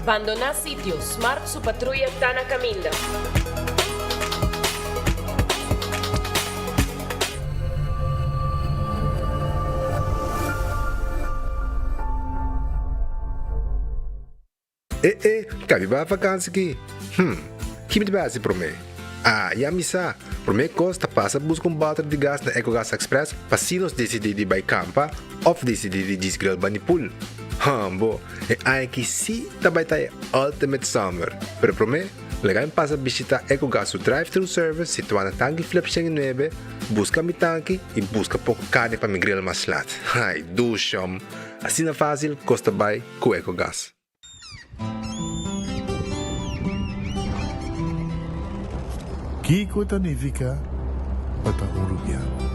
Bandoná sitio, Smart su patruya ta na kaminda. E e, ka mi bai vakansi ki? Hm, ki mi ta bai hasi promé? Ah, ya mi sa! Promé kos ta pasa buska un bòter di gas na Ecogas Express pa si nos disidí di bai kampa òf disidí di djis grill bani pool. Hambo, e aña aki sí ta bai ta e ultimate summer! Pero promé, laga mi pasa bishitá Ecogas su drive-thru service situá na Tanki Flip 109, buska mi tanki i buska poko karni pa mi grill mas lat. Ai, dushom! Asina fásil kos ta bai ku Ecogas. Kiko ta nifiká pa ta un rubiano?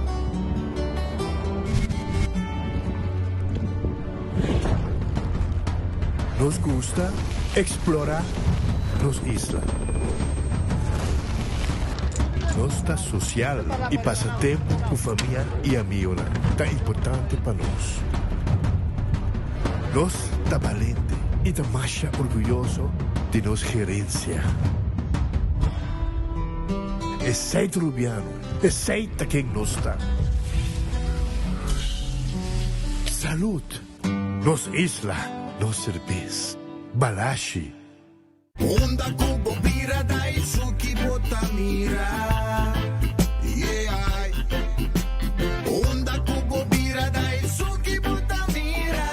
Nos gusta eksplorá nos isla. Nos ta sosial i pasa tempu ku famia i amigonan ta importante pa nos. Nos ta balente i ta masha orguyoso di nos gerensia. Esei ta Rubiano, esei ta ken nos ta. Salud! Nos isla, nos serbes. Balashi. Unda ku bo bira da esun ki bo ta mira, yeah. Unda ku bo bira da esun ki bo ta mira.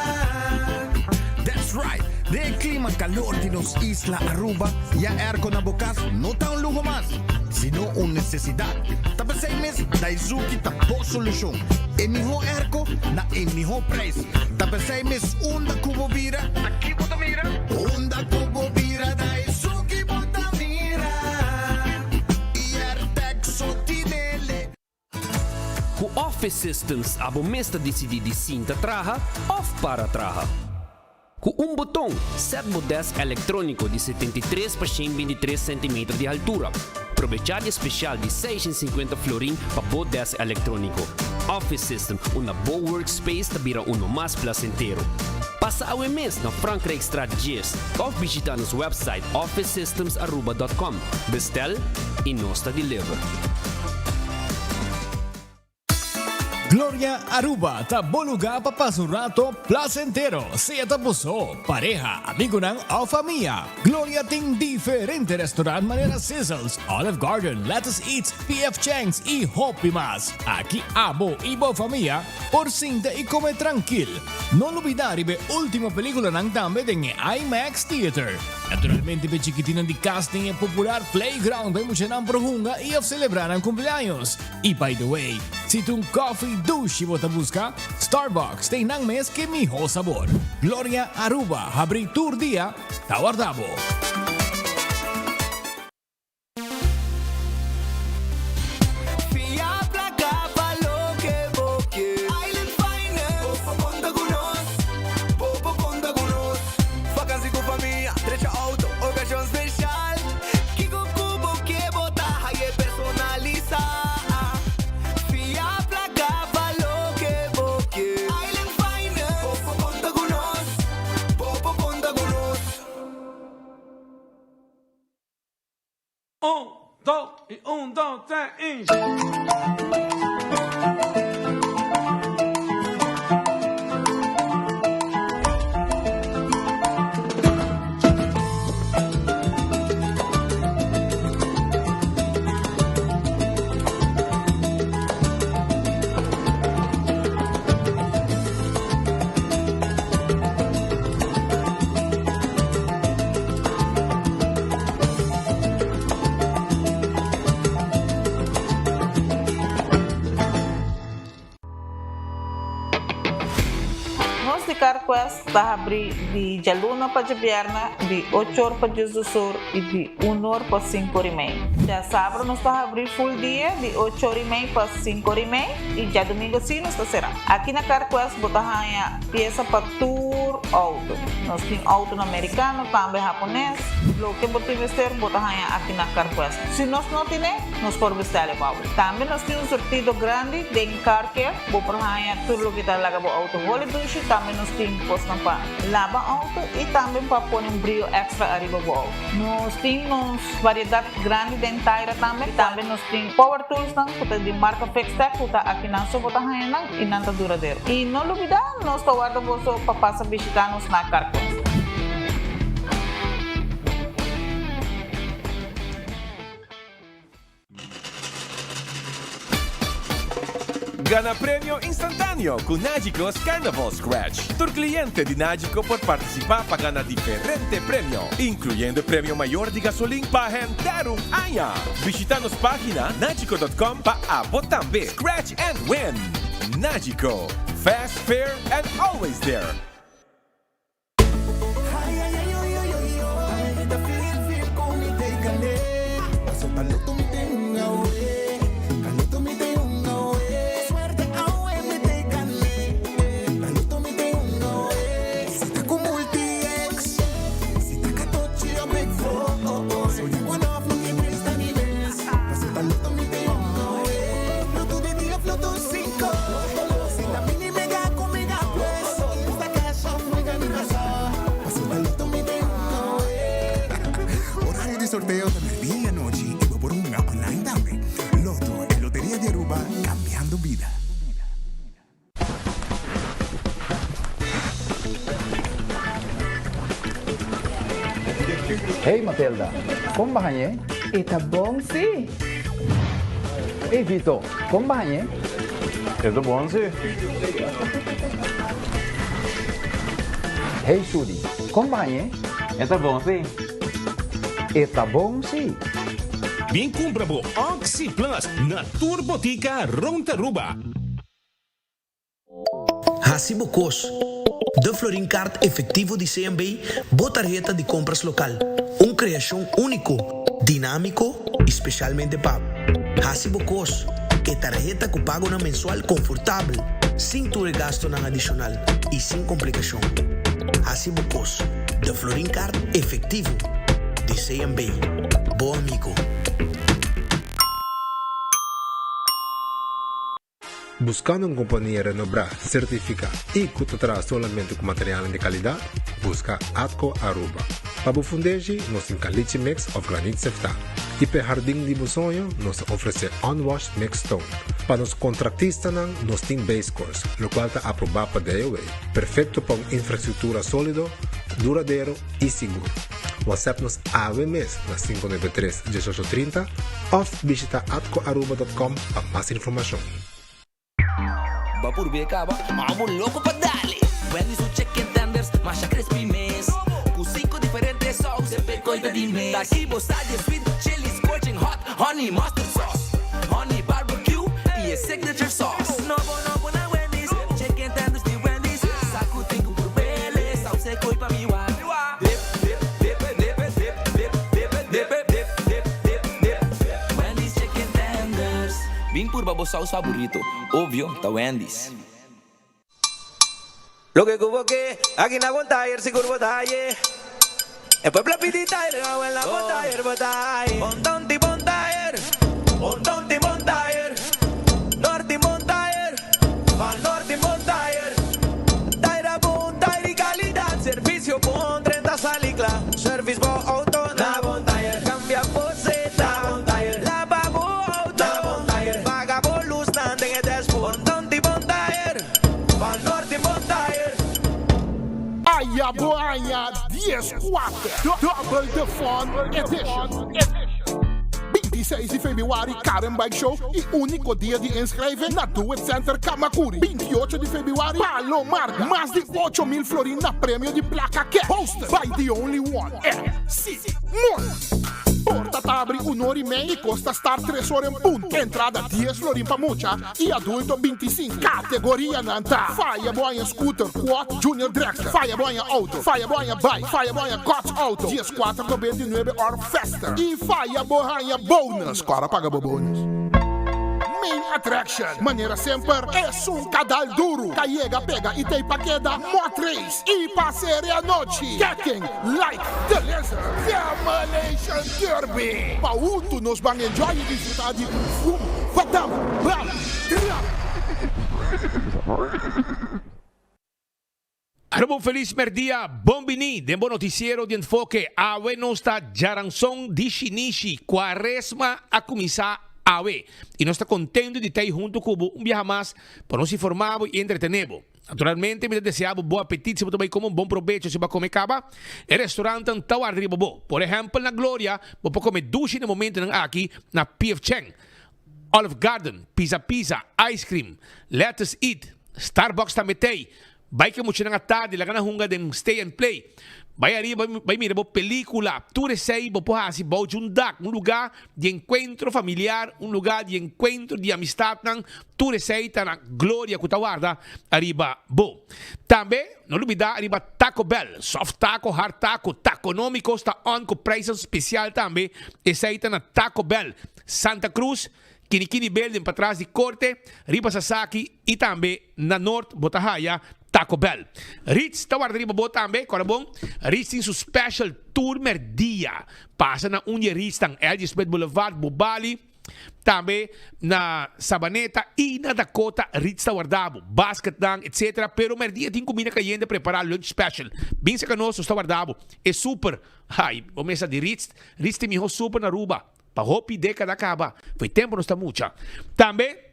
That's right! Den e klima kalor di nos isla Aruba, ya airco na bo kas no ta un luho mas, sino un nesesidat. Ta p'esei mes Daizuki ta bo solushon. E mihó airco na e mihó prijs. Ta p'esei mes unda ku bo bira, ta ki bo ta mira? Unda ku bo bira da esun ki bo ta mira Airtag so tinele. Ku Office Systems abo mes ta disidí di sinta traha òf para traha. Ku un boton, sèt bo dèsk elektróniko di 73 pa 123 sentimeter di haltura. Probechá di e spesial di 650 florin pa bo dèsk elektróniko. Office System, unda bo workspace ta bira uno mas plasentero. Pasa awe mes na Frankrijkstraat 10 òf bishitá nos wèpsait officesystemsaruba.com. Bestèl i nos ta deliver. Gloria Aruba ta bo lugar pa pasa un rato placentero, sea ta bo so, pareha, amigonan of famia. Gloria tin diferente restaurant manera Sizzles, Olive Garden, Lettuce Eats, PF Chang's y hopi mas. Aki abo y bo famia por sinta y come trankil. No lubida riba e ultimo peliculanan tambe den e IMAX Theater. Naturalmente p'e chikitinnan di cas tin e popular playground pa e muchanan por hunga y of celebra nan cumpleaños. Y by the way, si ta un coffee dushi bo ta busca, Starbucks ta einan mes ke miho sabor. Gloria Aruba habri tur dia, ta warda bo. Fia placa pa loke bo ke. Island Finance. Bo por conta cu nos. Bo por conta cu nos. Vakantie cu famia, drecha auto, ocasion special. Kiko ku bo ke bo ta haye personalisa. Fia plaka pa loke bo ke. Island Finance. Bo por konta ku nos. Bo por konta ku nos. Un, dos i un, dos, tres i. Nos di CarQuest ta habri di djaluna pa djabièrnè di ocho or pa diesdos or i di un or pa sinku or i mei. Djasabra nos ta habri full dia di ocho or i mei pa sinku or i mei i djadumingu si nos ta será. Aki na CarQuest bo ta haña piesa pa tur. tur auto. Nos tin autonan mericano, tambe hapones. Loke bo tin mester bo ta haña aki na Carquest. Si nos no tine, nos por bestel e pa bo. Tambe nos tin un surtido grandi den car care. Bo por haña tur loke ta laga bo auto holi dushi. Tambe nos tin kosnan pa laba auto y tambe pa pone un brio extra ariba bo auto. Nos tin nos variedad grandi den taira tambe. Tambe nos tin power toolsnan ku ta di marka Fixtech ku ta akinan so bo ta haña nan y nan ta duradero. Y no lubida nos ta warda boso pa pasa bishita nos na Carquest. Gana premio instantáneo ku Nagico's Carnival Scratch. Tur kliente di Nagico por partisipá pa gana diferente premio, inkluyendo e premio mayor di gasolin pa henter un aña. Bishitá nos página nagico dot com pa abo tambe scratch and win! Nagico, fast, fair and always there! Horario di sorteo ta merdia y anochi y bo por hunga online tambe. Lotto, e loteria di Aruba, cambiando bida. Hey Matilda, kon ba hañ'é? E ta bon sí. Hey Vito, kon ba hañ'é? E ta bon sí. Hey Sudi, kon ba hañ'é? E ta bon sí. E ta bon sí. Bin kumpra bo Oxi Plus na tur botika rond Aruba. Hasi bo kos. De Florin Card Efectivo di CMB, bo tarheta di compras local. Un creacion unico, dinamico y specialmente pa bo. Hasi bo kos. E tarheta cu pagonan mensual confortabel, sin tur e gastonan adicional y sin complicacion. Hasi bo kos. De Florin Card Efectivo di CMB. Bo amigo. Buscando un compania renobrá, certificá y cu ta traha solamente cu materialnan di calidad? Busca Atco Aruba. Pa bo fundeshi, nos tin caliche mix of granit seftá. Y p'e hardin di bo soño, nos ta ofrece unwashed mixed stone. Pa nos contractistanan, nos tin base course, locual ta aprobá pa DOW, perfecto pa un infrastructura solido, duradero y sigur. WhatsApp nos awe mes na 593 1830 of bishita atcoaruba.com pa mas informacion. Bo purbe caba, abo loco pa dale. Wendy's su chicken tenders, masha crispy mes. Cu cinco diferente saus, semper coy ta di mes. Taki bo sa di sweet chili, scorching hot, honey mustard sauce, honey barbecue y e signature sauce. Nobo nobo na Wendy's, chicken tenders di Wendy's. Sa cu tin cu purbele, saus e coy pa mi wak. Dip, dip, dip, dip, dip, dip, dip, dip, dip, dip, dip, dip. Wendy's chicken tenders. Bin purba bo saus faborito. Obvio, ta Wendy's. Loke ku bo ke, aki na Bon Tayer sigur bo ta haye. E pueblo a pidi tayer, awe na Bon Tayer bo ta haye. Bon Tonti Bon Tayer, Bon Tonti Bon Tayer, Norti Bon Tayer, Van Norti Bon Tayer. Tayer a bon, tayer di calidad, servicio bon, 30 sali cla. Service bo auto na Bon Tayer, cambia bo zeta na Bon Tayer, laba bo auto na Bon Tayer, paga bo luznan den e dashboard. Bon Tonti Bon Tayer, Van Norti Bon Tayer. Aya bo aña 14, Double the Fun Edition. 26 di februari Karen Bike Show y unico dia di inschrijving na Do It Center Camacuri. 28 di februari Palo Marga. Mas di 8000 florin na premio di placa cash. Hosted by the only one MC Moon. Porta ta abri un ora y mei y cos ta start tres ora en punto. Entrada 10 florin pa mucha y adulto 25. Categorianan ta, Faya bo aña scooter, quad, junior dragster, Faya bo aña auto, Faya bo aña bike, Faya bo aña God's auto, 14 99 or faster, y Faya bo haña bonus. Cora paga bo bonus. main attraction. Manera semper, esun ka dal duru, ka yega pega i t'ei pa keda, Mot Race i pa sere anochi, Kicking Like The Lizard, Demolition Derby. Pa huntu nos ban enjoy i disfruta di un fum, badam, bam, trap. Aruba un felis merdia, bon bini den bo noticiero di Enfoke. Awe nos ta djaranson di shinishi, cuaresma a cuminsa awe y nos ta contento di ta ey hunto cu bo un biaha mas pa nos informa bo y entretene bo. Naturalmente mi ta desea bo bon apetit si bo ta bay come un bon probecho si bo a come caba. E restaurantan ta warda riba bo. Por ehempel na Gloria bo por come dushi na momentonan aki na PF Chang, Olive Garden, Pizza Pizza, Ice Cream, Lettuce Eat, Starbucks tambe t'ey. Bai ke muchanan a tardi laga nan hunga den stay and play. Bai ariba bai mira bo pelicula. Tur esey bo por haci bou dje un dak, un lugar di encuentro familiar, un lugar di encuentro di amistadnan. Tur esey ta na Gloria cu ta warda ariba bo. Tambe no lubida ariba Taco Bell, soft taco, hard taco, taconomicos ta on cu prijsnan special tambe. Esey ta na Taco Bell, Santa Cruz. Kinikini Building patras di Korte, riba Sasaki y tambe na Noord bo ta haya Taco Bell. Ritz ta warda riba bo tambe, kora bon, Ritz tin su special tur merdia. Pasa na un di e Ritznan, LG Smith Boulevard, Bobali, tambe na Sabaneta y na Dakota Ritz ta warda bo, basketnan etc. Pero merdia tin cuminda cayente prepara lunch special. Bin cerca nos, nos ta warda bo. E super, hay, bo mesa di Ritz, Ritz tin miho super na Aruba. Pa hopi dékada kaba, fo'i tempu nos ta mucha. Tambe,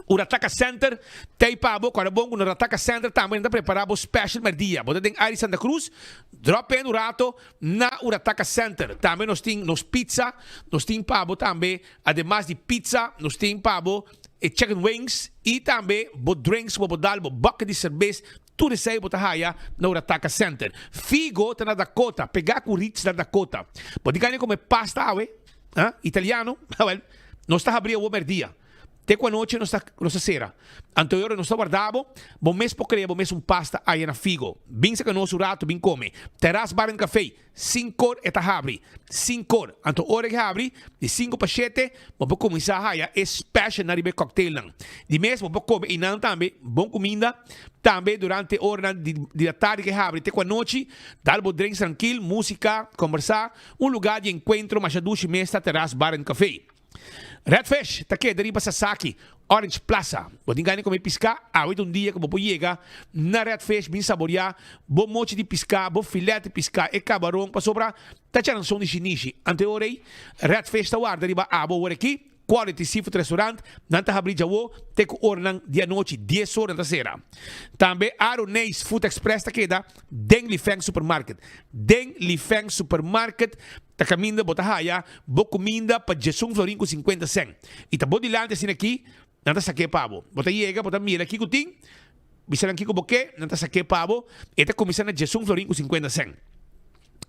Urataka Center t'ei pa bo. Kòrda bon ku na Urataka Center tambe nan ta prepará bo special mèrdia. Bo ta den área di Santa Cruz, dròp in un rato na Urataka Center. Tambe nos tin nos pizza, nos tin pa bo tambe, ademas di pizza, nos tin pa bo e chicken wings i tambe bo drinks ku bo por dal, bo bucket di serbes, Tur esei bo ta haya na Urataka Center. Figo ta na Dakota, pegá ku Ritz na Dakota. Bo tin gana di kome pasta awe? Ha? Italiano? Awel, nos ta habri awor merdia. Te ku anochi nos ta nos ta sera. Anto e ora nos ta warda bo, bo mes por krea bo mes un pasta aya na Figo. Bin saka nos un rato bin kome. Terras Bar and Café. Sinkor e ta habri. Sinkor. Anto ora e habri, di sinku pa shete, bo por kuminsá haya e specialnan riba e cocktailnan. Di mes bo por kome einan tambe bon kuminda. Tambe durante e oranan di di atardi ku e habri te ku anochi, dal bo drinks trankil, músika, kombersá. Un lugá di enkuentro masha dushi mes ta Terras Bar and Café. Red Fish ta keda riba Sasaki, Orange Plaza. Bo tin gana di kome piská? Awe ta un dia ku bo por yega na Red Fish bin saboriá bo mochi di piská, bo filet di piská, e kabaron, pasobra ta charanson di shinishi. Ante ora ei, Red Fish ta warda riba abo awor aki. Quality Seafood Restaurant, nan ta habri djawo te ku oranan di anochi, dies ora nan ta sera. Tambe Aroneis Food Express ta keda den Li Feng Supermarket. Den Li Feng Supermarket Ta kaminda bo ta haya bo kuminda pa djesun florin ku sinkuenta sèn. I ta bo dilanti asina aki, nan ta sak'é pa bo. Bo ta yega, bo ta mira kiko tin, bisa nan kiko bo ke, nan ta sak'é pa bo. E ta kuminsá na djesun florin ku sinkuenta sèn.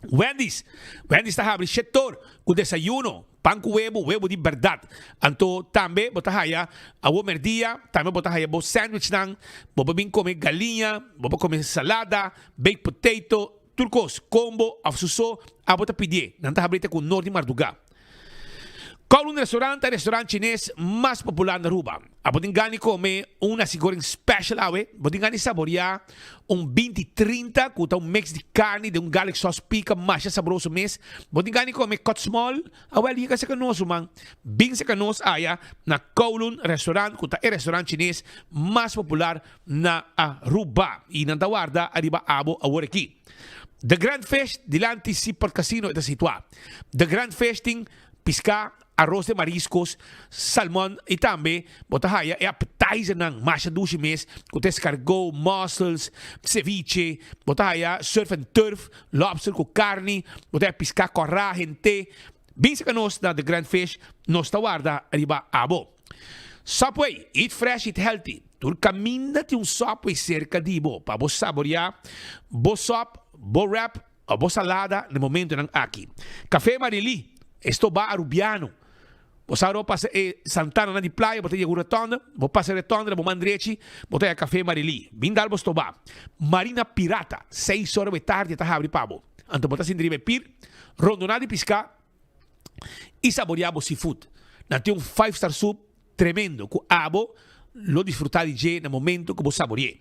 Wendy's, Wendy's ta habri shetor ku desayuno, pan ku webu, webu di bèrdat. Anto tambe bo ta haya awo mèrdia, tambe bo ta haya bo sandwichnan, bo por bin kome galiña, bo por kome salada, baked potato, Tur kos, kombo òf su so, abo ta pidié. Nan ta habri te ku nor di mardugá. Kowloon Restaurant ta e restaurant chines mas popular na Aruba. Abo tin gana di kome un nasi goreng special awe? Bo tin gana di saboriá un binti trinta ku ta un mix di karni den un garlic sauce pika masha sabroso mes? Bo tin gana di kome kòt small? Awel yega serka nos ruman. Bin serka nos aya na Kowloon Restaurant ku ta e restaurant chines mas popular na Aruba y nan ta warda ariba abo awor aki. The Grand Fish dilanti Seaport Casino e ta situa. The Grand Fish tin pisca, arroz de mariscos, salmon y tambe bo ta haya e appetizernan masha dushi mes cu ta escargot, mussels, ceviche, bo ta haya surf and turf, lobster cu carni, bo ta haya pisca cora, hente. Bin saca nos na The Grand Fish, nos ta warda riba abo. Subway, eat fresh, eat healthy. Tur kaminda tin un Subway serka di bo pa bo saboreá bo sòp, bo wrap òf bo salada na e momentonan aki. Café Marily, e stobá arubiano. Bo sa ora bo pasa e Santananan di playa, bo ta yega un rotonde, bo pasa e rotonde na bo man drechi, bo ta haña Café Marily. Bin dal bo stobá. Marina Pirata, seis ora bo e tardi e ta habri pa bo. Anto bo ta sinti riba e pir, rondoná di piská. i saboreá bo seafood. Nan tin un five star soup. tremendo ku abo lo disfrutá di dje na momento ku bo sabori'é.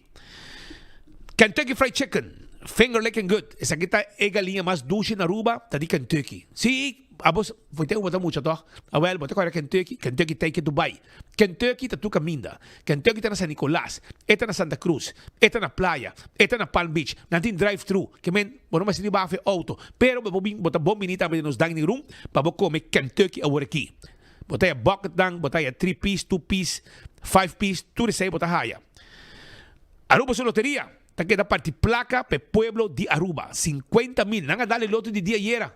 Kentucky Fried Chicken, Finger Licking Good, esaki ta e galiña mas dushi na Aruba, ta di Kentucky. Sí, abo for tempu bo ta mucha tòg? Awèl, bo ta kòrda Kentucky? Kentucky ta ei ke Dubai. Kentucky ta tur kaminda. Kentucky ta na San Nicolas, e ta na Santa Cruz, e ta na Playa, e ta na Palm Beach. Nan tin drive thru, ke men bo no mester ni baha for e outo, pero bo por bin, bo ta bon bini tambe den nos dining room pa bo kome Kentucky awor aki. Bo ta haya bucketnan, bo ta haya three piece, two piece, five piece, tur esei bo ta haya. Aruba su loteria ta keda parti placa pa e pueblo di Aruba, 50 mil. Nan a dal e loto di dia ayera.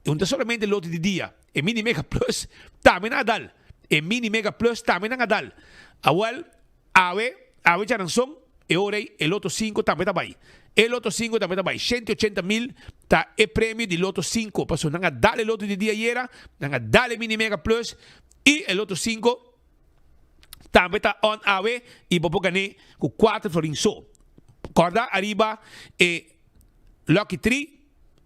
E no ta solamente loto di dia, e Mini Mega Plus tambe nan a dal. E Mini Mega Plus tambe nan a dal. Awel, awe, awe djaranson, e ora ei e loto sinku tambe ta bai. E loto sinku tambe ta bai. 180 mil ta e premio di loto sinku. Pasobra nan a dal e loto di dia ayera, nan a dal e Mini Mega Plus i e loto sinku tambe ta on awe i bo por gan'é ku kuater florin so. Kòrda ariba e Lucky Three.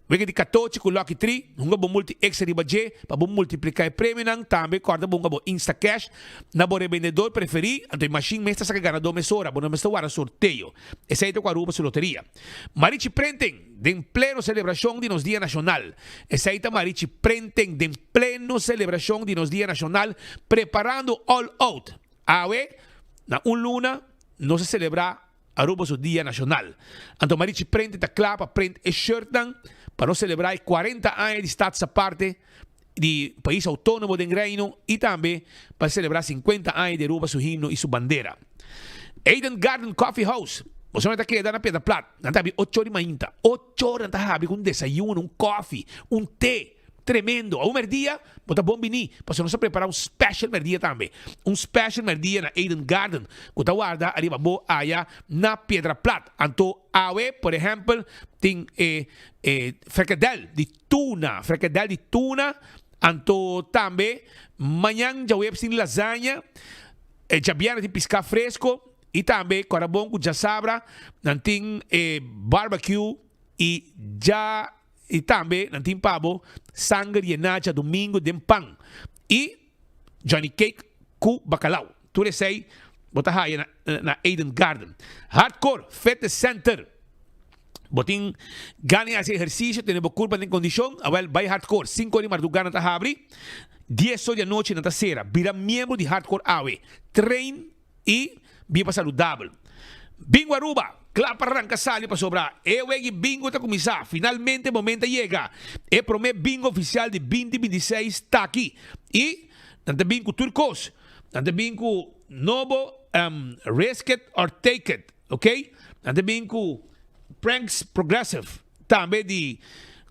Wega di katochi ku Lucky Three, hunga bo multi extra riba dje pa bo multipliká e premionan. Tambe kòrda bo hunga bo Instacash na bo rebendedor preferí, anto e mashin mes ta saka ganadó mesora, bo no mester warda sorteo. Esei ta ku Aruba su loteria. Marichi Printing den pleno selebrashon di nos Dia Nashonal. Esei ta Marichi Printing den pleno selebrashon di nos Dia Nashonal preparando all out. Awe na un luna nos a selebrá Aruba su dia nacional. Anto Marichi Prente ta cla pa print e shirtnan pa nos celebra e 40 aña di Status Aparte di pais autonomo den Reino y tambe pa celebra 50 aña di Aruba su himno y su bandera. Eden Garden Coffee House, Boso ta keda na Piedra Plat, nan ta habri ocho ora di mainta. Ocho ora nan ta habri cu un desayuno, un koffie, un te. Tremendo! Awe merdia bo ta bon bini, pasobra nos a prepara un special merdia tambe. Un special merdia na Eden Garden cu ta warda ariba bo aya na Piedra Plat. Anto awe, por ehempel, tin e e frikadel di tuna, frikadel di tuna. Anto tambe mañan djaweps tin lasaña, e djabièrnè tin piská fresco y tambe kòrda bon cu djasabra nan tin e barbecue y dja. I tambe nan tin pa bo sanger yená djadumingu den pan i Johnny cake ku bakalau. Tur esei bo ta haya na Eden Garden. Hardcore Fitness Center. Bo tin gana di hasi ehersisio, tene bo kurpa den kondishon? Awel, bai Hardcore. Sinku ora di mardugá nan ta habri, dies or di anochi nan ta sera. Bira miembro di Hardcore awe. Train i biba saludabel. Bingo Aruba, kla pa ranka sali pasobra e wegi bingo ta kuminsá. Finalmente e momento a yega. E promé bingo ofisial di 2026 ta aki. I nan ta bin ku tur kos. Nan ta bin ku nobo Risk It or Take It, ok. Nan ta bin ku Pranks Progressive tambe di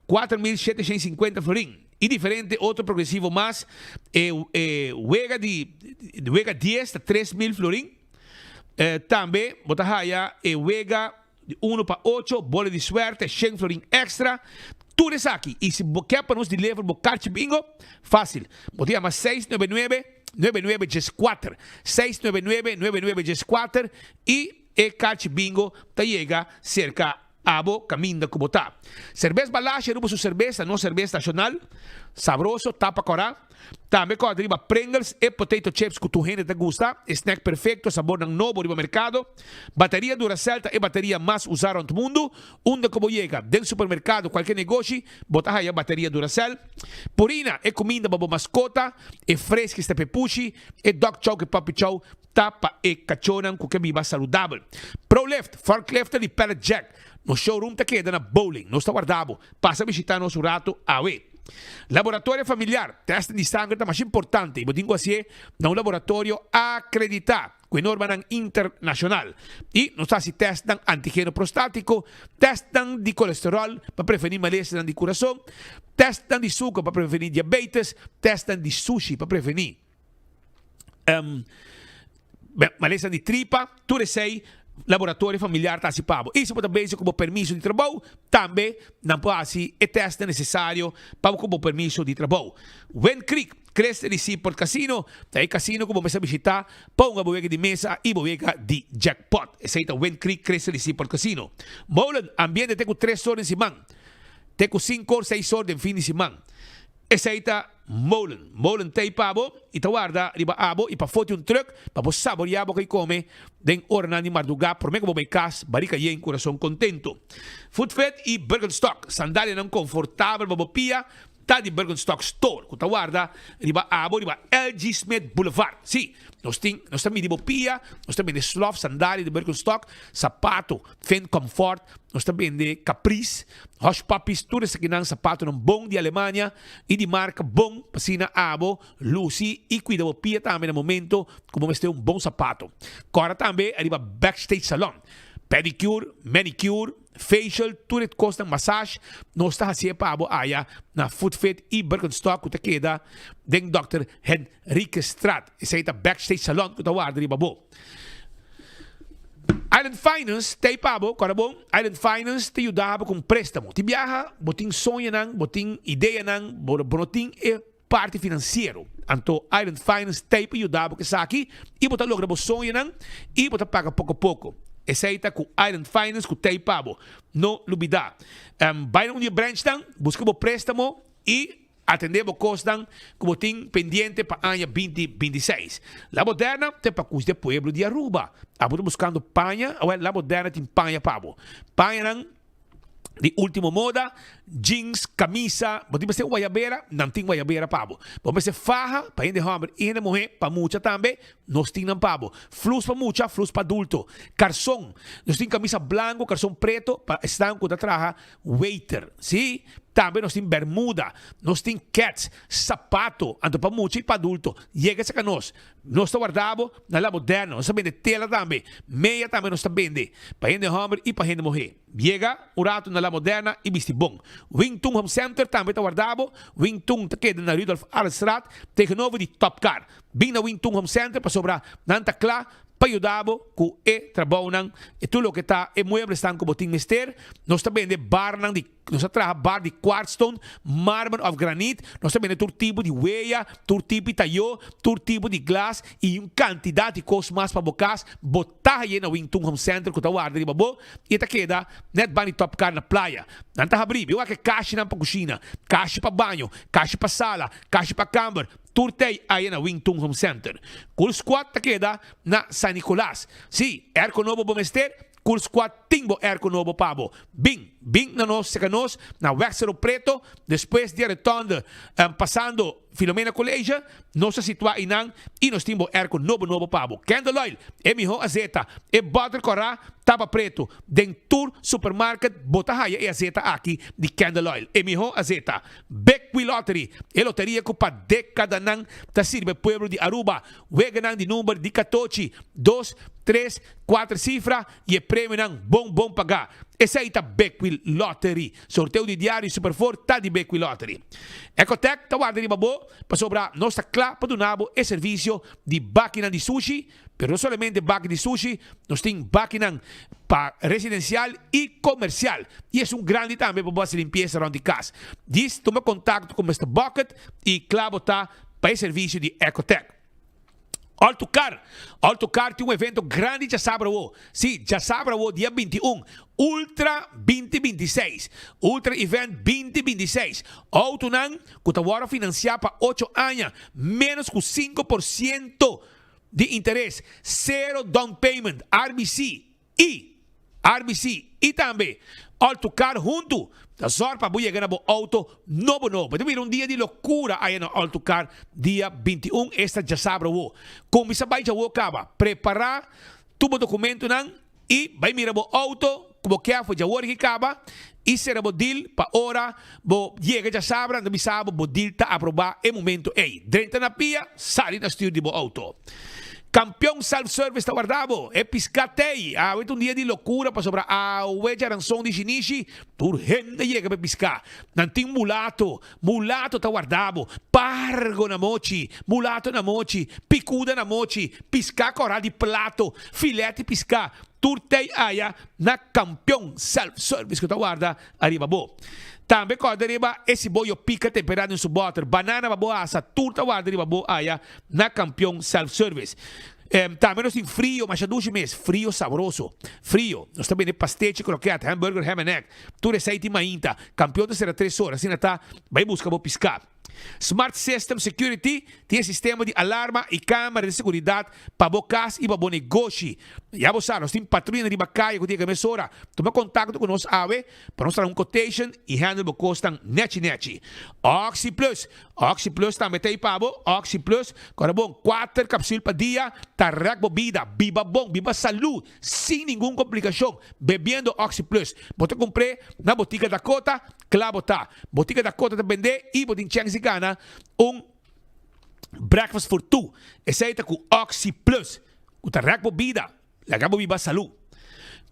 4750 florin. I diferente otro progresivo mas. E e wega di wega dies ta 3000 florin. Tambe bo ta haya e wega di uno pa ocho, bola di suerte, shen florin extra. Tur esaki. I si bo ke pa nos deliver bo karchi bingo, facil. Bo ta yama 699 9914. 699 9914 i e karchi bingo ta yega serka Abo kaminda ku bo ta. Serbes Balashi Aruba su serbes ta nos serbes nashonal, sabroso, tapa kòrá. Tambe kòrda riba Pringles e potato chips ku tur hende ta gusta, e snack perfekto, sabornan nobo riba merkado. Bateria Duracell ta e bateria mas usá rònt mundu. Unda ku bo yega, den supermerkado, kualke negoshi, bo ta haya bateria Duracell. Purina, e kuminda pa bo maskota, e freskis ta pepushi, e dog chow ku e puppy chow Ta pa e kachónan ku ke biba saludabel. ProLift, forklifter di Pallet Jack. Nos showroom ta keda na Bowling. Nos ta warda bo. Pasa bishita nos un ratu awe. Laboratorio familiar. Tèsten di sanger ta masha importante i bo tin ku hasié na un laboratorio akreditá ku e normanan internashonal. I nos ta hasi tèstnan antigeno prostátiko, tèstnan di kolesteròl pa prevení malesanan di kurason, tèstnan di suka pa prevení diabetes, tèstnan di sushi pa prevení. um, malesa di tripa, tur esei laboratorio familiar ta hasi pa bo. I si bo ta bezig ku bo permiso di trabou, tambe nan por hasi e tèstnan nesesario pa bo ku bo permiso di trabou. Wind Creek, Cresta di Seaport Casino, ta e kasino ku bo mester bishitá pa hunga bo wega di mesa i bo wega di jackpot. Esei ta Wind Creek, Cresta di Seaport Casino. Molen, ambiente te ku tres or den siman, te ku sinku or, seis or den fin di siman. Esei ta Molen. Molen t'ei pa bo i ta warda riba abo i pafó tin un trùk pa bo saboriá bo kai kome den oranan di mardugá promé ku bo bai kas barika yen kurason kontentu. Footfit i Birkenstock, sandalianan konfortabel pa bo pia ta di Birkenstock Store ku ta warda riba abo riba LG. Smith Boulevard. Sí, nos tin, nos ta midi bo pia, nos ta bende slof, sandalia di Birkenstock, sapato Finn Comfort, nos ta bende Caprice, Hush Puppies, tur esakinan sapatonan bon di Alemania y di marca bon pa asina abo luci y cuida bo pia tambe na momento cu bo mester un bon sapato. Cora tambe ariba Backstage Salon, pedicure, manicure, facial, tur e cosnan massage nos ta hacié pa abo aya na Footfit y Birkenstock cu ta keda den Dòkter Henriquezstraat. Esey ta Backstage Salon cu ta warda riba bo. Island Finance ta ei pa bo, kòrda bon, Island Finance ta yuda bo ku un préstamo. Tin biaha bo tin soñonan, bo tin ideanan, bo bo no tin e parti finansiero. Anto Island Finance ta ei pa yuda bo ku esaki i bo ta logra bo soñonan i bo ta paga poko poko. Esei ta ku Island Finance ku ta ei pa bo. No lubidá. Bai na un di e branchnan, buska bo préstamo i. Atendé bo kosnan ku bo tin pendiente pa aña binti 26. La Moderna ta e pakus di e pueblo di Aruba. Abo ta buskando paña? Awel, La Moderna tin paña pa bo. Pañanan di ultimo moda, jeans, kamisa, bo tin mester wayabera? Nan tin wayabera pa bo. Bo mester faha pa hende hòmber i hende muhé, pa mucha tambe? Nos tin nan pa bo. Flus pa mucha, flus pa adulto. Karson, nos tin kamisa blanku, karson preto pa esnan ku ta traha waiter, sí, tambe nos tin bermuda, nos tin kets, sapato, anto pa mucha y pa adulto. Yega cerca nos. Nos ta warda bo na La Moderna. Nos ta bende tela tambe, meya tambe nos ta bende, pa hende homber y pa hende muhe. Yega un rato na La Moderna y bisti bon. Wing Tun Home Center tambe ta warda bo. Wing Tun ta keda na Rudolf Arendstraat, tegenover di Top Car. Bin na Wing Tun Home Center pasobra nan ta kla pa yuda bo ku e trabounan i tur loke ta e mueblesnan ku bo tin mester. Nos ta bende barnan di, nos ta traha bar di kwartstone, marmer òf granit. Nos ta bende tur tipo di weya, tur tipo di tayó, tur tipo di glas i un kantidat di kos mas pa bo kas. Bo ta haye na Wing Tun Home Center ku ta warda riba bo i e ta keda nèt banda di Top Car na playa. Nan ta habrí, bo wak e kashinan pa kushina, kashi pa baño, kashi pa sala, kashi pa kamber. Tur tei aya na Wing Tun Home Center. Cool Squad ta keda na San Nicolas. Si, airco nobo bo mester, Cool Squad tin bo airco nobo pa bo. Bin, bin na nos seka nos na Weg Cerro Preto, despues di e rotonde pasando Filomena College, nos ta situa einan y nos tin bo airco nobo nobo pa bo. Candle Oil, e miho azeta, e boter cora, tapa preto, den tur supermarket bo ta haya e azeta aki di Candle Oil, e miho azeta. Big Wheel Lottery, e loteria cu pa decadanan ta sirbi e pueblo di Aruba. Weganan di number di catochi, dos, tres, cuater cifra y e premionan bon bon paga. Esey ta Big Wheel Lottery. Sorteo di diario Super Four ta di Big Wheel Lottery. Ecotec ta warda riba bo pasobra nos ta cla pa duna bo e servicio di bakinan di sushi, Pero no solamente baki di sushi, nos tin bakinan pa residencial y comercial. Y esun grandi tambe pa bo haci limpieza rond di cas. Djis tuma contacto cu Mister Bucket y cla bo ta pa e servicio di Ecotec. Autocar Autocar tin un evento grandi djasabra awo. Si, djasabra awo dia 21, Ultra 2026. Ultra Event 2026. Autonan cu ta worde financia pa ocho aña, menos cu 5%. Di interes, sero down payment, RBC y RBC y tambe Altocar huntu ta zòrg pa bo yega na bo auto nobo nobo. Ta bira un dia di lokura aya na Altocar dia 21, esta djasabra awo. Kuminsá bai djawo kaba, prepará tur bo dokumentonan y bai mira bo auto cu bo kier for djawor ki caba y cera bo deal pa ora bo yega djasabra nan ta bisa bo bo deal ta aproba e momento ey. Drenta na pia, sali na stuur di bo auto. Campeon Self Service ta warda bo. E pisca t'ey. Awe ta un dia di locura pasobra awe djaranson di shinishi tur hende yega pa e pisca. Nan tin mulato, mulato ta warda bo, pargo na mochi, mulato na mochi, picuda na mochi, Piská kòrá di plato, filèt di piská, tur tei aya na Kampion Self Service ku ta warda ariba bo. Tambe kòrda riba e siboyo pika temperá den su bòter, banana pa bo asa, tur ta warda riba bo aya na Kampion Self Service. Tambe nos tin frio, masha dushi mes, frio sabroso, frio. Nos ta bende pastechi, krokèt, hamburger, ham and egg, tur esei tin mainta. Kampion ta sera tres ora, asina ta, bai buska bo piská. Smart System Security tin e sistema di alarma i kamera di seguridat pa bo kas i pa bo negoshi. Ya bo sa, nos tin patruyanan riba kaya ku tin e mesora. Tuma kontakto ku nos awe pa nos traha un quotation i handle bo kosnan nechi nechi. Oxi Plus, Oxi Plus tambe ta ei pa bo. Oxi Plus, kòrda bon, kuater kapsul pa dia ta rèk bo bida. Biba bon, biba salú, sin ningun komplikashon, bebiendo Oxi Plus. Bo ta kumpr'é na Botika Dakota. Kla bo ta. Botika Dakota ta bendé i bo tin chèns di gana un breakfast for two. Esei ta ku Oxi Plus, ku ta rèk bo bida, laga bo biba salú.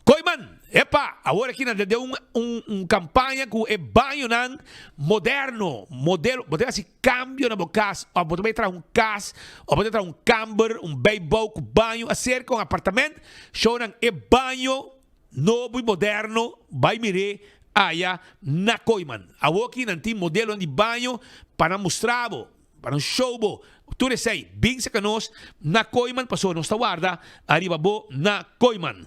Kooiman, epa, awor aki nan ta den un un un kampaña ku e bañonan moderno, modelo, bo ta hasi kambio na bo kas òf bo ta bai traha un kas òf bo ta traha un kamber, un bijbouw ku baño aserka un apartament, shownan e baño Nobo y moderno bay mir'é aya na Kooiman. Awoki nan tin modelonan di baño pa nan mustra bo, pa nan show bo tur esey. Bin cerca nos na Kooiman pasobra nos ta warda ariba bo na Kooiman.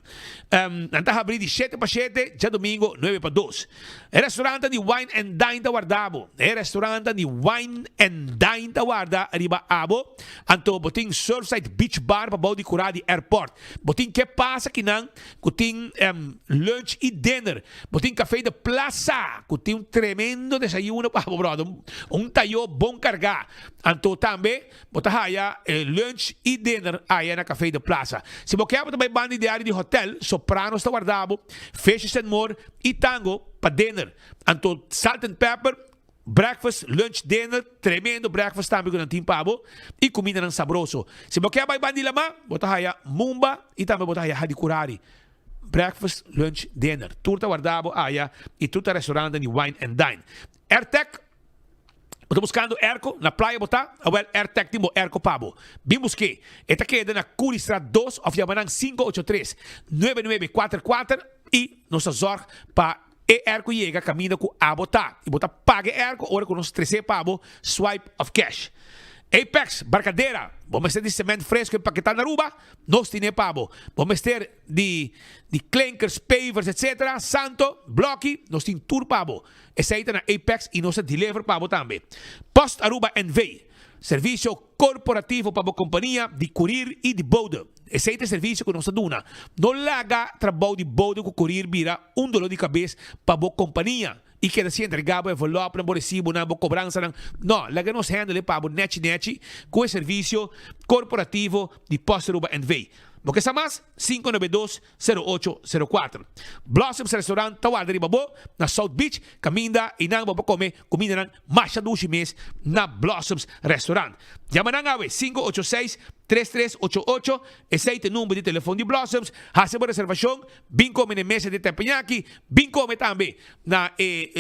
Nan ta habri di shete pa shete, djadomingo nuebe pa dos. E restaurantnan di Wine and Dine ta warda bo. E restaurantnan di Wine and Dine ta warda riba abo. Anto bo tin Surfside Beach Bar pabou di cura di airport. Bo tin ke pasa kinan ku tin lunch i dinner. Bo tin Café de Plaza ku tin un tremendo desayuno pa bo brother. Un tayo bon kargá. Anto tambe bo ta haya lunch i dinner aya na Café de Plaza. Si bo ke bo ta bai banda di área di hotel, Sopranos ta warda bo, Fishes and More i Tango pa dinner. Anto Salt and Pepper Breakfast, lunch, dinner, tremendo breakfast tambe ku nan tin pa bo i kumindanan sabroso. Si bo ke bai bandi lamá, bo ta haya Mumba i tambe bo ta haya Hadicurari. Breakfast, lunch, dinner, tur ta warda bo aya i tur ta restaurantnan di wine and dine. Airtec, Bo ta buskando airco? Na playa bo ta? Awel Airtec tin bo airco pa bo. Bin busk'é. E ta keda na Curiestraat dos òf yama nan 583 9944 i nos ta zòrg pa E airco yega caminda cu abo ta y bo ta paga e airco ora cu nos trece pa bo swipe of cash. Apex, Barcadera, bo mester di cement fresco empaketa na Aruba? Nos tine pa bo. Bo mester di di klinkers, pavers etc. Santo, bloki, nos tin tur pa bo. Esey ta na Apex y nos ta deliver pa bo tambe. Post Aruba NV. Servicio corporativo pa bo compania di curir y di bode. Esey ta e servicio cu nos ta duna. No laga trabou di bode cu curir bira un dolor di cabes pa bo compania y keda sin entrega bo envelopnan, bo recibonan, bo cobransanan. No, laga nos handle pa bo nechi nechi cu e servicio corporativo di Post Aruba NV. Bo ke sa mas? 592 0804. Blossoms Restaurant ta warda riba bo na South Beach, kaminda i nan bo por kome kumindanan masha dushi mes na Blossoms Restaurant. Yama nan awe 586 3388, esei ta e number di telefon di Blossoms. Hasi bo reservashon, bin kome na e mesa di teppanyaki, bin kome tambe na e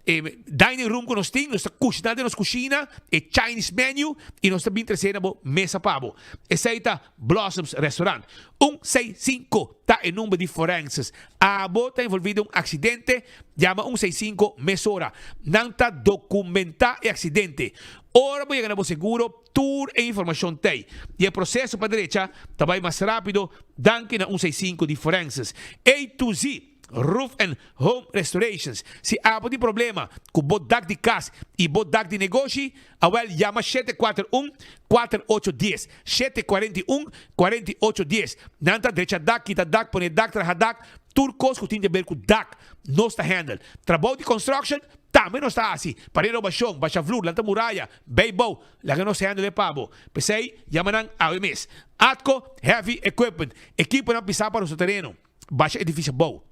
e dining room ku nos tin, nos ta kushina den nos kushina e Chinese menu i nos ta bin trese na bo mesa pa bo. Esei ta Blossoms Restaurant. Un seis sinku ta e number di forenses. Abo ta envolvi den un aksidente? Yama un seis sinku mesora. Nan ta dokumentá e aksidente. Ora bo yega na bo seguro, tur e informashon t'ei. I e proseso pa drecha ta bai mas rápido danki na un seis sinku di forenses. A to Z. Roof and Home Restorations. Si abo tin problema ku bo dak di kas i bo dak di negoshi, awel yama 741 4810, 741 4810. Nan ta drecha dak, kita dak, pone dak, traha dak, tur kos ku tin di aber ku dak nos ta handle. Trabou di construction tambe nos ta hasi, pa renobashon, basha vloer, lanta muraya, bei bou, laga nos handle e pa bo. P'esei yama nan awe mes. Atco Heavy Equipment, ekiponan pisá pa nos tereno. Basha edifisio abou.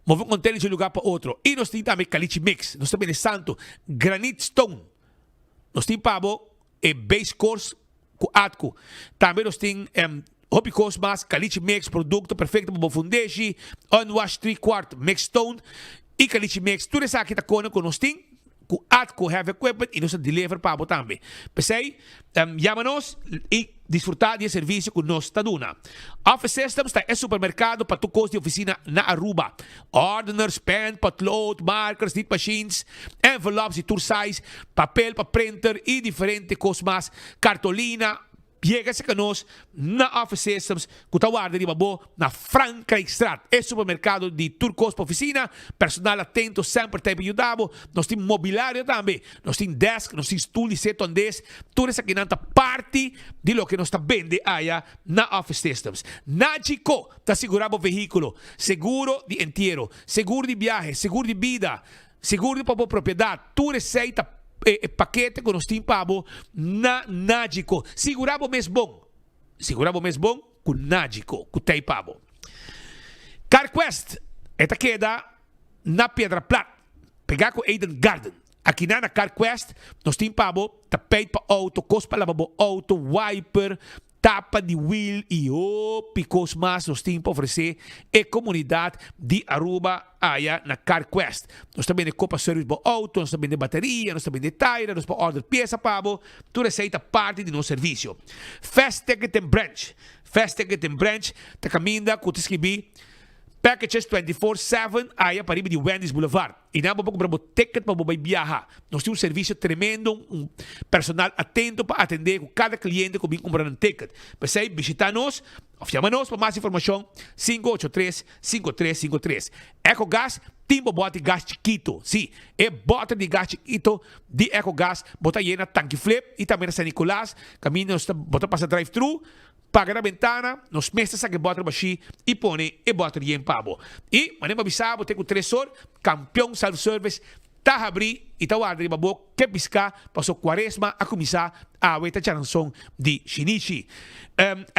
Move un container di un lugar pa otro. Y nos tin tambe caliche mix. Nos ta bende santo, granite stone. Nos tin pa bo e base course cu atco. Tambe nos tin hopi cos mas, caliche mix, producto perfecto pa bo fundeshi, unwashed three quart mix stone y caliche mix. Tur esaki ta cona cu nos tin. Ku Atco Heavy Equipment i nos ta deliver pa bo tambe. P'esei, yama nos i disfrutá di e servisio ku nos ta duna. Office Systems ta e supermerkado pa tur kos di ofisina na Aruba. Ordeners, pen, potlood, markers, nit machines, envelops di tur size, papel pa printer i diferente kos mas, kartolina. Yega cerca nos na Office Systems cu ta warda riba bo na Frankrijkstraat, e supermercado di tur cos pa oficina. Personal atento semper ta ei pa yuda bo. Nos tin mobilario tambe. Nos tin desk, nos tin stoel di seto andes. Tur esakinan ta parti di loke nos ta bende aya na Office Systems. Nagico ta sigura bo vehiculo, seguro di entiero, seguro di biahe, seguro di bida, Sigur di pa bo propiedat, tur esei ta e pakete ku nos tin pa bo na Nagico. Sigurá bo mes bon. Sigurá bo mes bon ku Nagico, ku t'ei pa bo. CarQuest, e ta keda na Piedra Plat, pegá ku Eden Garden. Akinan na CarQuest nos tin pa bo tapijt pa outo, kos pa laba bo outo, wiper, Tapa di wiel y hopi cos mas nos tin pa ofrece e comunidad di Aruba aya na CarQuest. Nos ta bende copa service bo auto, nos ta bende bateria, nos ta bende taira, nos por order pieza pa bo, tur esey ta parti di nos servicio. Fast Ticket and Branch Fast Ticket and Branch ta caminda cu ta scribi Packages 24/7 aya pariba di Wendy's Boulevard. I nan bo por kumpra bo ticket pa bo bai biaha. Nos tin un servisio tremendo, un personal atento pa atendé ku kada kliente ku bin kumpra nan ticket. P'esei bishitá nos òf yama nos pa mas informashon, 583 5353. Ecogas tin bo bòt di gas chikitu. Sí, e bòter di gas chikitu di Ecogas bo ta yena Tanki Flip i tambe na San Nicolas, kaminda nos ta bo ta pasa drive thru. Paga na bentana, nos mes ta saka e bòter bashí i pone e bòter yen pa bo. I, manera mi a bisa bo te ku tresor, Kampion Self Service ta habrí i ta warda riba bo ke piská paso kuaresma a kuminsá awe ta charanson di shinishi.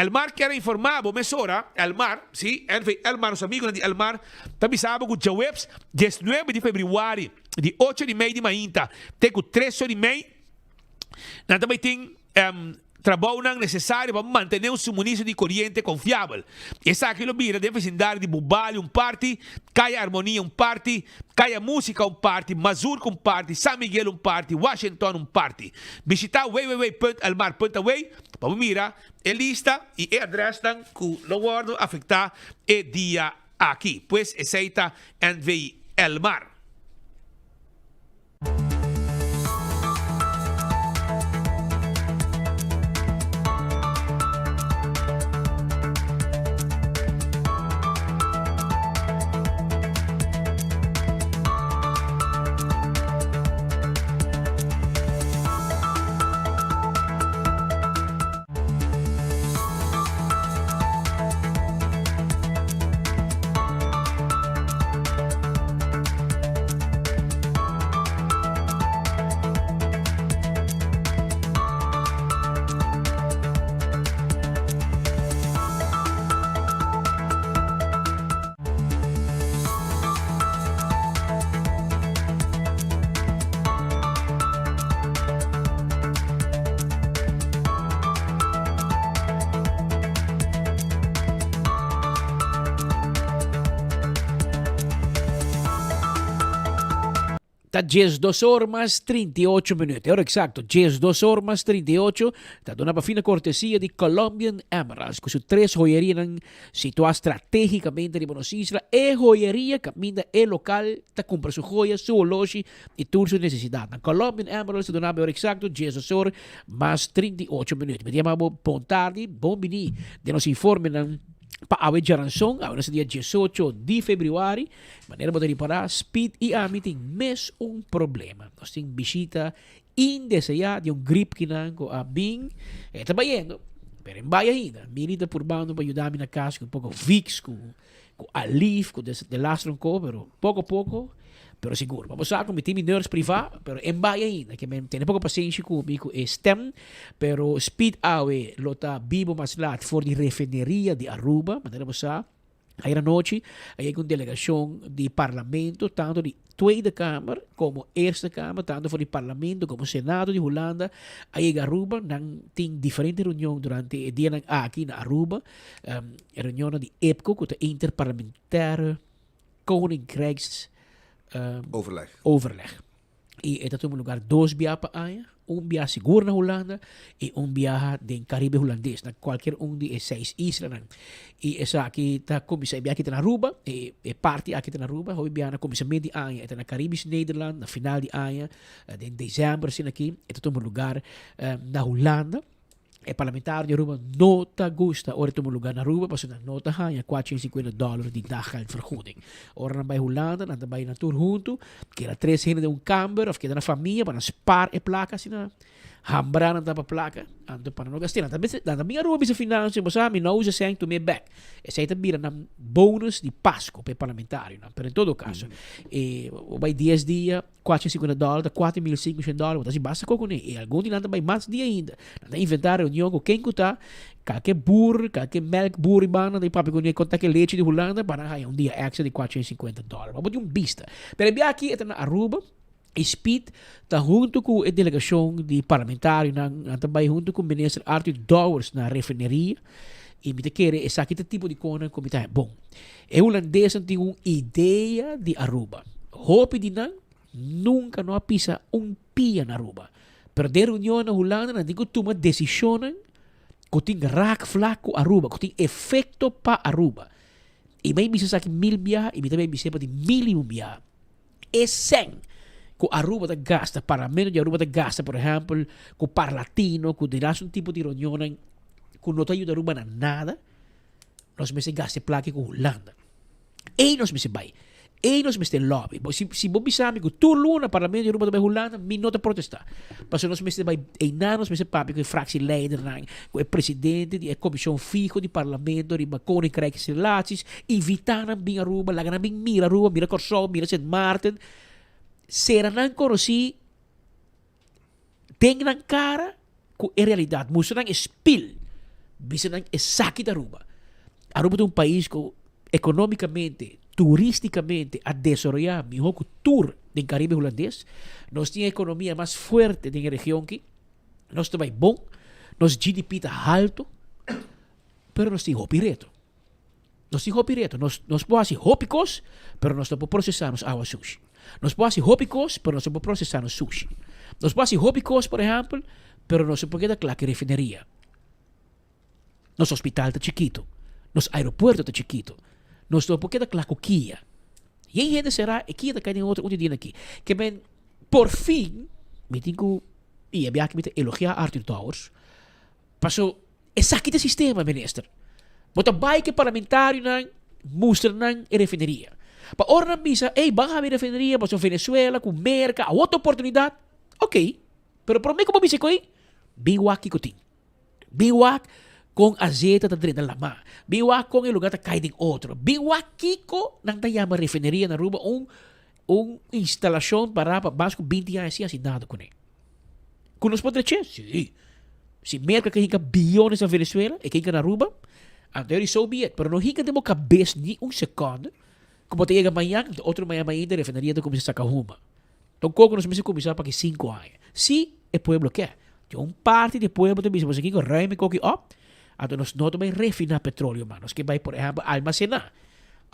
Elmar kier a informá bo mesora, Elmar, sí, NV Elmar, nos amigunan di Elmar ta bisa bo ku djaweps diesnuebe di febrüari di ocho di mei di mainta te ku tresor di mei nan ta bai tin Trabounan nesesario pa mantené un suministro di koriente konfiabel. Esaki lo bira den vesindario di Bubali un parti, Kaya Armonia un parti, Kaya Músika un parti, Mazurka un parti, San Miguel un parti, Washington un parti. Bishitá www.elmar.aw pa bo mira e lista i e adrèsnan ku lo wòrdu afektá e dia aki. Pues esei ta NV Elmar. Ta diesdos or mas 38 minuut. E ora exacto, diesdos or mas 38, ta duna pa fina cortesia di Colombian Emeralds, cu su tres joyerianan situá strategicamente riba nos isla. E joyeria caminda e local ta cumpra su joya, su oloshi y tur su necesidadnan. Colombian Emeralds ta duna bo e ora exacto, diesdos or mas 38 minuut. Mi ta yama bo bon tardi, bon bini den nos informenan pa awe djaranson, awe nos ta dia diesocho di februari. Manera bo ta ripará, Speed i ami tin mes un problema. Nos tin bishita indeseá di un grip kinan ku a bin. E ta bayendo, pero en bai ainda. Miri ta purbando pa yuda mi na kas ku un poko Vicks, ku ku Aleve, ku de lastro un ko, pero poko poko, pero sigur. Pa bo sa ku mi tin mi nurse privá, pero en bai ainda. Ke men tene poko pasenshi ku mi ku e stem, pero Speed awe lo ta bibo mas lat for di refineria di Aruba, manera bo sa. Ayer anochi a yega un delegacion di Parlamento, tanto di Tweede Kamer como Eerste Kamer, tanto for di Parlamento como Senado di Hulanda, a yega Aruba. Nan tin diferente reunion durante e dianan aki na Aruba. E reunionnan di IPCO, cu ta Interparlementaire Koninkrijks Overleg. Overleg. Y e ta tuma lugar dos biaha pa aña, un biaha sigur na Hulanda y un biaha den Caribe Hulandes, na cualkier un di e seis islanan. Y esaki ta cuminsa, e biaha aki ta na Aruba, e e parti aki ta na Aruba, hopi biaha na cuminsament di aña e ta na Caribisch Nederland, na final di aña, den december asina aki, e ta tuma lugar na Hulanda. E parlamentario di Aruba no ta gusta ora e tuma lugar na Aruba pasobra nan no ta haña 450 dollar di daggeldvergoeding. Ora nan bai Hulanda nan ta bai nan tur huntu, keda tres hende den un kamber of keda na famia pa nan spaar e plaka asina hambra nan ta pa plaka anto pa nan no gast'e. Nan ta bisa nan ta bin Aruba bisa financiën bo sa mi no usa sèn tum'e bèk. Esei ta bira nan bonus di Pasco pa e parlamentarionan. Pero en todo caso e bo bai dies dia. 450 dòler ta 4500 dòler, bo ta hasi basta kos kuné. I algun di nan ta bai mas dia ainda. Nan ta inventá reunion ku ken ku ta, kalke bur, kalke melkboer riba nan ta papia kuné kon ta ke lechi di Hulanda pa nan haña un dia èkstra di 450 dòler. Pa bo tin un bista. Pero e bia aki e ta na Aruba i Speed ta huntu ku e delegashon di parlamentarionan, nan ta bai huntu ku Minister Arthur Dowers na refineria i mi ta kere esaki ta tipo di konan ku mi ta haña bon. E hulandesnan tin un idea di Aruba. Hopi di nan nunca no a pisa un pia na Aruba. Pero den reunion na Hulanda nan tin cu tuma decisionnan cu tin raakvlak cu Aruba, cu tin efecto pa Aruba. Y mi a bisa esaki mil biaha y mi ta bay bis'e pa di mil y un biaha. E sèn cu Aruba ta gasta, Parlamento di Aruba ta gasta, por ehempel, cu Parlatino, cu den un tipo di reunionnan cu no ta yuda Aruba na nada, Nos mester gasta e plaka ku Hulanda. Ei nos mester bai. Ei nos mester lobby. Bo, si, si bo bisa mi ku tur luna Parlamento di Aruba ta bai Hulanda, mi no ta protestá. Pasobra nos mester bai einan, nos mester papia ku e fractieleidernan, ku e presidente di e komishon fiho di Parlamento riba Koninkrijksrelaties, invitá nan bin Aruba, laga nan bin mira Aruba, mira Kòrsou, mira Sint Maarten. Sera nan konosí Den nan kara ku e realidat. Mustra nan e spil. Bisa nan esaki ta Aruba. Aruba ta un pais ku ekonomikamente, turistikamente a desaroyá mihó ku tur den Karibe Hulandes. Nos tin e ekonomia mas fuerte den e region aki. Nos ta bai bon. Nos GDP ta haltu. Pero nos tin hopi reto. Nos tin hopi reto. Nos, nos por hasi hopi kos, pero nos no por prosesá nos awa sushi. Nos por hasi hopi kos, pero nos no por prosesá nos sushi. Nos por hasi hopi kos, por ehèmpel, pero nos no por keda kla ku e refineria. Nos hospital ta chikitu. Nos aeropuerto ta chikitu. Nos no por keda kla ku kia. Yen hende será e kia ta kai den otro un di dia aki. Ke men, por fin, mi tin ku, i e biaha mi ta elogiá Arthur Dowers, Paso esaki ta e sistema, minister. Bo ta bai ku e parlamentarionan mustra nan e refineria. Pa ora nan bisa, ey, ban habi refineria pasobra Venezuela ku Merka a otro oportunidat. Ok, pero prome ku bo bisa koe, bin wak kiko tin. Bin wak kon azeta ta drenta lama. Bin wak kon e lugar ta kai den otro. Bin wak kiko nan ta yama refineria na Aruba, un un instalashon pará pa mas ku binti aña sin hasi nada kuné. Ku nos por dreche? Sí. Si Merka ke hinka biyones na Venezuela, e ke hinka na Aruba, anto eri so be it. Pero no hinka den bo kabes ni un sekonde ku bo ta yega mañan, anto otro mañan mainta refineria ta kuminsá saka huma. Don koko nos mester kuminsá pa ki sinku aña. Si e pueblo ke. Tin un parti di e pueblo ta bisa, boso kiko ruim e koki op, anto nos no ta bai refiná petroleo mas. Nos ke bai, por ehèmpel, almasená.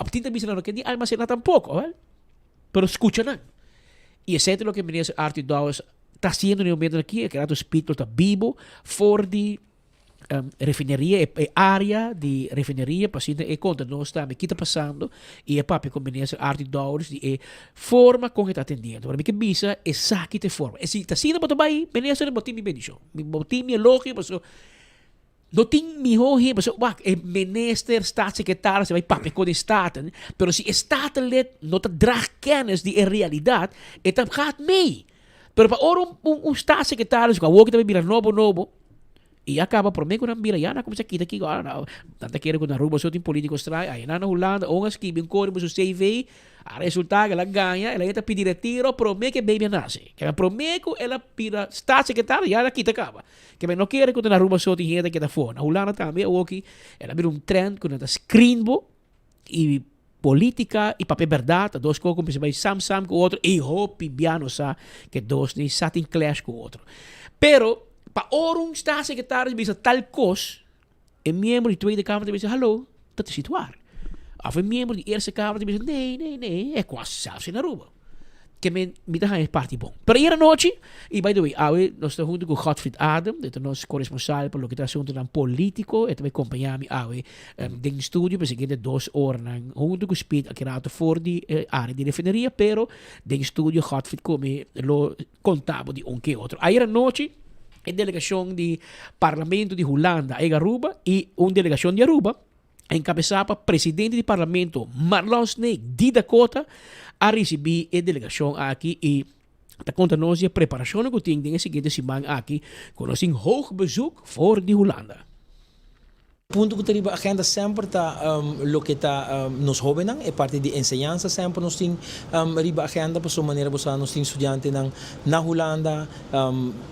Òf tin ta bisa nan no ke ni almasená tampoko, awèl. Pero skucha nan. I esei ta loke Minister Arthur Dowers ta hasiendo na e momento aki, e Gerardo Spitlo ta bibo for di refineria, e area di refineria pa asina e konta nos tambe ki ta pasando i e papia ku Minister Arthur Dowers di e forma kon e ta atendiendo. Pero mi ke bisa esaki ta e forma. E si ta asina bo ta bai, Minister, bo tin mi bendishon, bo tin mi elogio pasobra No tin miho hende, pasobra wak, e minister, staatssecretaris ta bai papia kon e Staten, pero si e Statenlid no ta draag kennis di e realidat, e ta gaat mee. Pero pa ora un un un staatssecretaris ku awor ki ta bai bira nobo nobo, i a kaba prome ku nan bira ya nan a kuminsá kita kiko, ah nan ta kere ku na Aruba so tin politiko straño, ai nan na Hulanda un a skibi un koribo su CV, A resultá ku el a gaña, el a yeta pidi retiro promé ku e baby a nase. Keda promé ku el a bira staatssecretario ya el a kita kaba. Keda no kere ku ta na Aruba so tin hende keda afó. Na Hulanda tambe awoki el a bira un trend ku nan ta screen bo i politica i papia bèrdat ta dos kos ku mester bai sam sam ku otro i hopi bia no sa ku e dos ni sa tin clash ku otro. Pero pa ora un staatssecretario bisa tal kos E miembro di Tweede Kamer ta bisa, Hallo, dat is niet waar. Of e miembro di Eerste Kamer ta bisa, Nee, nee, nee, e kwas zelfs in Aruba. Ke men, mi ta haña e parti bon. Pero ayera nochi, y by the way, awe nos ta hunto ku Godfried Adem, e ta nos koresponsal pa loke ta asuntonan politiko, e ta bai kompañá mi awe den studio pa e siguiente dos oranan hunto ku Speed aki rato for di e área di refineria, pero den studio Godfried ku mi lo konta bo di un ke otro. Ayera nochi. E delegashon di Parlamento di Hulanda a yega Aruba y un delegashon di Aruba, enkabesá pa presidente di Parlamento Marlon Sneek di Dakota, a risibí e delegashon aki y ta konta nos di e preparashonnan ku tin den e siguiente siman aki ku nos tin hoog bezoek for di Hulanda. Punto ku ta riba agenda semper ta loke ta nos hóbennan, e parti di enseñansa semper nos tin riba agenda pasobra manera bo sa nos tin studiantenan na Hulanda,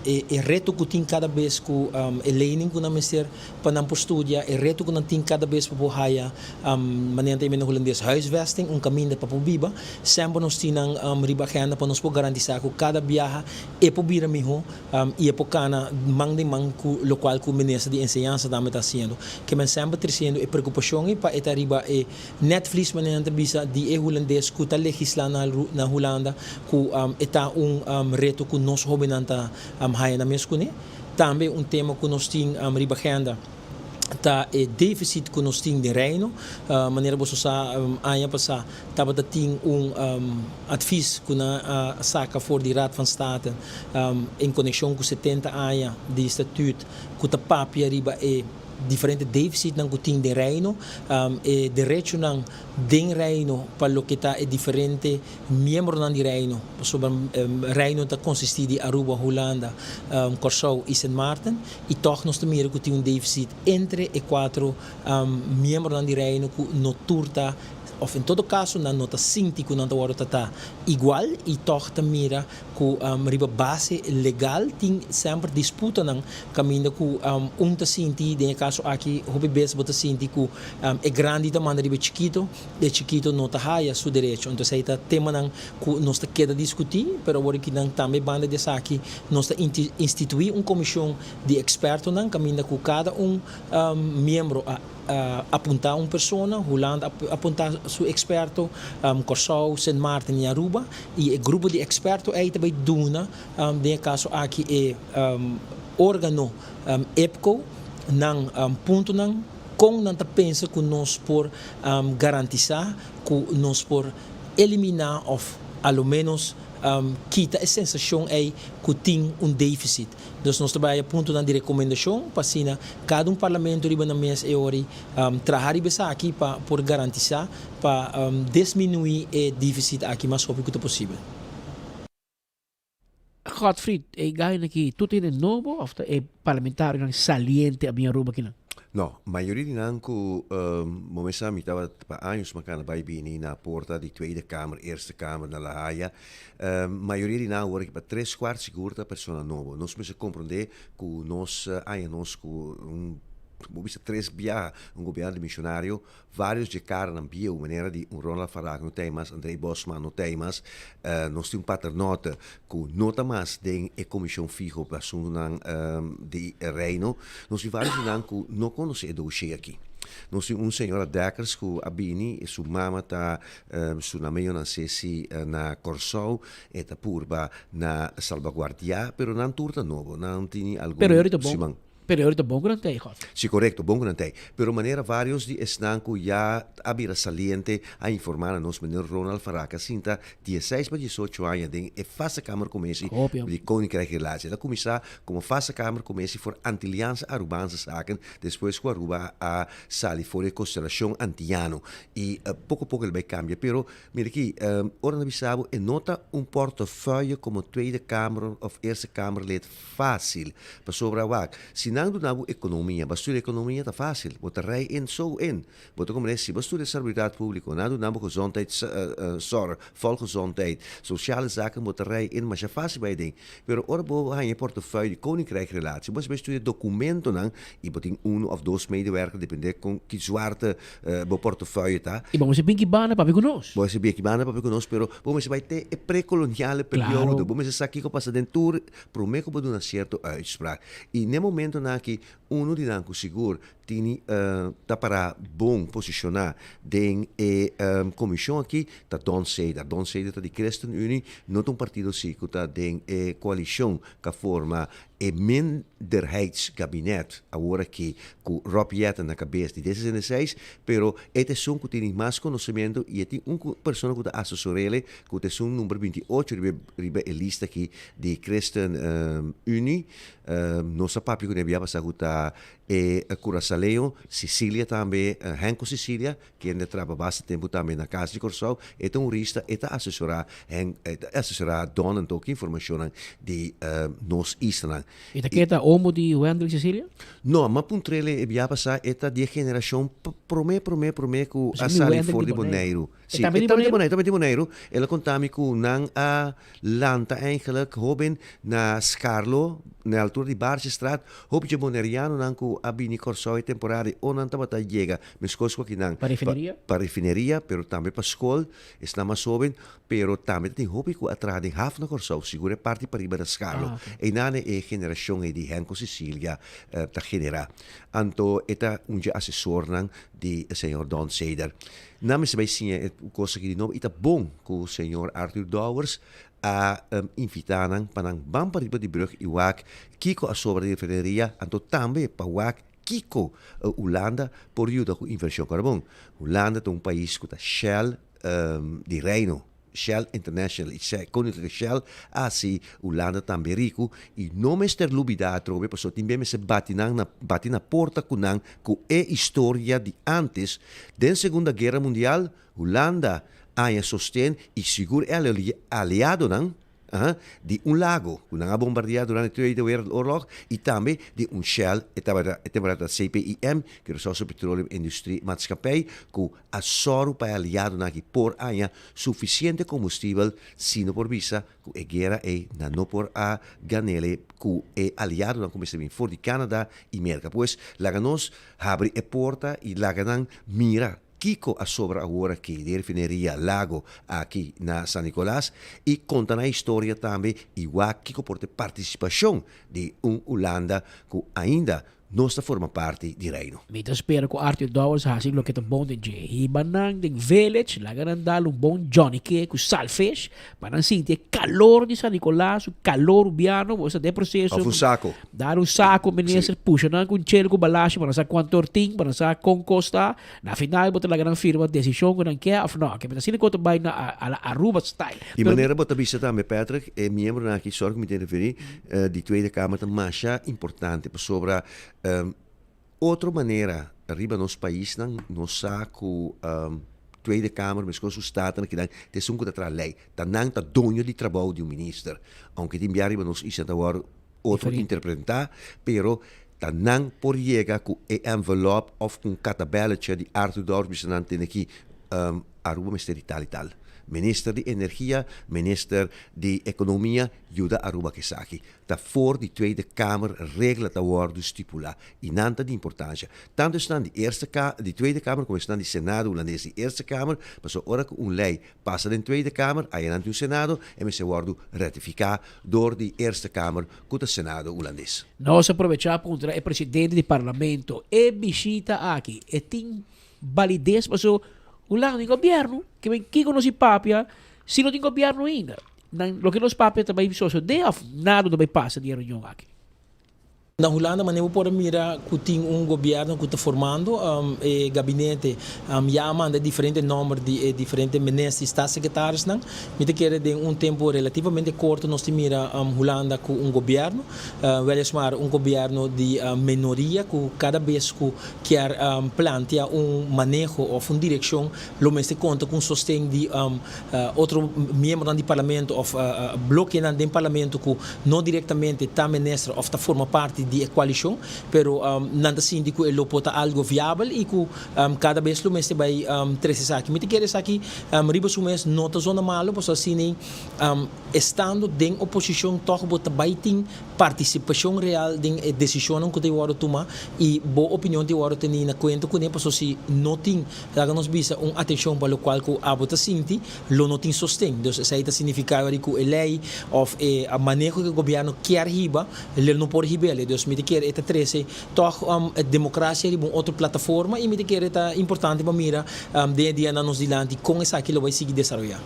e reto ku tin kada bes ku e lening ku nan mester pa nan por studia, e reto ku nan tin kada bes pa por haya manera nan ta yama na hulandes huisvesting, un kaminda pa por biba, semper nos tin nan riba agenda pa nos por garantisá ku kada biaha e por bira mihó. I e por kana man den man ku lokual ku Minister di Enseñansa tambe ta hasiendo. Ke men semper tresiendo e preokupashon ei pa e ta riba e netvlies manera nan ta bisa di e hulandes ku ta legislá na na Hulanda ku e ta un reto ku nos hóbennan ta haña nan mes kuné. Tambe un tema ku nos tin riba agenda. ta e deficit cu nos tin den Reino. Manera boso sa aña pasa tabata tin un advies cu nan a saca for di Raad van State en conexion cu 70 aña di statuut cu ta papia riba e diferente deficitnan cu tin den Reino, e derechonan den Reino pa loke ta e diferente miembronan di Reino, pasobra Reino ta consisti di Aruba, Hulanda, Corsou y Sint Maarten. I tòg nos ta mira ku tin un defisit entre e kuatro miembronan di Reino ku no tur ta, òf en todo kaso nan no ta sinti ku nan ta wòrdu tratá igual i tòg ta mira ku riba base legal tin semper disputanan kaminda ku un ta sinti, den e kaso aki hopi bes bo ta sinti ku e grandi ta manda riba e chikito, e chikito no ta haya su derecho. Entonces ei ta temanan ku nos ta keda diskutí, pero awor aki nan tambe banda di esaki nos ta instituí un komishon di ekspertonan kaminda ku kada un miembro a apuntá un persona, Hulanda a apuntá su eksperto, Kòrsou, Sint Maarten i Aruba, i e grupo di eksperto ei ta bai duna den e kaso aki e órgano IPCO nan puntonan kon nan ta pensa ku nos por garantisá ku nos por eliminá òf a lo ménos kita e sensashon ei ku tin un défisit. Dus nos ta bai haya puntonan di rekomendashon pa asina kada un parlamento riba nan mes e ora ei traha riba esaki pa por garantisá pa desminuí e défisit aki mas hopi ku ta posibel. Godfried, e gainan aki tur ta hende nobo of ta e parlamentarionan saliente a bin Aruba akinan? No, mayoria di nan ku bo mes sa mi tabata pa años makana bai bini na porta di Tweede Kamer, Eerste Kamer na La Haya. Mayoria di nan awor aki pa tres kuart sigur ta persona nobo. Nos mester komprondé ku nos aña nos ku un bo bisa tres biaha un gobierno dimisionario Varios dje karanan bieu, manera di un Ronald Farag no t'ei mas, André Bosman no t'ei mas, nos tin un Paternotte ku no ta mas den e komishon fiho pa asuntunan di Reino. Nos tin varios di nan ku no konosé e doshé aki. Nos tin un señora Dekkers ku a bini, su mama ta Sunameño nansé si na Kòrsou, e ta purba na salbaguardiá, pero nan tur ta nobo, nan tini algun siman. Pero e ora ta bon ku nan tei, Godfrey. Si, korekto, bon ku nan tei. Pero manera varios di esnan ku ya a bira saliente a informá na nos, meneer Ronald Faraka sinta dieseis pa diesocho aña den e Vaste Kamercommissie di Koninkrijkrelatie. El a kuminsá komo Vaste Kamercommissie voor Antilliaanse Arubaanse Zaken despues ku Aruba a sali for di e konstelashon Antiano. I poko poko el bai kambia. Pero mira aki, ora nan bisa bo e no ta un portefeuille komo Tweede Kamer òf Eerste Kamerlid Fácil. Pasobra wak, si nan duna bo economia, bo a studia economia ta fácil, bo ta rij in zo in. Bo ta comprende, si bo studia salubridad publico, nan duna bo gezondheidszorg, volksgezondheid, sociale zaken, bo ta rij in masha fácil bai den. Pero ora bo haña e portefeuille di Koninkrijkrelatie, bo mester bai studia documentonan y bo tin uno of dos medewerker, depende con ki zwarte bo portefeuille ta. Y bo mester bin ki banda papia cu nos. Bo mester bin ki banda papia cu nos, pero bo mester bai te e precoloniale periodo, bo mester sa kico pasa den tur Promé ku bo duna sierto uitspraak. I n'e momentonan aki, unu di nan ku sigur tini ta para bon posishoná den e komishon aki ta Don Ceder. Don Ceder ta di ChristenUnie, no ta un partido si ku ta den e koalishon ku a forma e minderheidsgabinet awor aki ku Rob Jetten na kabes di D66, pero e ta esun ku tini mas konosementu i e tin un persona ku ta asesor'ele ku ta esun number 28 riba riba e lista aki di ChristenUnie. Nos a papia ku ne bia pasá ku ta e Kurasaleo Cicilia tambe, Henko Cicilia, kende a traba basta tempu tambe na Kas di Kòrsou. E ta un hurista, e ta asesorá Hen, e ta asesorá Don anto ki informashonnan di nos islanan. E ta ke ta omo di Wendrick Cicilia? No, m'a puntr'el e bia pasá, e ta di e generashon promé, promé, promé ku a sali for di Boneiru. E tambe di Boneiru? E tambe di Boneiru. El a konta mi ku nan a lanta eigenlijk hoben na Skarlo, na altura di Bargestraat, hopi dje bonerianonan ku a bini Kòrsou e temporada i o nan tabata yega meskos ku akinan. Pa refineria? Pa refineria, pero tambe pa skol, esnan mas hoben, pero tambe ta tin hopi ku a traha den haf na Kòrsou, sigur e parti pariba na Skarlo. Einan e generashon ei di Henko Cecilia ta generá. Anto e ta un dje asesornan di señor Don Seder. Nan mester bai siña e kos aki di nobo i ta bon ku señor Arthur Dowers a invitá nan pa nan ban pariba di brug i wak kiko a sobra di refineria, anto tambe pa wak kiko Hulanda por yuda ku invershon. Kòrda bon, Hulanda ta un pais ku ta Shell di Reino. Shell International y Koninklijke Shell a haci Hulanda tambe rico y no mester lubida atrobe pasobra tin bia mester bati nan na bati na porta cu nan cu e historia di antes den Segunda Guera Mundial Hulanda haña sosten y sigur e aliadonan di un lago cu nan a bombardea durante Tweede Wereldoorlog y tambe di un Shell e tabata e temporada CPIM, Curaçaose Petroleum Industrie Maatschappij, cu a sòru pa e aliadonan aki por haña sufisiente kombustibel si no por bisa ku e guera ei nan no por a gan'ele ku e aliadonan ku mester bin for di Canada i Merka. Pues laga nos habri e porta i laga nan mira kiko a sobra awor aki di e refineria Lago aki na San Nicolas i konta nan historia tambe i wak kiko por ta e partisipashon di un Hulanda ku ainda Nos ta forma parti di Reino. Mi ta spera ku Arthur Dowers hasi loke ta bon den dje. Hiba nan den village, laga nan dal un bon Johnny Cake ku saltfish, pa nan sinti e kalor di San Nicolas, su kalor rubiano, bo sa den proseso. Of un sako. Dal un sako, minister, pusha nan ku un chel ku balashi pa nan sa kuantu or tin, pa nan sa kon kos ta. Na final bo ta laga nan firma desishon ku nan ke of no. Ke mi ta asina ku bo ta bai na a la Aruba style. Di manera bo ta bisa tambe, Patrick, e miembronan aki, sorry ku mi ta interferí, di Tweede Kamer ta masha importante pasobra otro manera riba nos paisnan nos sa ku Tweede Kamer meskos ku Staten akinan ta esun ku ta traha lei, ta nan ta doño di trabou di un minister, aunke tin bia riba nos isla ta wòrdu otro interprentá, pero ta nan por yega ku e envelop òf ku un katabèletje di Arthur Dowers bisa nan tene ki Aruba mester di tal i tal. Minister di Energia, Minister di Ekonomia yuda Aruba ku esaki. Ta for di Tweede Kamer regla ta wòrdu stipulá i nan ta di importansha. Tantu esnan di Eerste Ka di Tweede Kamer komo esnan di Senado Hulandes di Eerste Kamer, pasobra ora ku un lei pasa den Tweede Kamer, ayanan tin un Senado, e mester wòrdu ratifiká dor di Eerste Kamer ku ta Senado Hulandes. Nos a probechá puntra e presidente di Parlamento e bishita aki e tin balides paso Hulanda tin gobièrnu ke men kiko nos i papia si no tin gobièrnu ainda? Nan loke nos papia ta bai sosodé òf nada no ta bai pasa di e reunion aki? Na Hulanda manera bo por a mira cu tin un gobierno cu ta formando, e gabinete ya a manda diferente nomber di e diferente minister y staatssecretarisnan. Mi ta kere den un tempo relativamente corto nos tin mira Hulanda cu un gobierno, weliswaar un gobierno di menoria cu cada bes cu kier plantea un maneho of un direccion lo mester conta cu un sosten di otro miembronan di parlamento of blokenan den parlamento cu no directamente ta minister of ta forma parti di e coalicion, pero nan ta sinti cu e lo por ta algo viabel y cu cada bes lo mester bay trece esaki. Mi ta kere esaki riba su mes no ta zona malo pasobra asina estando den oposicion toch bo ta bay tin participacion real den e decisionnan cu ta wordo tuma y bo opinion ta wordo teni na cuenta cune pasobra si no tin Laga nos bisa un atencion pa locual cu abo ta sinti, lo no tin sosten. Dus esey ta significa wari cu e ley of e maneho cu e gobierno kier hiba, lo no por hib'el. Dus. Dus mi ta kere e ta trese tòg e demokrasia riba un otro plataforma i mi ta kere ta importante pa mira den e dianan nos dilanti kon esaki lo bai sigui desaroyá.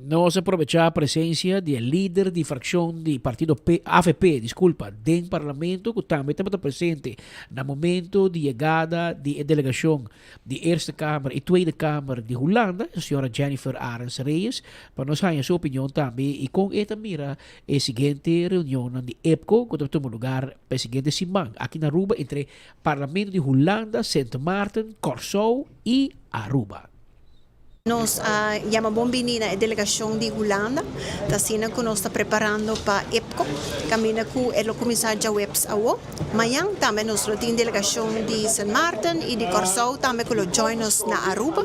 Nos a probechá presencia di e lider di fraccion di partido P, avp, disculpa, den Parlamento cu tambe tabata presente na momento di yegada di e delegacion di Eerste Kamer y Tweede Kamer di Hulanda, e señora Jennifer Arends Reyes, pa nos haña su opinion tambe y con e ta mira e siguiente reunionnan di EPCO cu ta tuma lugar pa e siguiente siman aki na Aruba entre Parlamento di Hulanda, Sint Maarten, Kòrsou y Aruba. Nos a yama bon bini na e delegacion di Hulanda, ta asina cu nos ta preparando pa EPCO, caminda cu e lo cuminsa djaweps awo. Mañan tambe nos lo tin delegacion di Sint Maarten y di Corsou tambe cu lo join nos na Aruba,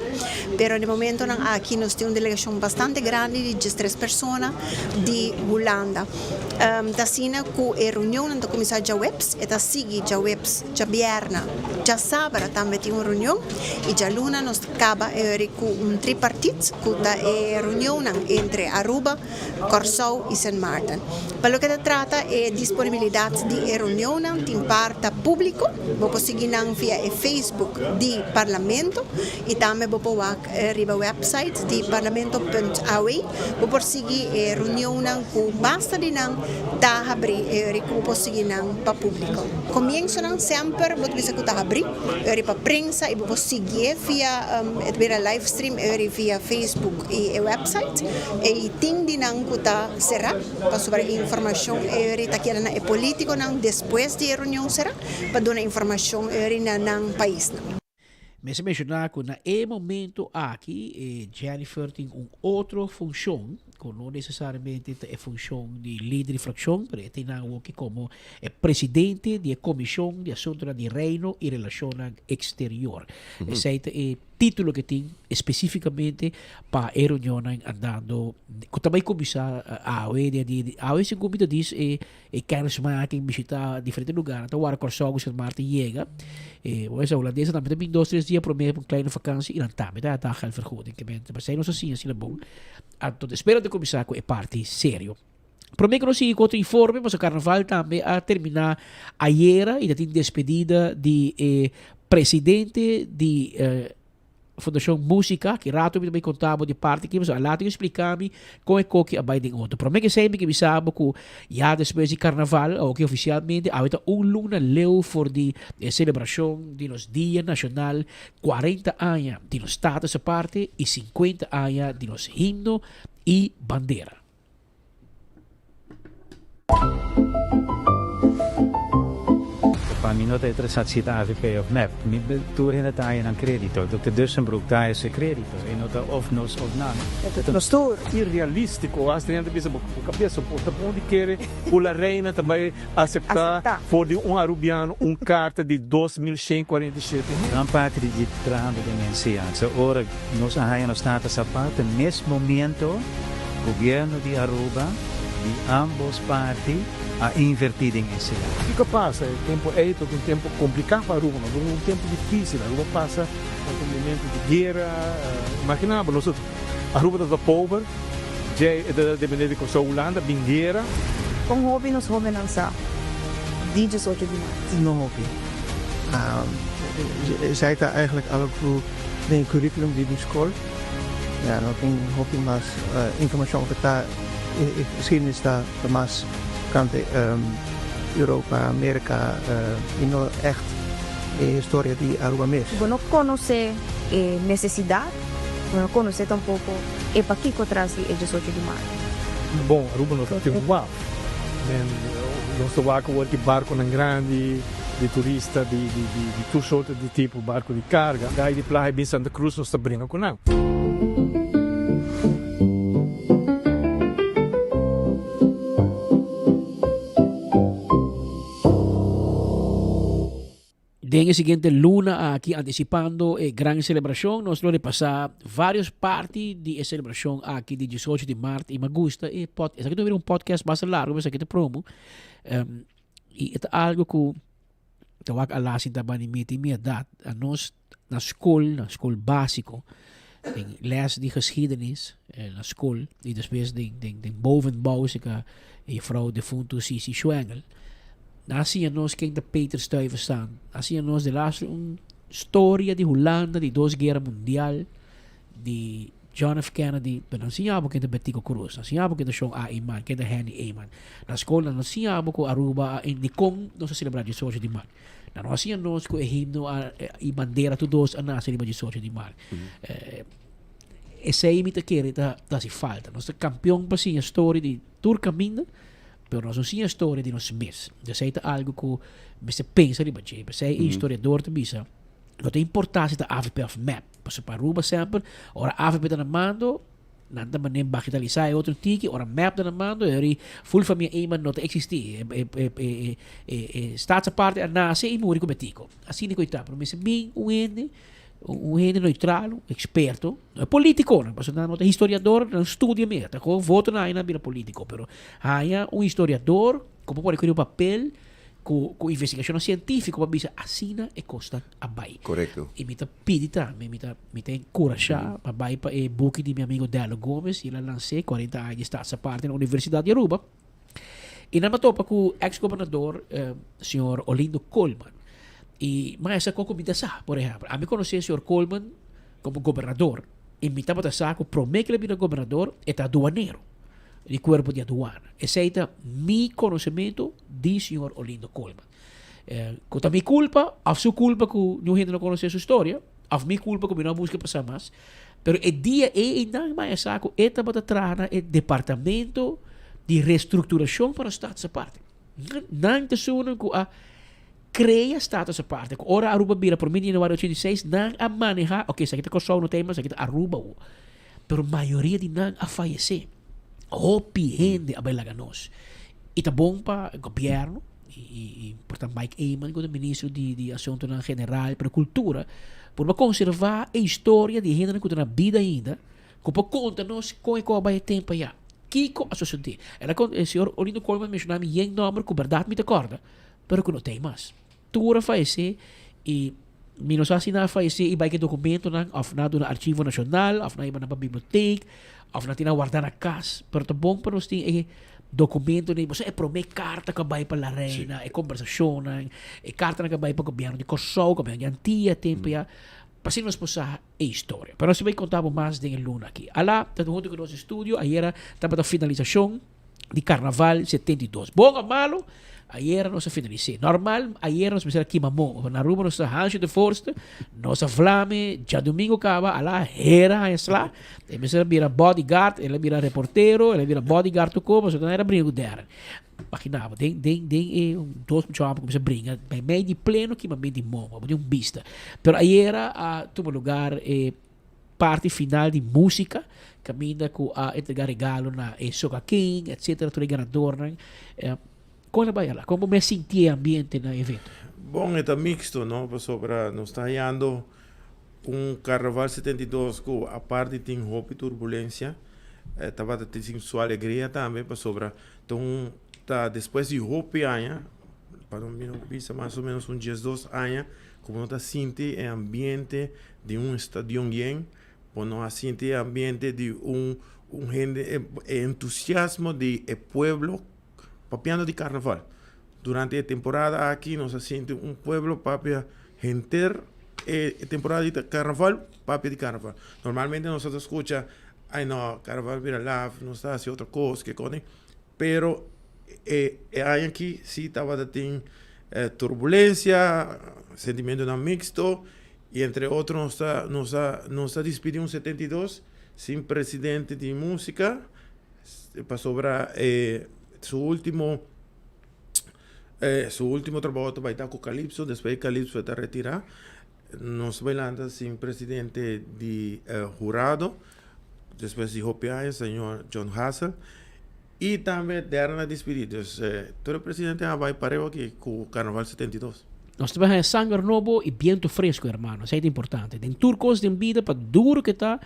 pero na e momentonan aki nos tin un delegacion bastante grandi di diestres persona di Hulanda. Ta asina cu e reunionnan ta cuminsa djaweps, e ta sigui djaweps, djabierna, djasabra tambe tin un reunion y djaluna nos. Caba e ori cu un tripartiet cu ta e reunionnan entre Aruba, Corsou y Sint Maarten. Pa loke ta trata e disponibilidad di e reunionnan tin parta publico, bo por sigui nan via e Facebook di Parlamento y tambe bo por wak riba website di parlamento punt aw. Bo por sigui e reunionnan cu basta di nan ta habri e ori cu bo por sigui nan pa publico. Comiensonan semper bo ta bisa cu ta habri. Eri pa prensa y bo por siguié via e ta bira live stream eri via Facebook y e website. E tin di nan cu ta cera pasobra e informacion eri ta keda na e politiconan despues di e reunion cera pa duna informacion eri na nan paisnan. Mester menciona cu na e momento aki Jennifer tin un otro funcion cu no necesariamente ta e funcion di lider di fraccion pero e tin nan awoki como E presidente di e Komishon di Asuntunan di Reino i Relashonnan Eksterior. Esei ta e título ke tin espesífikamente pa e reunionnan andando ku ta bai kuminsá awe dia di awe segun mi ta dis e e kennismaking bishitá diferente lugarnan ta wara Kòrsou ku Sint Maarten yega. E bo mester hulandesnan tambe ta bin dos tres dia promé pa un kleine vakansi i nan tambe ta haya daggeldvergoeding. Ke men ta pasei nos a siña asina bon. Anto espera ta kuminsá ku e parti serio. Prome ku nos sigui ku otro informe, pasobra karnaval tambe a terminá ayera i ta tin despedida di e presidente di Fundashon Músika. Ki rato mi ta bai konta bo di parti aki, pasobra a lato ku splika mi kon e koki a bai den otro. Prome ku esei mi ke bisa bo ku ya despues di karnaval, awoki ofisialmente awe ta un luna leu for di e selebrashon di nos Dia Nashonal, 40 aña di nos Status Aparte i 50 aña di nos himno i bandera. Pa mi no ta interesat si ta avp of mep. Mi tur hende ta haya nan credito. Dokter Dussenbroek ta haya su credito. E no ta of nos of nan. E ta nos tur. Irrealistico, hasta hende ta bisa bo cabeza bo ta bon di kere cu la reina ta bay acepta for di un Arubiano un carta di 2147. Gran parti di dje trahando den enseñansa. Ora nos a haya nos tata Zapata mes momento gobierno di Aruba di ambos parti a inverti den enseñansa. Kiko a pasa? E tempo ey tabata un tempo complica pa Aruba, mas un tempo dificil. Aruba pasa un momento di guera. Imagina bo, nos Aruba tabata pober, djey e tabata depende di Kòrsou, Hulanda, bin guera. Kon hopi nos hobennan sa di 18 di maart? No hopi. Esei ta eigenlijk algo den e curriculum di di skol. Ja, no tin hopi mas informashon over ta e geschiedenis ta mas kante Europa, Merka i no echt e historia di Aruba mes. Bo no konosé e nesesidat, bo no konosé tampoko e pakiko tras di e 18 di maart. Bon, Aruba no ta tin un waf. Men nos ta wak awor ki barkonan grandi di turista di di tur sorto di tipo barko di karga. Gai di playa bin Santa Cruz nos ta bringa ku nan. Den e siguiente luna aki, anticipando e gran celebracion, nos lo repasa varios parti di e celebracion aki di 18 di maart. Y me gusta e pod, esaki ta bira un podcast basta largo, pero esaki ta promo. Um, y e ta algo cu ta wak ala sinta bani miti mi edad. A nos na school, na school basico, den les di geschiedenis eh, na school, y despues den, den, den bovenbouw, sika juffrouw defunto Sisi Schwengel. Nan a siña nos ken ta Peter Stuyvesant. Nan a siña nos delaster un storia di Hulanda di dos guera mundial di John F. Kennedy. Pero nan siña bo ken ta Betico Croes. Nan siña bo ken ta Shon A. Eman, ken ta Henny Eman. Na skol nan no siña bo ku Aruba a dikon nos a selebrá diesocho di mart. Nan no a siña nos ku e himno a i bandera tur dos a nase riba diesocho di mart. Esei mi ta kere ta hasi falta. Nos ta kampion pa siña storia di tur kaminda. Pero nos no siña storia di nos mes. Esei ta algu ku mester pensa riba dje. P'esei e historiador ta bisa, no ta importá si ta avp òf mep. Pasobra pa Aruba semper, ora avp ta na mando, nan ta manera bagitalisá e otro tiki. Ora mep ta na mando, e ora ful famia Eman no ta eksistí. E Staatsaparte a nase i muri ku Betico. Asina ku e ta. Pero mester bin un hende. Un hende neutral, un experto, no e politiconan, pasobra nan no ta historiador, nan studia mira, ta con voto nan haña nan bira politico, pero haña un historiador cu por pone cu riba papel cu cu investigacionnan cientifico pa bisa asina e cosnan a bay. Correcto. Y mi ta pidi tambe, mi ta mi ta encurasha pa bay pa e buki di mi amigo Dello Gomez y el a lans'é cuarenta aña di Staats Aparte na Universidad di Aruba. Y nan a topa cu ex gobernador señor Olindo Koolman. Y mas esa con cu mi ta sa, por ehempel, ami conoce señor Koolman como gobernador y mi tabata sa cu prome cu el a bira gobernador e ta aduanero di cuerpo di aduana. Esey ta mi conocemento di señor Olindo Koolman. Cu ta mi culpa of su culpa cu niun hende no conoce su historia of mi culpa cu mi no a busca pa sa mas, Pero e dia ei einan mi a sa ku e tabata traha na e departamento di restructuracion para Status Aparte. Nan ta esunnan ku a krea Status Aparte. Ku ora Aruba bira prome di januari 86, nan a maneha, ok, esaki ta Kòrsou no ta mas, esaki ta Aruba awo. Pero mayoria di nan a fayesé. Hopi hende a bai laga nos. I ta bon pa gobièrnu, i por ta Mike Eman ku ta ministro di di asuntunan general pero kultura, por ba konservá e historia di e hendenan ku ta na bida ainda, ku por konta nos kon e kos a bai e tempu ayá. Kiko a sosodé? El a konta, e señor Olindo Koolman menshoná mi yen nòmber ku bèrdat mi ta kòrda, pero ku no ta ei mas. Tur a fayesé i mi no sa si nan a fayesé i bai ku e dokumentonan òf nan a duna Archivo Nashonal òf nan a hiba nan pa bibliotek òf nan tin nan wardá na kas. Pero ta bon pa nos tin e dokumentonan ei. Bo sa e promé karta ku a bai pa La Reina, e kombersashonnan, e kartanan ku a bai pa gobièrnu di Kòrsou, gobièrnu di Antia tempu ya, pa asina nos por sa e historia. Pero nos ta bai konta bo mas den e luna aki. Alá ta huntu ku nos den studio. Ayera tabata finalisashon. di Carnaval 72. Bon of malo, ayera nos a finalisé. Normal, ayera nos mester a kima mo. Na Aruba nos ta Hansje de Voorste, nos a vlame, djadumingo kaba, ala hera haña sla. E mester a bira bodyguard, el a bira reportero, el a bira bodyguard tur ko, pasobra nan era bringa ku dèrè. Imagina bo, den, den, den e dos mucha hòmber kuminsá bringa, meimei di pleno kimamento di momo, bo tin un bista. Pero ayera a tuma lugar e. Parti final di músika, kaminda ku a entregá regalo na e Soca King, etcetera, tur e ganadornan. Kon a bai ala? Kon bo mes sinti e ambiente na e evento? Bon, e ta mixto, no? Pasobra nos ta hayando un Carnaval 72 ku apart di tin hopi turbulencia, tabata tin su alegria tambe, pasobra ta un ta despues di hopi aña, pa no bisa mas o menos un diesdos aña, Ku bo no ta sinti e ambiente di un stadion yen, bo no a sinti e ambiente di un un hende e entusiasmo di e pueblo papiando di karnaval. Durante e temporada aki nos a sinti un pueblo papia henter e temporada di karnaval papia di karnaval. Normalmente nos ta skucha ay no karnaval bira laf nos ta hasi otro kos ke kos Pero e aña aki si tabata tin turbulencia, sentimentonan mixto y entre otro nos ta nos a nos a dispidi un 72 sin presidente di musica pasobra e su ultimo su ultimo trabao ta bay ta cu Calypso despues Calypso e ta retira nos bay lanta sin presidente di hurado. Despues di hopi aña señor John Hassel y tambe Derna a dispidi. Dus tur e presidente a bay pareu aki cu Carnaval 72. Nos ta bai haña sanger nobo i bientu fresku, hermano. Esei ta importante. Den tur kos den bida, pa duru ke ta,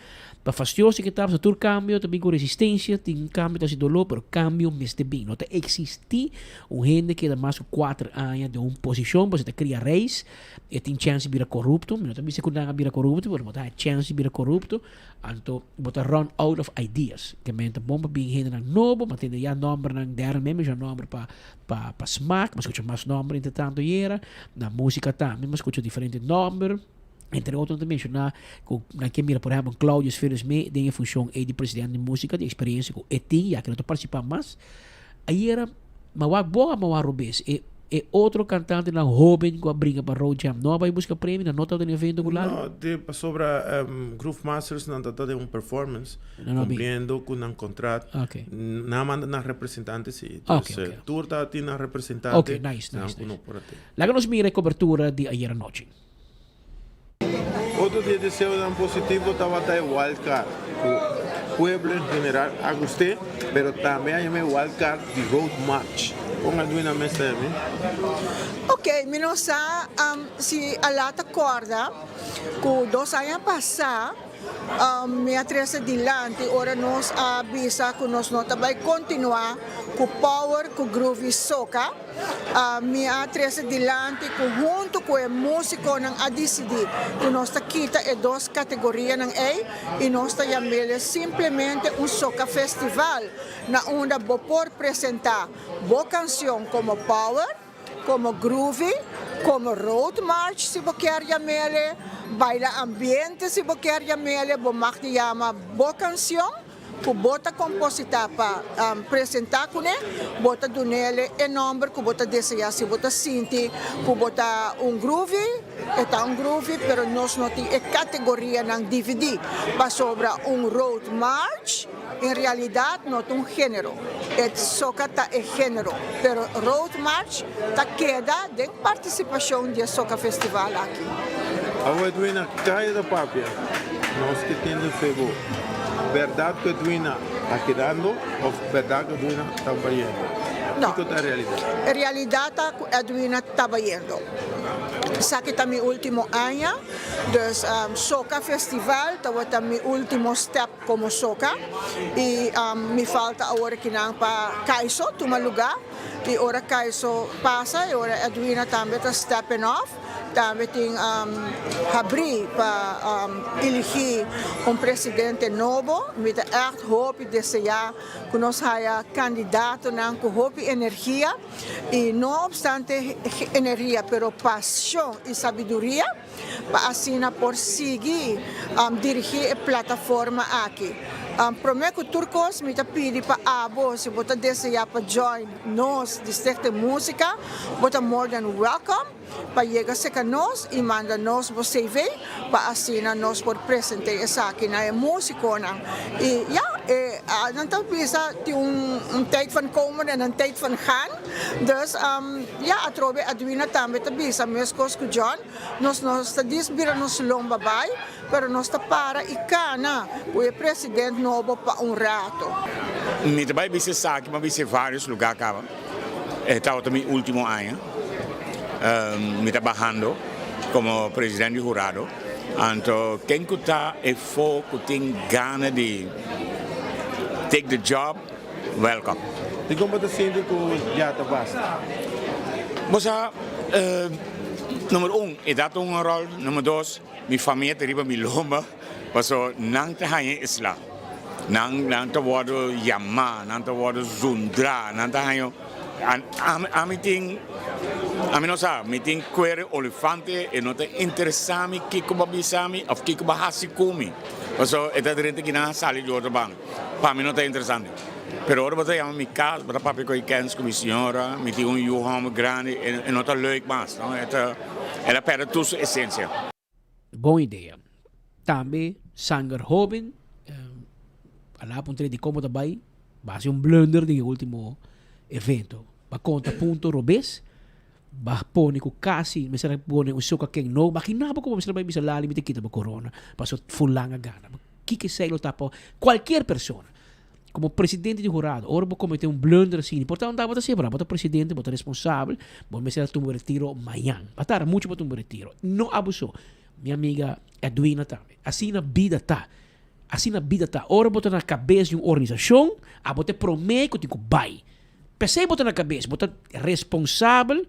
pa fastioso ke ta, pasobra tur kambio ta bin ku resistensia, tin kambio ta hasi doló, pero kambio mester bin. No ta eksistí un hende keda mas ku kuater aña den un posishon, pasobra e ta kria reis, e tin chèns di bira korupto. Mi no ta bisa ku nan a bira korupto, pero bo ta haña chèns di bira korupto. Anto bo ta run out of ideas. Ke men ta bon pa bin hendenan nobo, ma tende ya nombernan, dèrde men menciona nomber pa pa pa smaak, mi a scucha mas nomber entre tanto yera, na musica tambe mi a scucha diferente nomber, entre otro nan ta menciona cu nan ke mira por ehempel Claudius Felisme den e funcion ey di presidente di musica, di experiencia cu e tin ya ke no ta participa mas. Ayera mi a wak bon of mi a wak robes? E e otro cantantenan hoben cu a bringa pa Road Jam no a bay busca premio? Nan no tabata den evento cu Lalo? No, di pasobra Groove Masters nan ta ta den un performance Nan no a bin. cumpliendo cu nan contract. Ok. Nan a manda nan representante si. Ok, Dus ok. tur ta tin nan representante. Ok, nice, nan nice, cu nice. no por a tin. Laga nos mira e cobertura di ayera nochi. Otro di e deseonan positivo tabata e wild card ku pueblo en general a gust'é, pero tambe a yama e wild card di Road March. Kon Edwina mes ta yam'é? Ok, mi no sa si a laat ta kòrda ku dos aña pasá Mi a trese dilanti ora nos a bisa ku nos no ta bai kontinuá ku Power ku Groovy Soca. Mi a trese dilanti ku huntu ku e músikonan a disidí ku nos ta kita e dos kategorianan ei i nos ta yam'el simplemente un Soca Festival na unda bo por presentá bo kansion komo Power. Como groovy, como road march si bo kier yamele, baila ambiente si bo kier yamele, bo mag di yama bo cancion cu bo ta composita pa presenta cune, bo ta dunele e nomber cu bo ta desea. Si bo ta sinti cu bo ta un groovy, e ta un groovy, pero nos no tin e categorianan dividi pasobra un road march. En realidad no ta un genero, e soca ta e genero, pero Road March ta keda den participacion di e Soca Festival aki. Awo Edwina caya ta papia, nos ke tende fe bo. Berdad cu Edwina ta kedando of berdad cu Edwina ta bayendo? No. Kico ta e realidad? E realidad ta cu Edwina ta bayendo. Esaki ta mi ultimo aña, dus Soca Festival tawata mi ultimo step. Como soca y mi falta awor akinan pa Kaiso tuma luga y ora Kaiso pasa y ora Edwina tambe ta stepping off tambe tin habri pa eligi un presidente nobo. Mi ta echt hopi desea cu nos haya candidatonan cu hopi energia y no obstante energia pero pasion y sabiduria. pa asina por sigui dirigí e plataforma aki. Promé ku tur kos mi ta pidi pa abo si bo ta deseá pa join nos di Stichting Músika, bo ta more than welcome pa yega serka nos i manda nos bo CV pa asina nos por present'é esaki na e músikonan. I ya, e nan ta bisa tin un tijd van komen en een tijd van gaan. Dus ya atrobe Edwina tambe ta bisa meskos ku John. Nos no ta dis bira nos lomba bai, pero nos ta para i kana ku e president nobo pa un rato. Mi ta bai bisa esaki, mi a bisa e varios lugar caba. E tabata mi ultimo aña. Mi ta bahando como president di hurado. Anto ken cu ta e fo cu tin gana di take the job, welcome. Dikon bo ta sinti ku ya ta basta? Bo sa, number un, edat ta un ròl, number dos, mi famia ta riba mi lomba, paso nan ta haña e sla. Nan nan ta wòrdu yamá, nan ta wòrdu zundrá, nan ta haña, ami tin, ami no sa, mi tin kuer olifante, e no ta interesá mi kiko bo a bisa mi òf kiko bo a hasi ku mi, paso e ta drenta kinan a sali di otro banda. Pa mi no ta interesante. Pero ora bo ta yama mi cas, bo ta papia cu e kens cu mi señora, mi tin un yu homber grandi, e no ta leuk mas, no? E ta, el a perde tur su esencia. Bon idea. Tambe sanger hoben a la puntra di como ta bay, ba haci un blunder den e ultimo evento. Ba conta punto robes, ba pone cu casi mester a pone un soca ken no, imagina bo como mester a bay bisa Lali mi ta kita bo corona, paso fulana a gana. Kiko esei lo ta pa cualkier persona. Komo presidente di hurado, ora bo kometé un blunder asina, por ta unda bo ta sembra, bo ta presidente, bo ta responsabel, bo mester a tuma bo retiro mañan. Ba tarda muchu pa tuma bo retiro. No abusó. Mi amiga Edwina tambe. Asina bida ta. Asina bida ta. Ora bo ta na kabes di un organisashon, abo ta e promé ku tin ku bai. P'esei bo ta na kabes, bo ta responsabel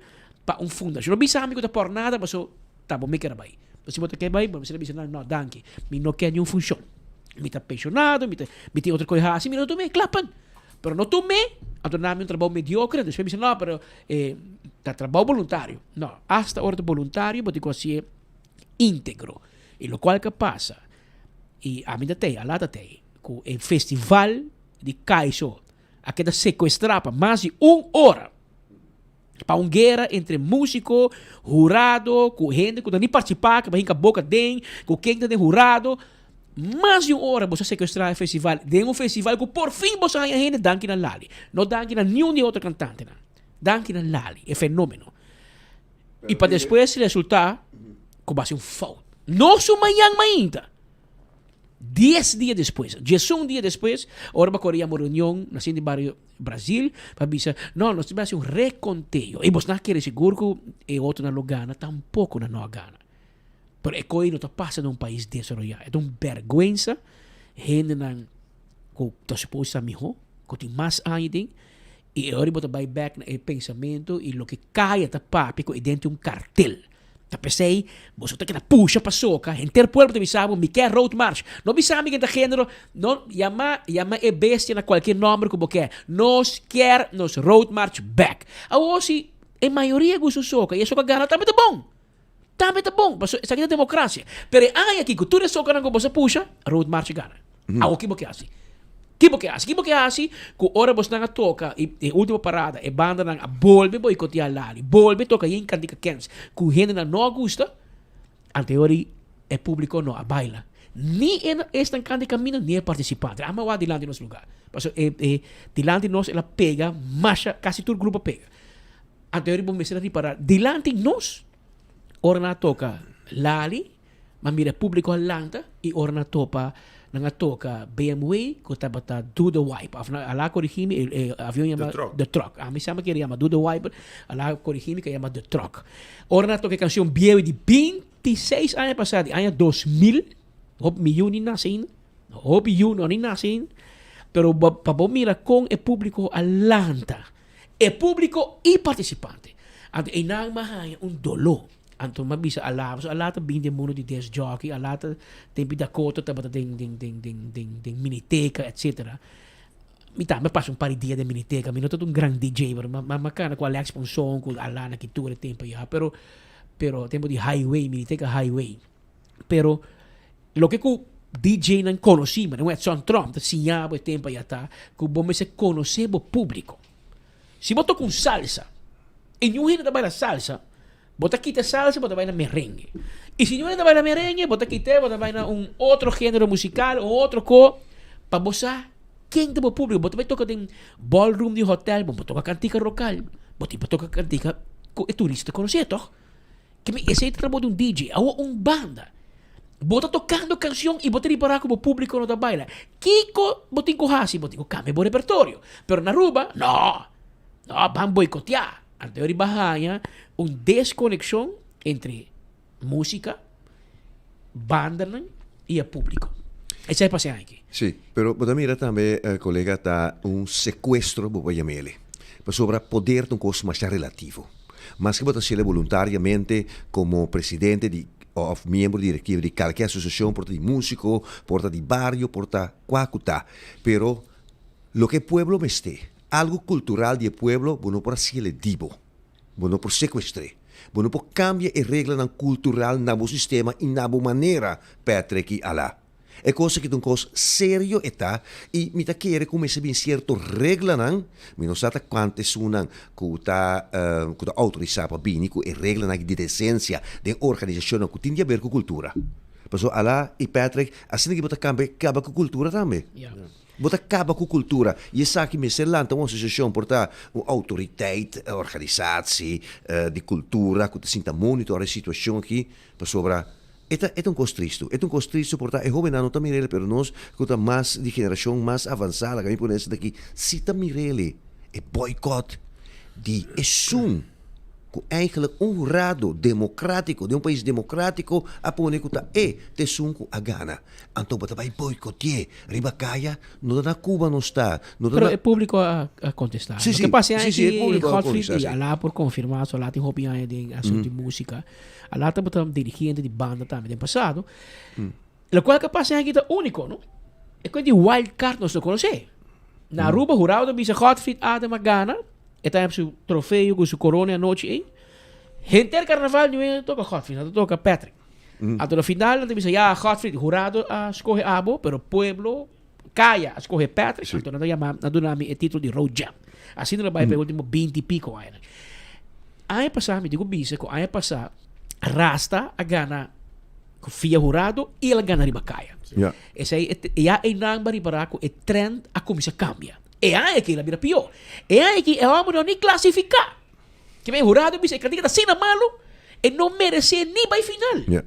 pa un fundashon. No bisa ami ku ta por nada paso ta bo mi ker a bai. Si bo ta ke bai, bo mester a bisa nan, no danki, mi no ke niun funshon. Mi ta penshonado, mi ta mi tin otro kos hasi, mi no tum'é, klappen. Pero no tum'é, anto nan mi un trabou mediokre, despues mi bisa no, pero e ta trabou boluntario. No, asta ora ta boluntario bo tin ku hasié íntegro. I lokual ke pasa, i ami ta tei, Alá ta tei, ku e festival di Kaiso a keda sekuestrá pa mas di un ora pa un guera entre músiko, hurado, ku hende ku ta ni partisipá, ku ta hinka boka den, ku ken ta den hurado. Mas di un ora boso a sekuestrá e festival, den un festival ku por fin boso a haña hende danki na Lali. No danki na niun di e otro kantantenan. Danki na Lali, e fenómeno. I pa despues resultá ku bo a hasi un fout. No su mañan mainta. Dies dia despues, diesun dia despues, ora bo a kore yama un reunion na Sint di Bario Brasil pa bisa, no, nos tin bai hasi un rekonteo. I bos no a kere sigur ku e otronan lo gana, tampoko nan no a gana. Pero e koi no ta pasa na un pais desaroyá. E ta un bèrgwensa, hendenan ku ta supos ta mihó, ku tin mas aña den, i e ora bo ta bai bèk na e pensamentu i loke kaya ta papia ku e denter un kartel. Ta p'esei boso ta keda pusha pa soka, henter pueblo ta bisa bo, mi ke road march. No bisa mi ken ta genero, no yama yama e bestia na kualkier nomber ku bo ke. Nos kier nos road march bèk. Awor si e mayoria gusta soka i e soka gana tambe ta bon. Tambe ta bon, pasobra esaki ta demokrasia. Pero e aña aki ku tur e sokanan ku boso a pusha, road march a gana. Awor ki bo ke hasi? Ki bo ke hasi? Ki bo ke hasi ku ora bosnan a toka i e ultimo parada e bandanan a bolbe boikoteá Lali, bolbe toka yen kantika kens ku hendenan no a gusta, anteor e públiko no a baila. Ni e esnan kanta e kaminda ni e partisipante. Amo a wak dilanti nos lugá. Pasobra e e dilanti nos el a pega masha, kasi tur grupo a pega. Anteor bo mester a ripará dilanti nos ora nan a toka Lali, m'a mira e públiko a lanta i ora nan a topa nan a toka BMW ku tabata Do the Wiper òf nan Alá korigí mi e avion yama The Truck. The Truck. Ami sa mi kere yama Do the Wiper, Alá korigí mi ku a yama The Truck. Ora nan a toka e kanshon bieu di bintiseis aña pasá di aña 2000, hopi mi yu ni nase ainda, hopi yu no ni nase ainda, pero pa bo mira kon e públiko a lanta. E públiko i partisipante. Anto einan m'a haña un doló. Anto m'a bisa Alá, pasobra Alá ta bin den mundu di disc jockey, Alá ta tempu di Dakota tabata den den den den den den miniteca etcetera. Mi tambe a pasa un par di dia den miniteca, mi no tabata un gran DJ pero m'a m'a cana cu Alex Ponson cu Alá na ki tur e tempu ya, pero pero tempu di Highway, miniteca Highway. Pero loke cu DJ nan conoci, manera un Edson Trump ta siña bo e tempo aya ta cu bo mester conoce bo publico. Si bo toca un salsa y niun hende ta baila salsa, bo ta kita e salsa y bo ta bai na merengue. Y si niun hende ta baila merengue, bo ta kit'e bo ta bai na un otro genero musical, un otro co, pa bo sa ken ta bo publico. Bo ta bai toca den ballroom di hotel, bo por toca cantica local, bo tin por toca cantica cu e turista conoce, toch? Kemi esei ta trabou di un DJ. Awor un banda. Bo ta tokando kanshon i bo ta ripará ku bo públiko no ta baila. Kiko bo tin ku hasi? Bo tin ku kambia bo repertorio. Pero na Aruba, no! No, ban boikoteá. Anto riba haña un deskonekshon entre músika, bandanan i e públiko. Esei a pasa aki. Sí, pero bo ta mira tambe, kolega, ta un sekuestro bo por yam'el. Pasobra poder ta un kos masha relativo. Maske bo ta hasiel boluntariamente komo presidente di òf miembro direktivo di kalke asosiashon, por ta di músiko, por ta di bario, por ta kua ku ta. Pero loke e pueblo mester, algu kultural di e pueblo, bo no por hasiel di bo. Bo no por sekuestr'é. Bo no por kambia e reglanan kultural na bo sistema i na bo manera, Patrick i Alá. E kos aki ta un kos serio e ta i mi ta kere ku mester bin sierto reglanan, mi no sa ta kuantu esunnan ku ta ku ta outorisá pa bini ku e reglanan aki di desensia den organisashonnan ku tin di aber ku kultura. Pasobra Alá i Patrick asina ki bo ta kambia kaba ku kultura tambe. Bo ta kaba ku kultura i esaki mester lanta un asosiashon por ta un outoriteit, organisatie di kultura ku ta sinta monitor e situashon aki pasobra. E ta e ta un kos tristu. E ta un kos tristu por ta e hobennan no ta mir'el pero nos ku ta mas di generashon mas avansá laga mi pone esei aki si ta mir'el e boycott di esun ku eigenlijk un hurado demokratiko den un pais demokratiko a pone ku ta e ta esun ku a gana. Anto bo ta bai boykoti'é riba kaya? No ta na Cuba nos ta, no ta Pero na. e público a a contestá. Sí, Loke sí, pasa sí, sí, e aki, público a Godfried, contestá, i sí. Alá por confirmá, so Alá tin hopi aña den asunto di música. Alá tabata un dirigente di banda tambe den pasado. Locual ke pasa aki ta único, no? E cuenta di wild card nos no conoce. Na Aruba, hurado ta bisa Godfried Adem a gana, e ta hep su trofeo cu su corona e anochi ey. Henter carnaval niun hende ta toca Godfried, nan ta toca Patrick. Anto na final nan ta bisa, ya Godfried, hurado a scoge abo, pero pueblo, caya, a scoge Patrick. Anto nan ta yama, nan duna mi e titulo di Road Jam. Asina lo bay pa e ultimo binti y pico añanan. Aña pasa, mi tin cu bisa cu aña pasa Rasta a gana via hurado y el a gana riba caya. Esey ya eynan bo a ripara cu e trend a cuminsa cambia. E aña aki el a bira pio. E aña aki e homber no ni clasifica. Kiba e hurado bisa e kantika ta asina malu, e no meresé ni bai final.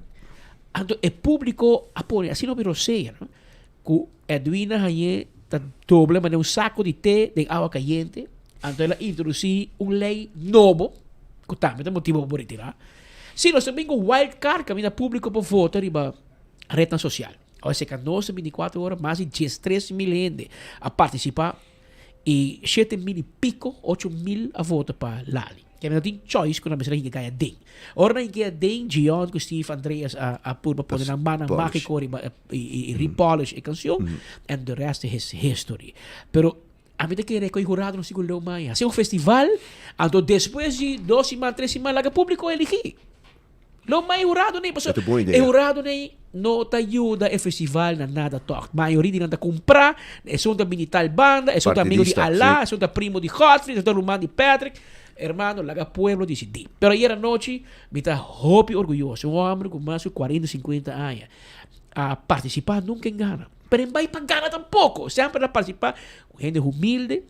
Anto e públiko a pone asina hopi rosea, no? Ku Edwina hañ'é ta dobla manera un sako di te den awa kayente. Anto el a introdusí un lei nobo, ku tambe ta motibu pa bo retirá. Si nos ta bin ku wild card kaminda públiko por vota riba retnan sosial. Ora seka nos ta bintikuater ora mas di diestres mil hende a partisipá. Y 7000 y pico, 8000 a vota pa Lali. Kende no tin choice cu nan mester a hinca caya den. Ora nan hinca den, Gion cu Steve Andreas a a purba pone nan mannan magico riba e y y repolish e cancion and the rest is history. Pero ami ta kere cu e hurado no sigur leu maya. Haci un festival, anto despues di dos siman, tres siman laga publico eligi. Lo mai hurado nei, pasobra E ta bon e idea. hurado nei no ta yuda e festival na nada tòg. Mayoria di nan ta kumprá, esun ta bini tal banda, esun ta amigo di Partidista, Alá, sí. esun ta primo di Godfrey, esun ta ruman di Patrick. Hermano, laga pueblo disidí. Pero ayer anochi mi ta hopi orguyoso. Un homber ku mas ku kuarenta, sinkuenta aña a partisipá, nunka en gana. Pero en bai pa gana tampoko. Semper el a partisipá ku hende humilde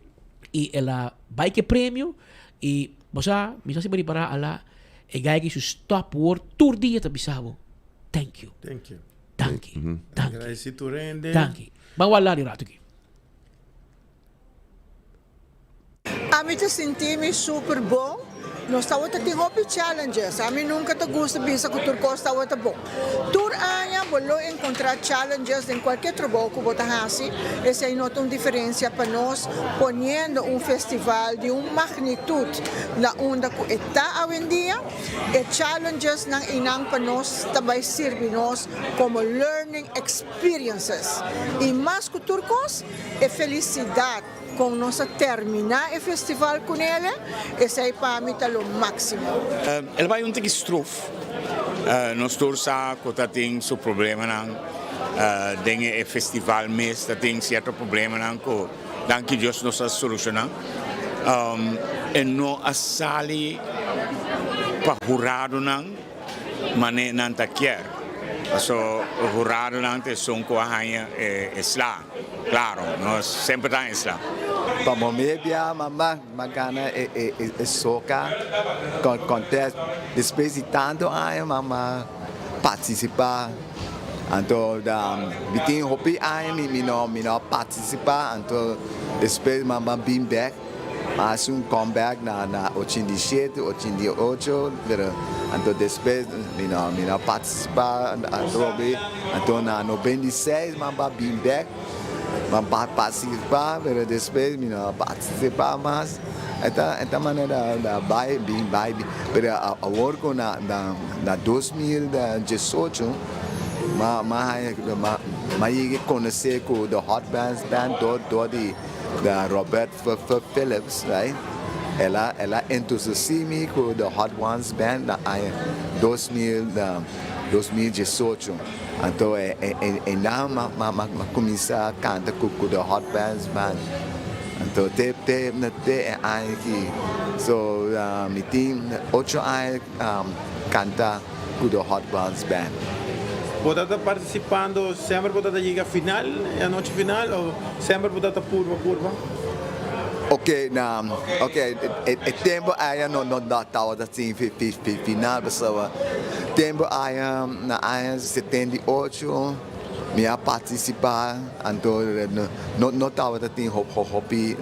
i el a bai ku e premio. I bo sa, mi sa si bo ripará Alá. E guy ki su stop word tur dia ta bisa bo thank you. Thank you. Danki. Danki. Agradeci tur hende. Danki. Ban wak Lali rato aki. Ami ta sinti mi super bon. Nos tabata tin hopi challenges. Ami nunca ta gusta bisa cu tur cos tabata bon. Tur aña bo lo encontra challenges den cualkier trabou cu bo ta haci. Esey no ta un diferencia pa nos poniendo un festival di un magnitud na unda cu e ta awendia. E challengesnan eynan pa nos ta bay sirbi nos como learning experiences. Y mas cu tur cos, e felicidad con nos a termina e festival cunele, esey pa mi ta lo maximo. El bay un tiki struf. Nos tur sa cu ta tin su problemanan den e festival mes, ta tin cierto problemanan cu danki Dios nos a soluciona. E no a sali pa huradonan mane nan ta kier. Paso huradonan ta esun cu a haña e sla. Claro, nos semper ta haña e sla. Pa momé bia mama m'a gana e soca contest despues di tanto aña mama participa anto mi tin hopi aña mi no mi no a participa anto despues mama bin bek a haci un comeback na na 87 88 pero anto despues mi no mi no a participa atrobe anto na 96 mama bin bek. M'a participa pero despues mi no a participa mas. E ta e ta manera da bai bin bai bin pero awor cu na na 2018 m'a m'a haya m'a yega conoce cu the Hot Bands Band door door di Robert Phillips right el a el a introduci mi cu the Hot Ones Band na aña 2018. Anto e nan m'a cuminsa canta cu The Hot Bands Band. Anto te te te e aña aki. So mi tin ocho aña canta cu The Hot Bands Band. Bo ta ta participando semper bo ta ta yega final, e anochi final o semper bo ta ta purba purba? Ok na ok e tempo aya no no tabata tin final pasobra tempo aya na aña 78 mi a participa anto no no tabata tin hopi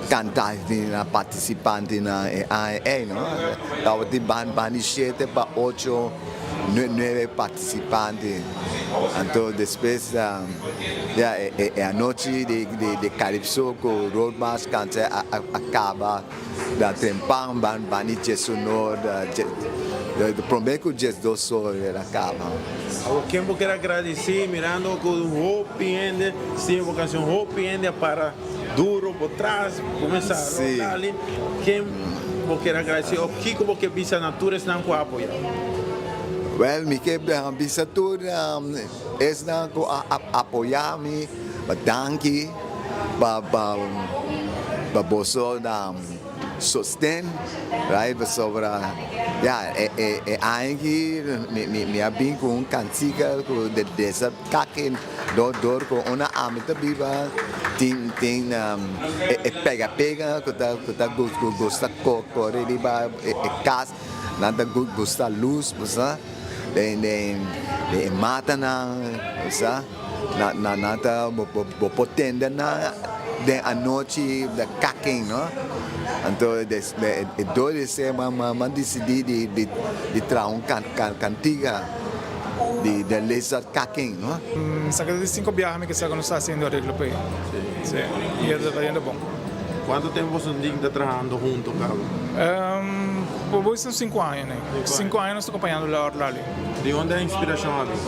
cantante participante na e aña ey no tabatin banda di shete pa ocho nuebe participante anto despues ya e anochi di Calypso cu Road March canta a caba na trempan ban di diesunor prome cu diesdos or el a caba. Awor ken bo kier a gradici mirando cu hopi hende stima bo cancion hopi hende a para duro bo tras cuminsa rola ken bo kier a gradici of kico bo kier bisa na tur esnan cu a apoya? Well mi ke bisa tur esnan ku a apoyá mi, danki pa pa boso sosten, right, pasobra ya e aña aki mi a bin ku un kantika ku desa kaki dor ku unda ami ta biba tin tin e pega pega ku ta ku ta gusta kore riba e kas. Nan ta gusta lus, bo sa, den den e matanan, bo sa, nan nan ta bo por tende nan den anochi da kaken, no. Anto e dor di esei mi a disidí di di traha un kantiga di The Lizard Kaken, no. Esaki ta di sinku biaha mi ke sa ku nos ta hasiendo areglo pa e. Sí, i e ta yendo bon. Kuantu tempu boso tin ta trahando hunto kaba? Por bo esnan sinku aña ne. Sinku aña nos ta kompañando Lord Lali. Di unda e inspirashon a bin?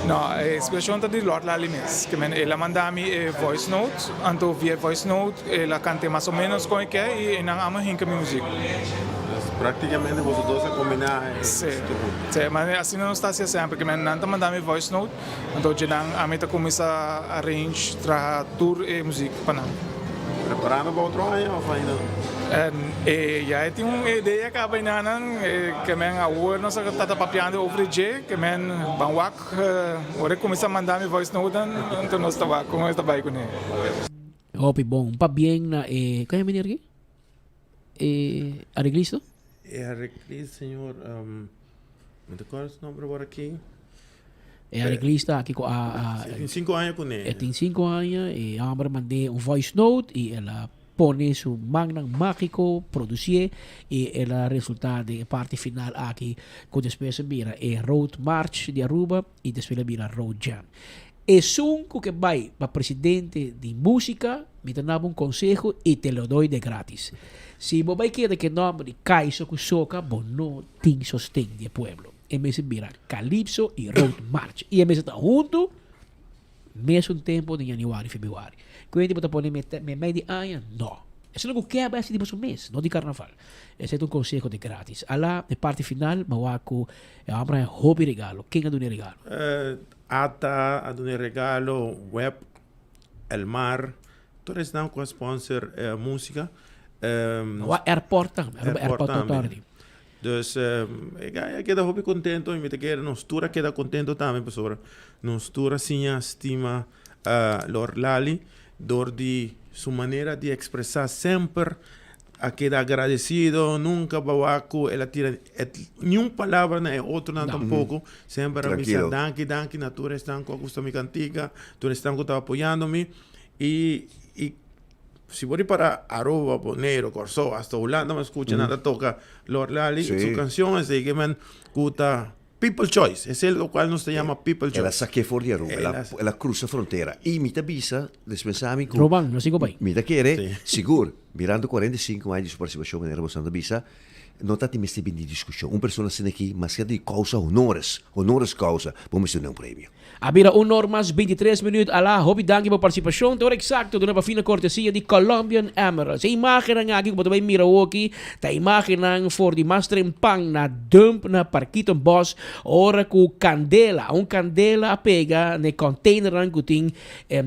No, e inspirashon ta di Lord Lali mes. Ke men el a manda mi e voice note, anto via e voice note el a kant'é mas o menos kon e ke i einan amo hinka mi muzik. Dus praktikamente boso dos a kombiná e éksito hunto. Sí, ma asina nos ta hasié semper. Ke men nan ta manda mi voice note. Anto djenan ami ta kuminsá arrange, traha tur e muzik pa nan. Preparando pa otro aña of ainda no? E ya e tin un idea kaba enanan, ke men awor nos a ta papiando over di dje, ke men ban wak ora e kuminsá manda mi voice note nan, anto nos ta wak kon e ta bai kuné. Hopi bon. Pabien na e, kon e meneer aki? E areglista? E areglista, señor, mi ta kòrda su nomber awor aki. E areglista aki ku a a. E tin sinku aña kuné. E tin sinku aña, e hòmber a mand'é un voice note i el a pone su mannan mágiko produsié i el a resultá den e parti final aki ku despues a bira e Road March di Aruba i despues el a bira Road Jam. Esun ku ke bai pa presidente di músika mi ta nabo un konseho i te lo doy de gratis. Si bo bai keda ku e nòmber di Kaiso ku Soka bo no tin sosten di e pueblo. E mester bira Calypso y Road March. Y e mester ta hunto mesun tempo den januari, februari. Kuenti bo ta pone me mei di aña? No. Esei ku keba esi di boso mes, no di carnaval. Esei ta un conseho di gratis. Ala e parti final, mi wak ku e homber a haña hopi regalo. Ken a duna e regalo? Ata a duna e regalo, Web, Elmar, tur esnan ku a sponsor e musica. Wak airport tambe, Aruba Airport Authority. Dus e gai a keda hopi contento y mi ta kere nos tur a keda contento tambe pasobra nos tur a siña stima Lord Lali door di su manera di expresa semper a keda agradecido nunca bawa cu el a tira niun palabra na e otronan tampoco semper a bisa danki danki na tur esnan cu a gusta mi cantica tur esnan cu ta apoyando mi y Si bo ripara Aruba, Boneiru, Kòrsou, hasta Hulanda bo skucha nan ta toka Lord Lali su kanshon esei ke men ku ta people choice, esei lokual nos ta yama people El a choice. sak'é for di Aruba, el a el a krusa frontera. I mi ta bisa, despensa mi ku Roman, no sigo bai. mi ta kere, sigur, mirando 45 aña di su partisipashon manera boso nan ta bisa, no ta tin mester bin di diskushon. Un persona asina aki maske di kousa honores, honoris causa, bo mester duna un premio. A bira un or mas bintitres minuut. Alá, hopi danki pa partisipashon. Te ora eksakto duna pa fina kortesia di Colombian Emeralds. E imágennan aki ku bo ta bai mira awoki ta imágennan for di mas trempan na dump na Parkietenbos ora ku kandela, un kandela a pega na e kònteinernan ku tin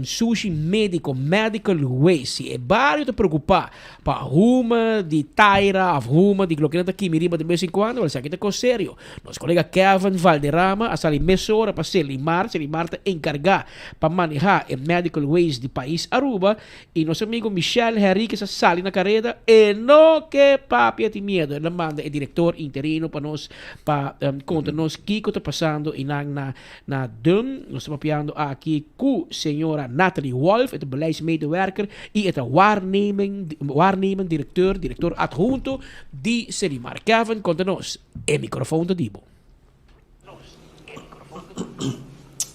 sushi médiko, medical waste. Si e bario ta preokupá pa huma di taira òf huma di loke. Loke nan ta kimi riba de bes en cuando, wel esaki ta cos serio. Nos colega Kevin Valderrama a sali mesora pa Serlimar. Serlimar ta encarga pa maneha e medical waste di pais Aruba y nos amigo Michel Henriquez a sali na careda e no ke papia tin miedo. El a manda e director interino pa nos pa conta nos kico ta pasando y nan na na dum. Nos ta papiando aki cu señora Nathalie Wolff, e ta beleidsmedewerker y e ta waarneming waarnemend directeur, director adhunto di Serlimar. Kevin, conta nos, e microfoon ta di bo.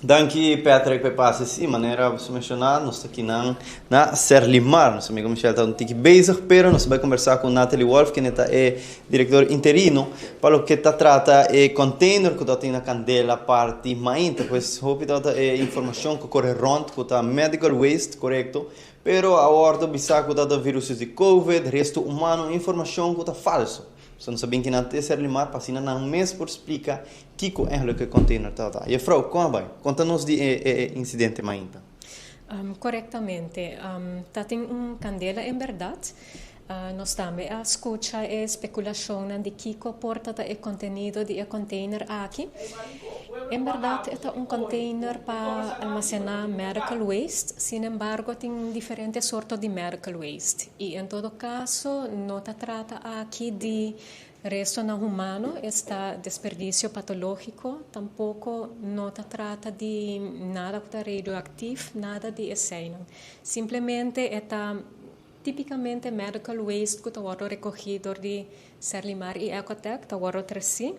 Danki Patrick pa e pase. Sí, manera bo a menshoná, nos ta kinan na Serlimar. Nos amigo Michel ta un tiki bezig, pero nos ta bai kombersá ku Nathalie Wolff, kende ta e direktor interino pa loke ta trata e container ku ta tin na kandela parti mainta. Pues hopi tabata e informashon ku kore rònt ku ta medical waste, korekto, pero a wòrdu bisá ku tabata viruses di covid, resto humano, informashon ku ta falso. So nos a bin kinan te Serlimar pa asina nan mes por splika kiko eigenlijk e container tabata. Juffrouw, kon a bai? Konta nos di e e incidente mainta. Korektamente. Ta tin un kandela en bèrdat. Nos tambe a skucha e spekulashonnan di kiko por ta ta e kontenido di e container aki. En bèrdat e ta un container pa almasená medical waste, sin embargo tin diferente sorto di medical waste. I en todo kaso no ta trata aki di restonan humano, esta desperdisio patológiko, tampoko no ta trata di nada ku ta radioaktif, nada di eseinan. Simplemente e ta tipikamente medical waste ku ta wòrdu rekogí dor di Serlimar i Ecotec ta wòrdu tresí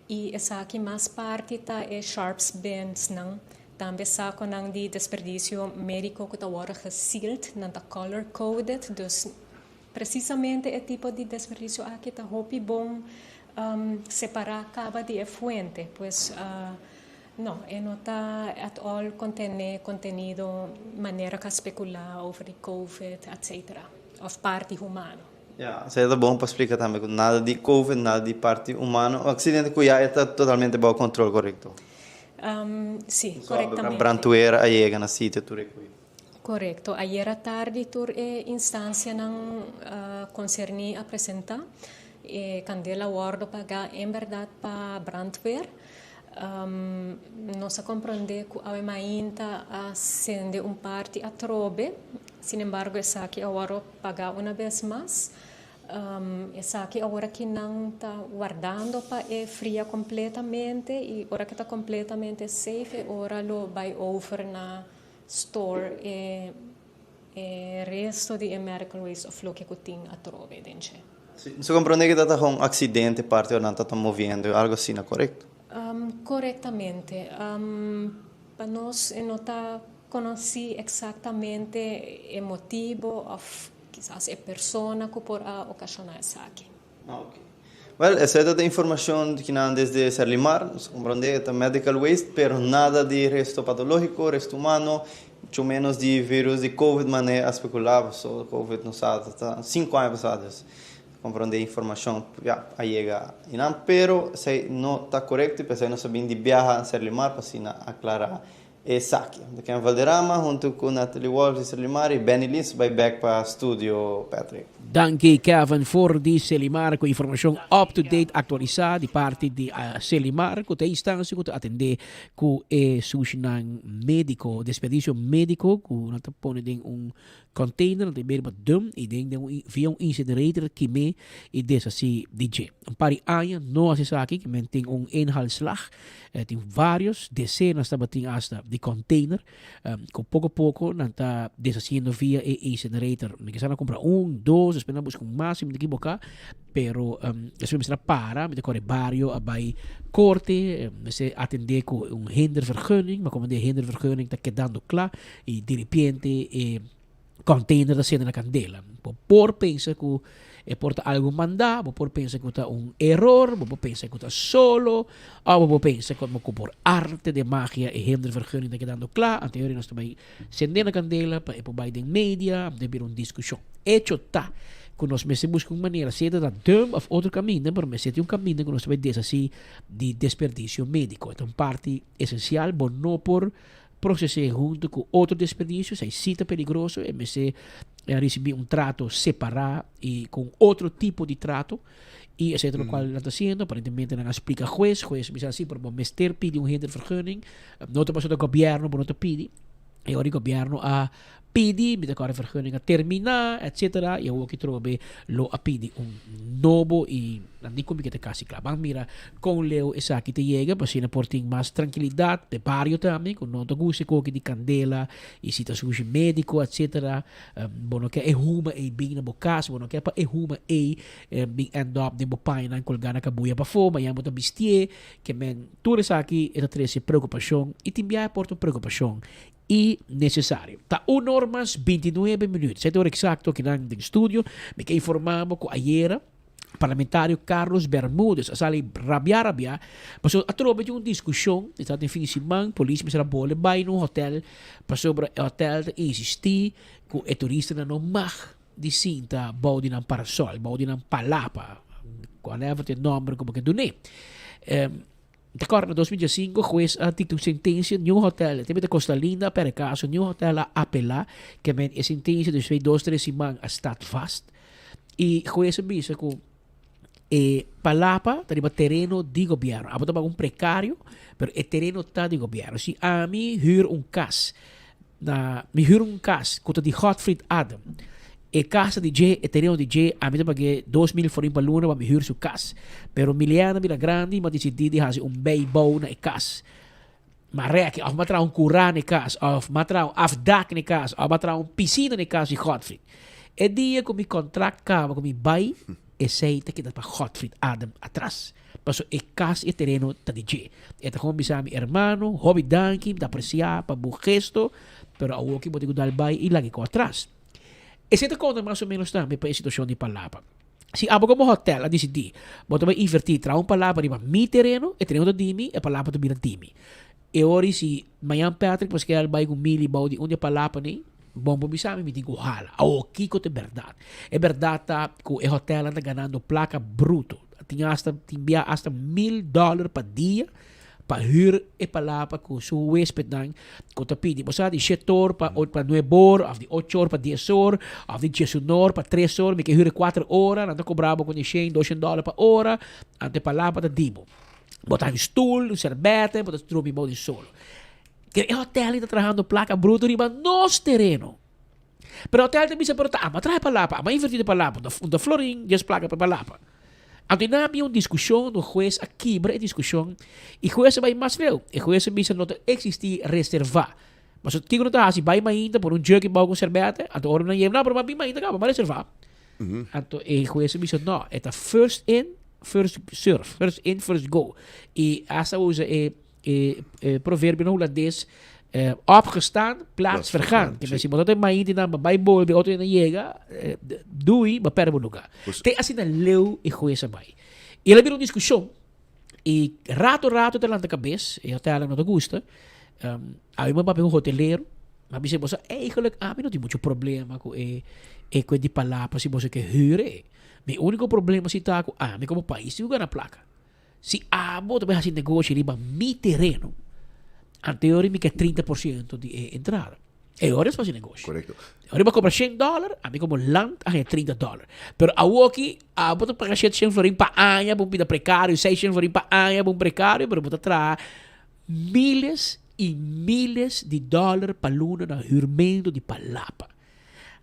i esaki mas parti ta e sharps binsnan. Tambe saconan di desperdicio medico cu ta wordo gesealed, nan ta color coded, dus precisamente e tipo di desperdicio aki ta hopi bon separa caba di e fuente. Pues no, e no ta at all contene contenido manera cu a specula over di covid, etc. Of parti humano. Ya, esei ta bon pa splica tambe cu nada di covid, nada di parti humano, accidente cu ya e ta totalmente bao control, corecto? Sí, korektamente. Brandweer a yega na sitio tur e kui. Korekto. Ayera tardi tur e instansianan konserní a presentá. E kandela a wòrdu pagá en bèrdat pa brandweer. Nos a komprondé ku awe mainta a sende un parti atrobe. Sinembargo esaki a wòrdu pagá una bes mas. Esaki awor aki nan ta wardando pa e fria completamente y ora cu ta completamente safe e ora lo bay over na store e e resto di e medical waste of loke cu tin atrobe den dje. Si, nos a comprende cu ta ta un accidente parti ora nan ta ta moviendo, algo asina, corecto? Corectamente. Pa nos e no ta conoci exactamente e motibo of Kisas e persona ku por a okashoná esaki. Ok. Wel, esei ta e informashon di kinan desde Serlimar. Nos a komprondé e ta medical waste, pero nada di resto patológiko, resto humano, mucho ménos di virus di covid manera a spekulá, pasobra covid no sa ta sinku aña pasá, dus komprondé informashon ya a yega einan, pero esei no ta korekto i p'esei nos a bin di biaha Serlimar pa asina aklará Esaki. De Ken Valderrama hunto cu Natalie Wolff di Serlimar y Benny Lins bay bek pa studio Patrick. Danki Kevin for di Selimar cu informacion up to date actualisa di parti di Selimar cu ta e instancia cu ta atende cu e sushinan medico, desperdicio medico cu nan ta pone den un container, nan ta beri pa dump y den den un via un incinerator kime y deshaci di dje. Un par di aña no haci esaki, ki men tin un inhaalslag, tin varios decenas tabatin hasta di container cu poco poco nan ta deshaciendo via e incinerator. Mi kisa nan cumpra un, dos, despues nan busca un mas si mi ta equiboca, pero despues mester a para, mi ta core bario a bay corte, mester atende cu un hindervergunning, ma como di hindervergunning ta kedando cla y diripiente e container ta sende na candela. Bo por pensa cu e por ta algo manda, bo por pensa cu ta un error, bo por pensa cu ta solo, of bo por pensa como cu por arte de magia e hindervergunning ta kedando cla, anto nos ta bay sende na candela pa e por bay den media, anto e bira un discusion. Hecho ta cu nos mester busca un manera, sea ta dump of otro caminda, pero mester tin un caminda cu nos ta bay deshaci di desperdicio medico. E ta un parti esencial, bo no por Proces'é hunto cu otro desperdicio, esei sí ta peligroso, e mester ricibi un trato separá y cu un otro tipo di trato. Y esey ta locual nan ta haciendo. Aparentemente nan a splica huez, huez a bisa si, pero bo mester pidi un hindervergunning. No ta pasobra ta gobierno bo no ta pidi. E ora di gobierno a pidi, mi ta kòrda e vergunning a terminá, etcetera, i awoki trobe lo a pidi un nobo i nan di ku mi ke ta kasi kla. Ban mira kon leu esaki ta yega pa asina por tin mas trankilidat p'e bario tambe ku no ta gusta e koki di kandela i si ta sushi médiko, etcetera. Bo no ke e huma ei bin na bo kas, bo no ke pa e huma ei bin end up den bo pañanan kolgá na kabuya pafó, mañana bo ta bistié. Ke men tur esaki e ta trese preokupashon i tin biaha por ta un preokupashon inecesario. Ta un or mas bintinuebe minuut, sete ora exacto akinan den studio. Mi ke informa bo ku ayera parlamentario Carlos Bermudez a sali rabia rabia pasobra atrobe tin un diskushon, e tabata den fin di siman, polis mester a bole bai na un hotel pasobra e hotel ta insisti ku e turistanan no mag di sinta bou di nan parasol, bou di nan palapa, whatever ta e nomber ku bo ke dun'é. Ta kòrda na 2015 hues a dikta un sentensia niun hotel, te mester Costa Linda a pèrdè kaso, niun hotel a apelá ke men e sentensia despues di dos tres siman a stat vast i hues a bisa ku e palapa ta riba tereno di gobièrnu. Abo ta paga un prekario pero e tereno ta di gobièrnu. Si ami hür un kas Na mi hür un kas ku ta di Godfried Adam. E kas ta di dje, e tereno di dje, ami ta pag'é 2000 florin pa luna pa mi hür su kas. Pero Miliana bira grandi, m'a disidí di hasi un bijbouw na e kas. M'a rèki òf m'a traha un kurá na e kas, òf m'a traha un afdak na e kas, òf m'a traha un pisina na e kas di Godfried. E dia ku mi kontrakt kaba ku mi bai, esei ta keda pa Godfried Adam atras. Paso e kas i e tereno ta di dje. E ta kon bisa mi hermano, hopi danki, mi ta apresiá pa bo gesto, pero awoki bo tin ku dal bai i laga e kos atras. Esei ta konta mas o ménos tambe pa e situashon di palabra. Si abo komo hòtèl a disidí bo ta bai invertí traha un palabra riba mi tereno, e tereno ta di mi, e palabra ta bira di mi. E ora i si mañan Patrick Pasquel bai ku Milly bou di un di e palapanan, bon por bisa mi, mi tin ku hala. Awor kiko ta e bèrdat? E bèrdat ta ku e hòtèlnan ta ganando plaka bruto. Tin hasta tin bia hasta mil dòler pa dia pa hür e palapa ku su huéspednan ku ta pidi. Bo sa di shete or pa pa nuebe or òf di ocho or pa dies or òf di diesun or pa tres or mi ke hür e kuater ora nan ta kobra bo ku di shen doshen dòler pa ora anto e palapa ta di bo. Bo ta haña un stul, un serbete, bo ta drumi bou di solo. Kere e hotel ta trahando plaka bruto riba nos tereno. Pero hotel ta bisa, pero ta ama traha e palapa, ama inverti den palapa, un ta florin, dies plaka pa e palapa. Anto i nan a bin un diskushon, un hues a kibra e diskushon i hues a bai mas leu. E hues a bisa no ta existi reserva. Pasobra kiko no ta hasi, bai mainta pone un jerky bou ku un serbete, anto ora nan yega, no, pero mi a bin mainta kaba, mi a reserva. Anto e hues a bisa no, e ta first in, first serve, first in, first go. I hasta a usa e e e proverbio na hulandes, eh, opgestaan, plaats vergaan. Ke men si bo ta mainti nan ba bai bolbe otro nan yega, eh, dui, bo perde bo lugar. Te asina leu e hues a bai. I el a bira un diskushon, i rato rato ta lanta kabes, e hotelnan no ta gusta. Um, ami bo papia un hotelero, ma bisa boso eigenlijk ami no tin mucho problema ku e e ku e di palapa si boso ke huur e. Mi úniko problema si ta ku ami komo pais tin ku gana plaka. Si abo ta bai hasi negoshi riba mi tereno, anteori mi ke 30% di e entrada. E ora es fasi negoshi. Correcto. Ora bo cobra 100 dollar, ami como land a haña 30 dollar. Pero awoki, abo ta paga 700 florin pa aña pa un pida precario, 600 florin pa aña pa un precario, pero bo ta traha miles y miles di dollar pa luna na huurmento di palapa.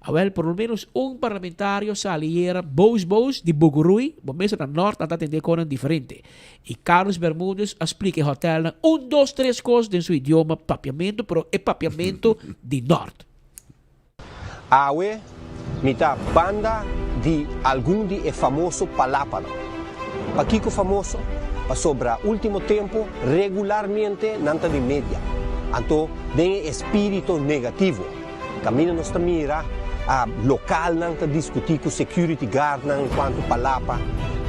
Awel, por lo menos un parlamentario sali yera boos boos di Bugurui, bo mester na Nort nan ta atende konan diferente. Y Carlos Bermudez a splica e hotelnan un dos tres cos den su idioma papiamento, pero e papiamento di Nort. Awe mi ta banda di algun di e famoso palapanan. Pakiko famoso? Pasobra ultimo tempo regularmente nan ta den media, anto den e espirito negativo. Kaminda nos ta mira a lokalnan ta diskutí ku security guardnan enkuanto palapa,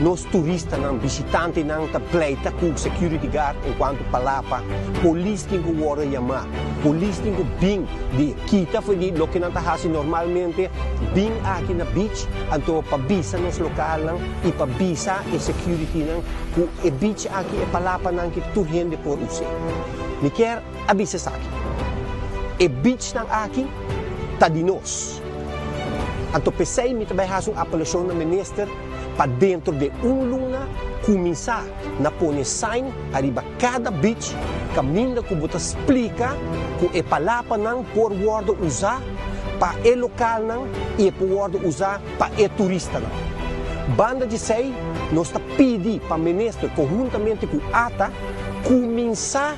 nos turistanan, bishitantenan ta pleita ku security guard enkuanto palapa, polis tin ku wòrdu yamá, polis tin ku bin di kita for di loke nan ta hasi normalmente, bin aki na beach anto pa bisa nos lokalnan i pa bisa e securitynan ku e beach aki, e palapanan ki tur hende por us'é. Mi kier a bisa esaki, E beachnan aki ta di nos. Anto p'esei mi ta bai hasi un apelashon na minister pa dentro den un luna kuminsá na pone sign ariba kada beach kaminda ku bo ta splika ku e palapanan por wòrdu usá pa e lokalnan i e por wòrdu usá pa e turistanan. Banda di esei nos ta pidi pa minister konhuntamente ku ata kuminsá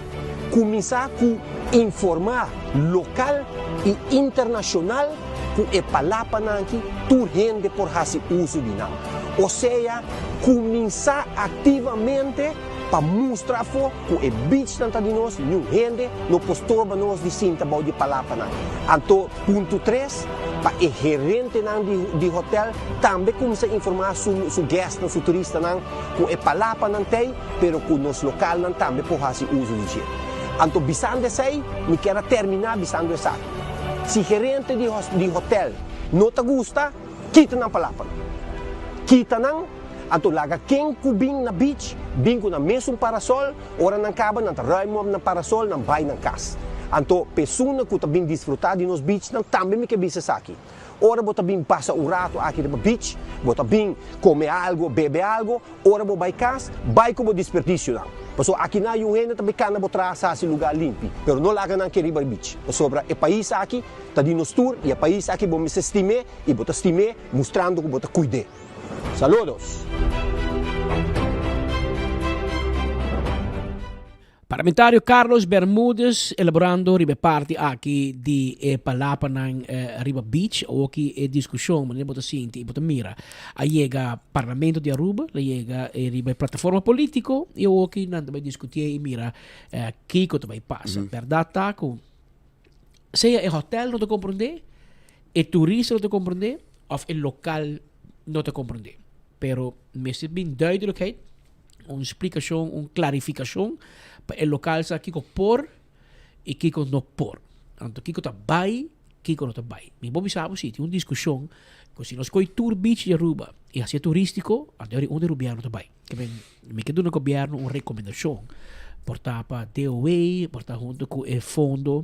kuminsá ku informá lokal i internashonal ku e palapanan aki tur hende por hasi uso di nan. Osea, kuminsá aktivamente pa mustra afó ku e beachnan ta di nos, niun hende no por storba nos di sinta bou di e palapanan. Anto, punto tres, pa e gerentenan di di hotel tambe kuminsá informá su su guestnan, su turistanan ku e palapanan t'ei, pero ku nos lokalnan tambe por hasi uso di dje. Anto bisando esei, mi kier a terminá bisando esaki. Si gerente di di hotel no ta gusta, kita nan palapanan. Kita nan, anto laga ken ku bin na beach, bin ku nan mesun parasol, ora nan kaba nan ta ruim op nan parasol, nan bai nan kas. Anto pesuna ku ta bin disfrutá di nos beachnan tambe mi ke bisa esaki. Ora bo ta bin pasa un ratu aki riba beach, bo ta bin kome algo, bebe algo, Ora bo bai kas, bai ku bo disperdisionan. Pasobra akinan yu hende ta bai kana bo tras hasi lugá limpi, pero no laga nan ke riba e bich. Pasobra e pais aki ta di nos tur i e pais aki bo mester stim'é i bo ta stim'é mustrando ku bo ta kuid'é. Saludos! Parlamentario Carlos Bermudez elaborando riba e parti aki di e palapanan riba beach. Awoki e discusion manera bo ta sinti y bo ta mira a yega Parlamento di Aruba, la yega riba e plataforma politico y awoki nan ta bay discutie y mira kico ta bay pasa. Berdad ta cu sea e hotel no ta comprende, e turista no ta comprende of e local no ta comprende. Pero mester bin duidelijkheid. Un splikashon, un klarifikashon pa e lokal sa kiko por i kiko no por. Anto kiko ta bai, kiko no ta bai. Mi por bisa bo si tin un diskushon ku si nos koi tur beach di Aruba i hasié turístiko, anto eri unda e rubièrnu ta bai. Ke men mi ke duna gobièrnu un rekomendashon por ta pa DOW, por ta huntu ku e fondo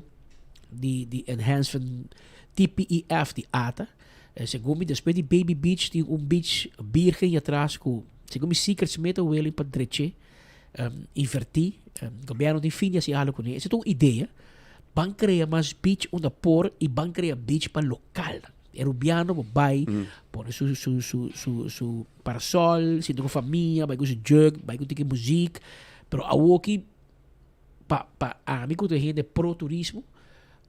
di di enhancement TPEF di ata. Segun mi despues di Baby Beach tin un beach birgen hier atras ku segun mi Secret Smith a willing pa dreche inverti. Gobierno tin fin di hasi algo kuné. Ese ta un idea. Ban krea mas beach unda por i ban krea beach pa lokal. E rubiano por bai pone su su su su su parasol, sinta ku famia, bai ku su jug, bai ku tiki muzik. Pero awoki pa pa ami ku ta hende pro turismo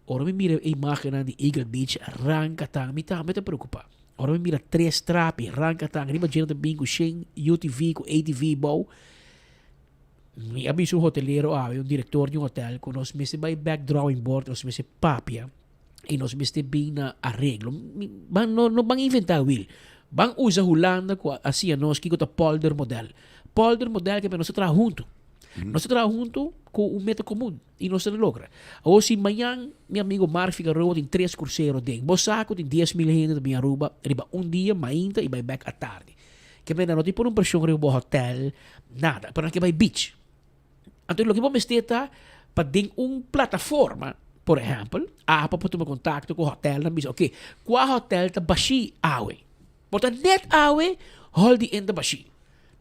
Ora mi mira e imagennan di Eagle Beach ranka tan, mi tambe ta preocupa. Ora mi mira tres trapi ranka tan, riba dje nan ta bin cu shen UTV cu ATV bou. Mi a bisa un hotelero awe, un director di un hotel, cu nos mester bay back drawing board, nos mester papia y nos mester bin na areglo. Ban, no, no ban inventa wiel. Ban usa Hulanda cu a siña nos kico ta polder model. Polder model ke nos ta traha hunto. Nos ta traha hunto cu un meta comun. I nos ta logra. Awor si mañan mi amigo Mark Figaroa tin tres kursero den bo sa ku tin 10,000 hende ta bin Aruba riba un dia mainta i bai bek atardi. Ke mena no tin pone un preshon riba bo hotel, nada, pero nan ke bai beach. Anto loke bo mester ta pa den un plataforma, por ehèmpel, apa por tuma kontakto ku hotelnan bisa oke, kua hotel ta bashí awe? Bo ta net awe hol di enta bashí.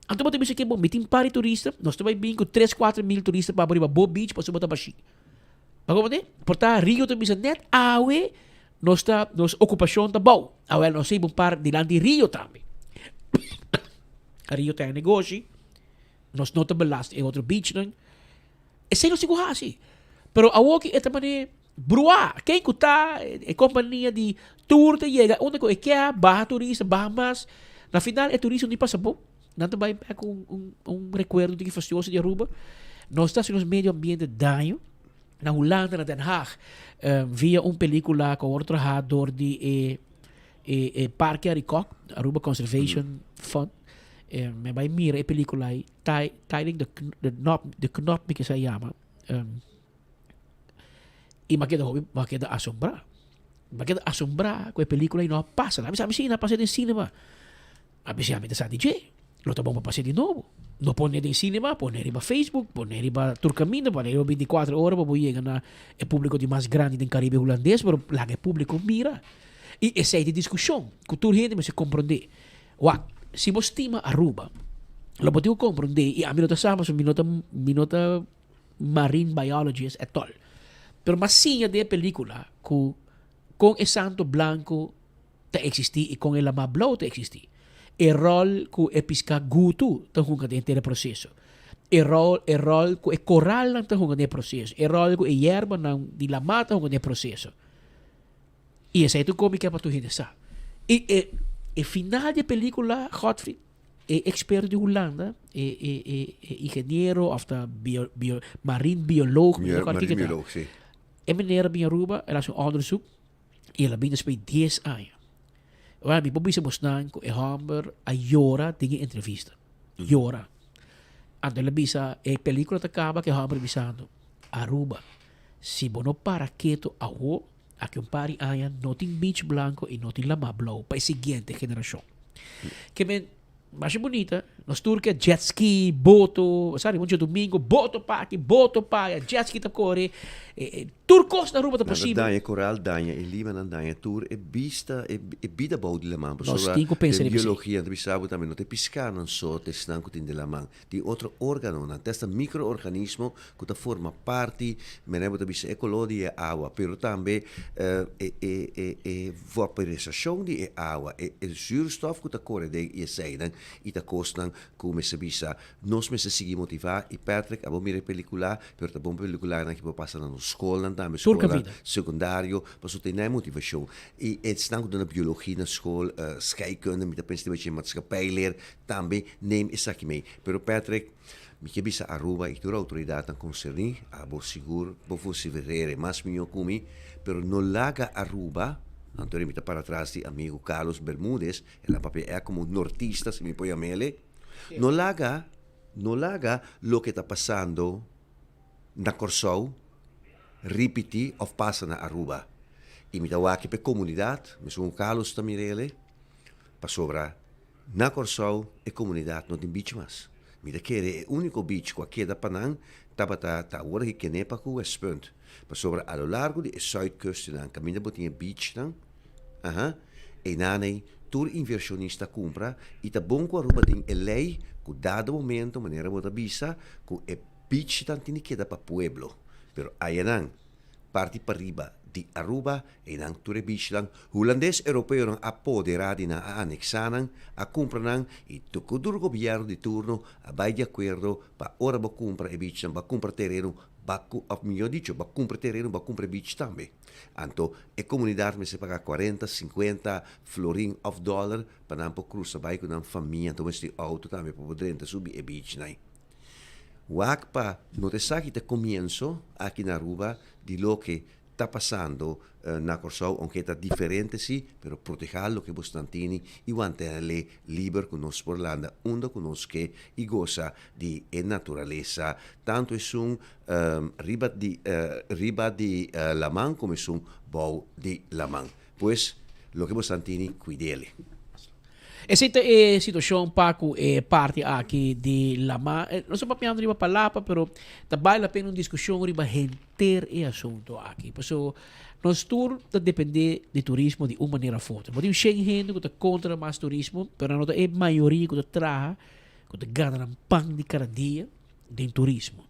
Anto bo ta bisa ke bo mi tin par di turista, nos ta bai bin ku tres kuater mil turista pa bo riba bo beach pasobra bo ta bashí. Bo komprende? Por ta Rio ta bisa net awe nos ta nos okupashon ta bou. Awel nos ta hiba un par dilanti Rio tambe. Rio ta e negoshi, nos no ta belast e otro beachnan. Esei nos tin ku hasi. Pero awoki e ta manera bruá. Ken ku ta e kompania di tour ta yega unda ku e ke baha turista, baha mas. Na final e turista no tin pasa bon. Nan ta bai bek ku un un rekuerdo tiki fastioso di Aruba. Nos ta hasi nos medio ambiente daño. Na Hulanda, na Den Haag, via un pelikula ku a wòrdu trahá dor di e e e Parke Arikok, Aruba Conservation Fund. Mi a bai mira e pelikula ei. Tiling de de knop de knop mi kisa yama i mi a keda hopi mi a keda asombrá mi a keda asombrá ku e pelikula ei no a pasa mi sa mi si a pasa den sinema a bisa mi ta sa di dje lo ta bon pa pas'é di nobo no pone den sinema pone riba facebook pone riba tur kaminda pone riba binti kuater ora pa bo yega na e publiko di mas grandi den karibe hulandes pero laga e publiko mira. I esei ta e diskushon ku tur hende mester komprondé. Wak, si bo stima Aruba, lo bo tin ku komprondé, i ami no ta sa pasobra mi no ta mi no ta marine biologist at all, pero mi a siña den e pelikula ku kon e santo blanko ta eksistí i kon e lamá blou ta eksistí. E ròl ku e piská gutu ta hunga den henter e proseso. E ròl e ròl ku e koralnan ta hunga den e proseso. E ròl ku e yerbanan di lamá ta hunga den e proseso. I esei ta un komika pa tur hende sa. I e e final di e pelikula, Godfried, e eksperto di Hulanda, e e e e ingeniero òf ta bio bio marine bioloog, mi no rekòrda kiko ta. Marine bioloog, si. E meneer a bin Aruba, el a hasi un òndersuk. I el a bin despues di dies aña. Wèl, mi por bisa bosnan ku e hòmber a yora den e entrevista. Yora. Anto el a bisa, e pelíkula ta kaba ku e hòmber bisando, Aruba, si bo no para ketu awo, aki un par di aña no tin beach blanko i no tin lamá blou pa e siguiente generashon. Ke men, Masha bunita, nos tur ke jet ski, boto, sa riba un djadumingo, boto pa aki, boto pa aya, jet ski ta kore, tur kos na Aruba ta Nan ta posibel. daña e koral, daña e limanan, daña tur e bista, e bida bou di laman. Nos Pasobra tin ku pensa den riba esei. biologia nan ta bisa bo tambe no ta e piskanan so ta esnan ku tin den laman. Tin otro organonan, te hasta microorganismo ku ta forma parti, menen bo ta bisa e koló di e awa, pero tambe e e e e vaporisashon di e awa, e e zuurstof ku ta kore den i eseinan i ta kosnan ku mester bisa nos mester sigui motivá i Patrick abo mira e pelikula pero ta bon pelikulanan ki por pasa na nos skolnan tambe Tur skolnan kaminda. sekundario pasobra ta e motivashon i esnan ku duna biologia na skol scheikunde mi ta pensa tin maatschappijleer Tambe neem esaki mee. Pero Patrick, mi ke bisa Aruba y tur autoridadnan concerni, abo sigur bo vociferere mas miho cu mi, pero no laga Aruba, anto mi ta para tras di amigo Carlos Bermudez, el a papia e como nortista si mi por yamele, no laga, no laga loke ta pasando na Corsou ripiti of pasa na Aruba. Y mi ta wak pa e comunidad, mesun cu Carlos ta mirele, pasobra Na Kòrsou e komunidat no tin beach mas. Mi ta kere e úniko beach ku a keda pa nan tabata ta awor aki Kenepa ku Westpunt. Pasobra a lo largo di e zuidkustenan kaminda bo tin e beachnan, aha, einan ei tur invershonista a kumpra i ta bon ku Aruba tin e lei ku dado momento manera bo ta bisa ku e beachnan tin di keda pa pueblo. Pero ayanan parti pariba di Aruba, einan tur e bichnan Hulandes Europeonan a poderá di nan, a aneksá nan, a kumpra nan i tur tur gobièrnu di turno a bai di akuerdo pa ora bo kumpra e bichnan, bo a kumpra tereno, bo a ku òf mihó dicho, bo a kumpra tereno, bo a kumpra e bich tambe. Anto e komunidat mester paga kuarenta, sinkuenta florin òf dòler pa nan por krusa bai ku nan famia, anto mester tin outo tambe pa por drenta subi e bichnan ei. Wak pa nota esaki ta comienzo aki na Aruba di loke ta pasando na Corsou, aunke ta diferente si, pero proteha loke bosnan tini y wantenle liber cu nos por landa unda cu nos ke y gosa di e naturalesa, tanto esun riba di riba di laman como esun bou di laman. Pues loke bosnan tini cuidele. Esei ta e situashon pa ku e parti aki di lama. Nos ta papiando riba palapa, pero ta bale la pena un diskushon riba henter e asunto aki. Paso nos tur ta depende di turismo di un manera of otro. Bo tin shen hende ku ta kontra mas turismo, pero nan no ta e mayoria ku ta traha, ku ta gana nan pan di kada dia den turismo.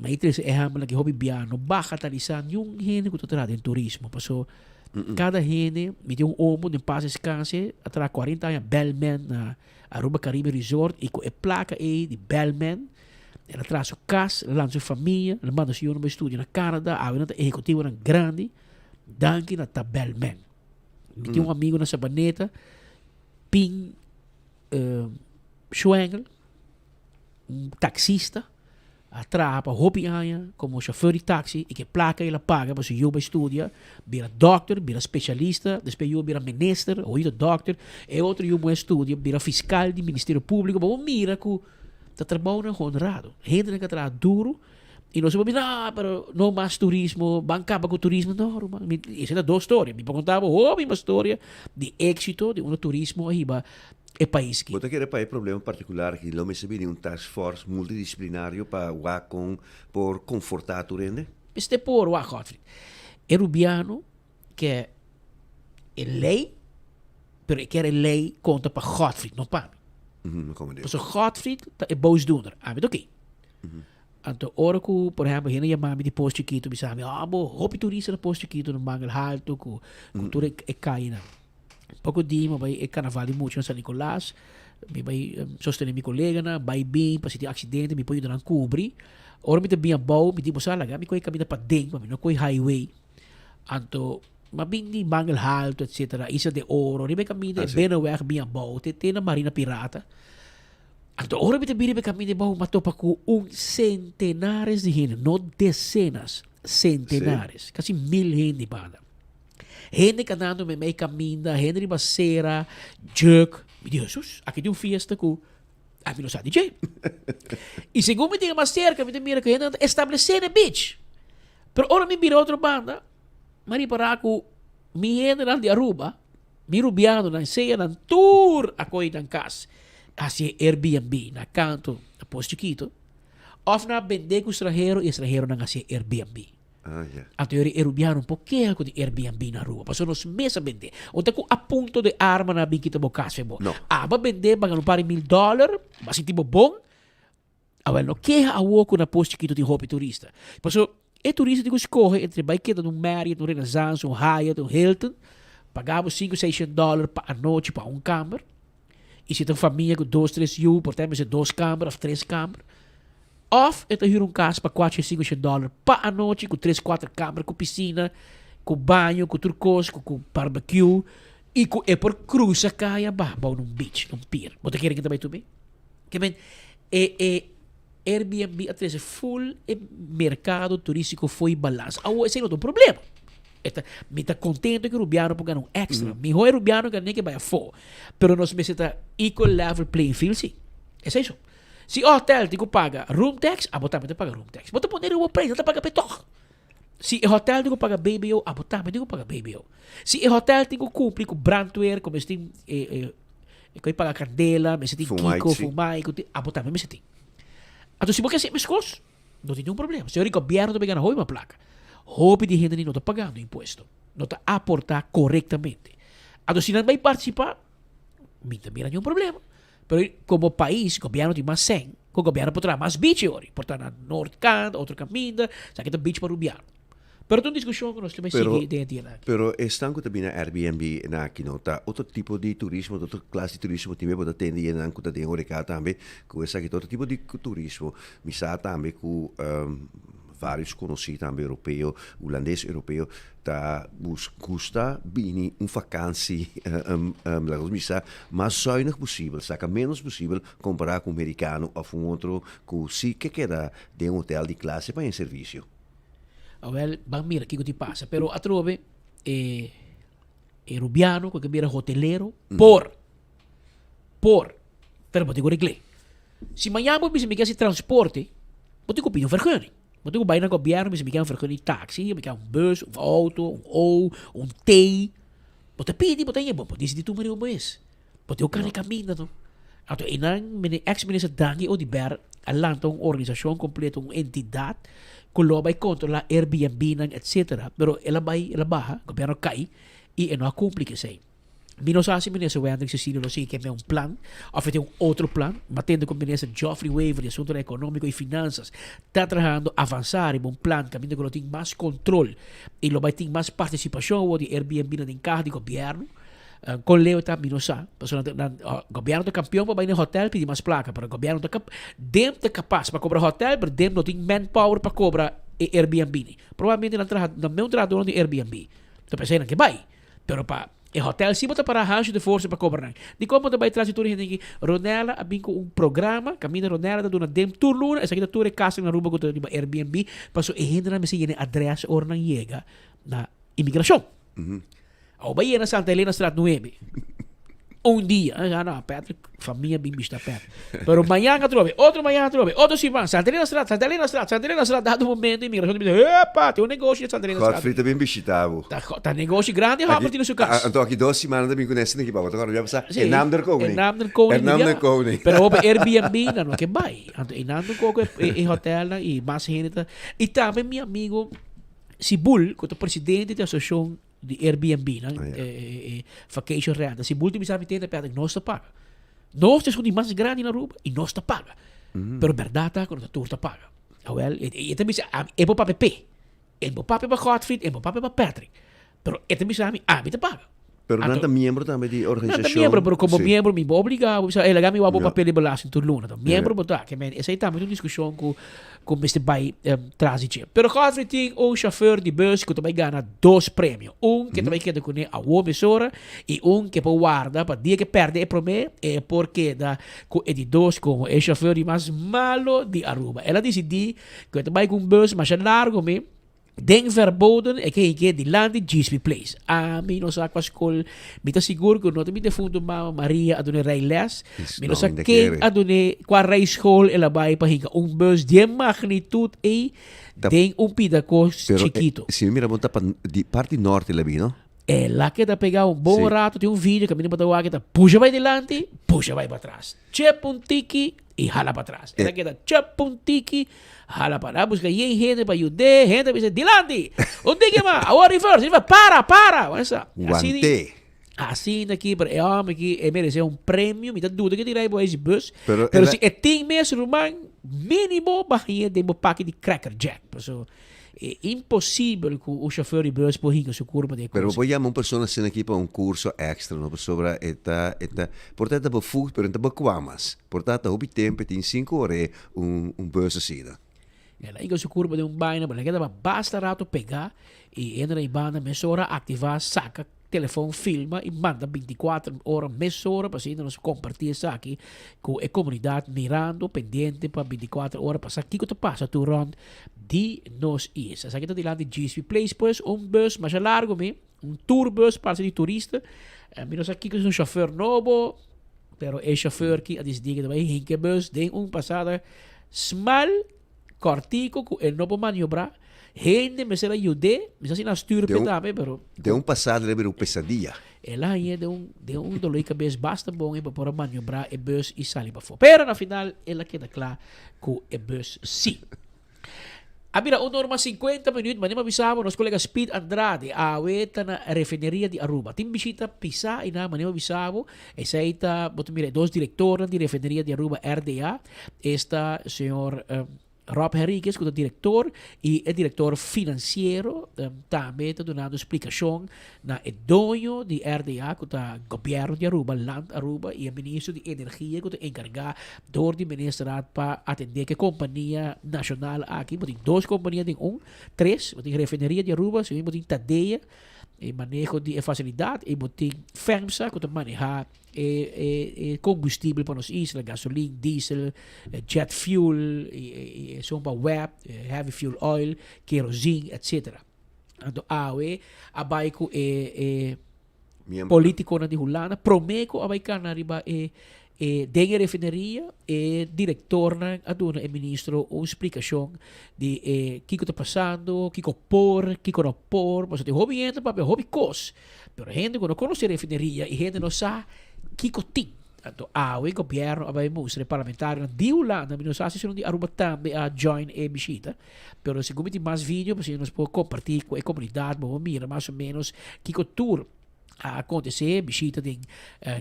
Mi a trese ehèmpel aki hopi bia, no bagatalisa niun hende ku ta traha den turismo, paso kada hende, mi tin un omo den pas descanse a traha cuarenta aña bellman na Aruba Caribe Resort i ku e plaka ei di bellman el a traha su kas, el a lanta su famia, el a manda su yunan bai studia na Canada, awe nan ta ehecutivonan grandi danki na ta bellman. Mi tin un amigo na Sabaneta, Pin Schwengel, un taxista a traha pa hopi aña como chauffeur di taxi y ke placa el a paga pa su yu bay studia, bira dokter, bira specialista, despues yu a bira minister, hoy ta dokter, e otro yu muhe studia, bira fiscal di Ministerio Publico, bo por mira cu ta trabounan honrado, hendenan ke a traha duro y nos por bisa, ah, pero no mas turismo, ban caba cu turismo, no ruman, mi, esey ta dos storia, mi por conta bo hopi mas storia di exito di unda turismo a hiba e pais aki. Bo ta kere pa e problema partikular aki lo mester bini un task force multidisciplinario pa wak kon por konfortá tur hende? Mester por wak, Godfried. E rubiano ke E lei, pero e kier e lei konta pa Godfried, no pa mi. Pasobra Godfried ta e boosdoener, ami ta oké. Anto ora ku, por ehèmpel, hende yama mi di Pos Chikitu, bisa mi, ah, bo hopi turista na Pos Chikitu, na Mangel Halto, ku ku tur e e kayenan. Poko dia mi a bai e karnaval di mucha na San Nicolas, mi bai sostené mi koleganan, bai bin, pa si tin aksidente mi por yuda nan kubri. Ora mi ta bin abou, mi di, bo sa laga mi kohe kaminda paden, pa mi no kohe highway. Anto, m'a bin di Mangel Halto, etcetera, Isla de Oro, riba e kaminda e Binnenweg bin abou, te te na Marina Pirata. Anto ora mi ta bin riba e kaminda abou, m'a topa ku un sentenares di hende, no desenas, sentenares, kasi mil hende banda. Hende kanando meimei kaminda, hende riba sera, juk. Mi di, Hesus, aki tin un fiesta ku Ami no sa di dje. I segun mi tin mas serka, mi ta mira ku hende ta establesé na e beach. Pero ora mi bira otro banda, mi a ripará ku mi hendenan di Aruba, mi rubianonan, sea nan tur a kohe nan kas hasi e Airbnb na kanto na Pos Chikito, òf nan a bendé ku stranhero i e stranheronan hasi e Airbnb. Ah, ya. Anto e Rubiano un por keha cu di Airbnb na Aruba, pasobra nos mes a bende. Un ta cu a punto de arma nan a bin kita bo cas fe bo. No. Abo a bende, ba gana un par di mil dollar, ba sinti bo bon. Awel, no keha awo cu na Pos Chikito tin hopi turista. Pasobra e turista tin cu scoge entre bay keda na un Marriott, un Renaissance, un Hyatt, un Hilton, paga bo cinco, seishent dollar pa anochi pa un kamber. I si ta un famia ku dos, tres yu, por ta mester dos kamber òf tres kamber. Òf e ta hür un kas pa kuater shen, sinku shen dòler pa anochi ku tres, kuater kamber, ku pisina, ku baño, ku tur kos, ku ku barbekiu i ku e por krusa kaya baha bou na un beach, na un pier. Bo ta kere ke ta bai tur be? Ke men e e Airbnb a trese ful e merkado turístiko fo'i balans. Awor esei no ta un problema. E ta, mi ta contento cu Rubiano por gana un extra. Miho e Rubiano gana ke bai afo. Pero nos mester ta equal level playing field si. Esei so. Si e hotel tin cu paga room tax, abo tambe ta paga room tax. Bo ta pone riba bo prijs, nan ta paga p'e tog. Si e hotel tin cu paga BBO, abo tambe tin cu paga BBO. Si e hotel tin cu cumpli cu brandweer, cu mester tin e, e, e cu paga candela, mester tin Fumai, kiko, si. fumai, cu tin, abo tambe mester tin. Anto si bo ke haci mescos, No tin niun problema. Señor, e gobierno ta bay gana hopi mas placa. Hopi di hende ni no ta pagando impuesto. No ta aporta corectamente. Anto si nan bay participa, mi ta mira niun problema. Pero como pais, gobierno tin mas sen, cu gobierno por traha mas beach ori. Por ta na Noordkant, otro caminda, esaki ta beach pa Rubiano. Pero ta un discusion cu nos tin bay sigui den e dianan aki. Pero esnan cu ta bini na Airbnb na aki no ta otro tipo di turismo, ta otro clase di turismo. Tin bo ta tende yennan cu ta den horeca tambe cu esaki ta otro tipo di turismo. Mi sa tambe cu varios conoci tambe europeo, hulandes europeo ta gusta bini un vakantie laga nos bisa mas zuinig posibel, saca menos posibel compara cu un mericano of un otro cu si ke keda den un hotel di clase pa haña servicio. Awel, ban mira kiko tin pasa. Pero atrobe e e rubiano ku a bira hotelero por, por, pero bo tin ku regl'é. Si mañan bo bisa mi ke hasi transporte, bo tin ku pidi un vergunning. Bo tin ku bai na gobièrnu bisa mi ke un vergunning di taxi, mi ke un bus, un auto, un O, un T. Bo ta pidi, bo ta haña, bo por disidi tuma riba bo mes. Bo tin un kara kaminda no. Anto einan ex minister Dangui Oduber a lanta un organisashon kompleto, un entidat ku lo a bai kontrolá Airbnb-nan etsetera, pero el a bai, el a baha, gobièrnu a kai i e no a kumpli ku esei. Mi no sa si minister Wendrick Cecilio lo sigui kemia un plan òf e tin un otro plan. Mi a tende ku minister Geoffrey Wever di Asuntonan Ekonómiko i Finansas ta trahando avansá riba un plan kaminda ku lo tin mas kontrol i lo bai tin mas partisipashon awor di Airbnb-nan den kaha di gobièrnu. Kon leu ta mi no sa, pasobra nan nan gobierno ta kampion pa bai na hotel pidi mas plaka, pero gobierno ta kap dem ta kapas pa kobra hotel pero dem no tin manpower pa kobra e Airbnb ni. Probablemente nan traha nan meun trahadornan di Airbnb. Ta p'esei nan ke bai. Pero pa e hotel si bo ta para hansho di forsa pa kobra nan. Dikon bo ta bai tras di tur e hende aki? Ronella a bin ku un programa kaminda Ronella ta duna dem tur luna esaki ta tur e kasnan na Aruba ku ta riba Airbnb pasobra e hendenan mester yena e adres ora nan yega na imigrashon. Awo bai yena Santa Elena straat nuebe. Un dia. Ah, no, Patrick, famia bin bishita Patrick. Pero mañan atrobe, otro mañan atrobe, otro siman, Santa Elena straat, Santa Elena straat, Santa Elena straat. Dado momento inmigracion ta bisa, epa, tin un negoshi na Santa Elena straat. Godfrey ta bin bishita bo. Ta, ta negoshi grandi homber tin na su cas. Anto aki dos siman ta bin cu Nestor aki pa bo. Ta corda bia Sí, E naam der koning. E naam der koning. E naam der koning. Pero op Airbnb nan no ke bai. Anto e naam der koning e hotelnan y mas hende ta. Y tambe mi amigo Sibul, cu ta presidente di asociacion. Di Airbnb nan, e vacation rental. Si multi bisa mi tende Patrick, nos ta paga. Nos ta esun di mas grandi na Aruba y nos ta paga. Pero berdad ta cu no ta tur ta paga. Awel, e ta bisa ami, e por papia p'e. E por papia pa Godfried, e por papia pa Patrick. Pero e ta bisa ami, ami ta paga. Pero nan ta miembro tambe di organisashon. Nan ta miembro, pero komo miembro mi bo obliga bo bisa, ey laga mi wak bo papel di belasting tur luna. Ta miembro bo ta. Ke men esei tambe ta un diskushon ku ku mester bai tras di dje. Pero Godfrey tin un shofèr di bus ku ta bai gana dos premio. Un ke ta bai keda kuné awor mesora i un ke por warda pa dia ke pèrdè e promé e por keda ku e di dos komo e shofèr di mas malo di Aruba. El a disidí ku e ta bai ku un bus masha largo mi. Den verboden e ke hik'é dilanti Gisby Place. Ami no sa kua skol. Mi ta sigur ku no ta mi defuntu mama Maria a dun'é rijles. Mi no sa ken a dun'é kua rijschool el a bai pa hinka un bus di e magnitut ei den un pida kos chikito. Pero si mi mira bon ta pa di parti norte el a bin, no? El a keda pegá un bon rato. Tin un video ku mi no por ta wak e ta pusha bai dilanti, pusha bai patras. Chep un tiki i hala patras. El a keda chep un tiki. Hala para busca yen hende pa yud'é, hende a bisa dilanti, un tiki mas, awor reverse, reverse, para, para, wesa. Want'é. Asina aki, pero e hòmber aki e meresé un premio, mi ta duda ke tira bo esi bus, pero si e tin mes ruman, minimo bo hañ'é den bo paki di cracker jack, paso e imposibel ku un shofèr di bus por hinka su kurpa den e kos. Pero bo por yama un persona asina aki pa un kurso èkstra no, pasobra e ta, e ta, por ta e ta bevoegd, pero e no ta bekwam mas, por ta ta hopi tempu e tin sin kore un un bus asina. El a hinka su kurpa den un baina, pero el a keda pa basta rato pegá i hende na e banda mesora aktivá, saka telefon, filma i manda bintikuater ora mesora pa asina nos kompartí esaki ku e komunidat mirando pendiente pa bintikuater ora pa sa kiko ta pasa tur rònt di nos isla. Esaki ta dilanti GSP Place pues, un bus masha largo mi. Un tourbus parse di turista. Mi no sa kiko es un chauffeur nobo, pero e chauffeur ki a disidí ku ta bai hinka e bus den un pasada smal, kòrtiku ku e no por maniobrá. Hende mester a yud'é, mi sa si nan stuur p'e tambe, pero. Den un pasada el a bira un pesadia. El a hañ'é den un den un dolor di kabes basta bon e pa por a maniobrá e bus i sali pafó. Pero na final el a keda kla ku e bus sí. A bira un or mas 50 minuut, manera mi a bisa bo, nos kolega Speed Andrade awe ta na refineria di Aruba. Tin bishita pisa einan, manera mi a bisa bo, esei ta, bo ta mira e dos direktornan di refineria di Aruba, RDA, esta señor Rob Henriquez ku ta direktor i e direktor finansiero tambe ta dunando splikashon na e doño di RDA ku ta Gobièrnu di Aruba, Land Aruba, i e Ministro di Energia ku ta enkargá dor di Ministerraad pa atendé ku e kompania nashonal aki. Bo tin dos kompania den un, tres, bo tin Refineria di Aruba, si bo tin Tadea, e maneho di e fasilidat, i bo tin FEMSA ku ta manehá e kombustibel pa nos isla, gasolin, diesel, jet fuel, i esun pa web, heavy fuel oil, kerozin, etcetera. Anto awe a bai ku e e politikonan di Hulanda promé ku a bai kana riba e e den e refineria e direktornan a duna e ministro un splikashon di e kiko ta pasando, kiko por, kiko no por, pasobra tin hopi hende papia hopi kos, pero hende ku no konosé refineria i hende no sa kiko tin. Anto awe gobierno a bai mustra e parlamentarionan di Hulanda, mi no sa si esun di Aruba tambe a join e bishita, pero segun mi tin mas video pasobra nos por comparti cu e comunidad, bo por mira mas o menos kico tur a acontece, bishita den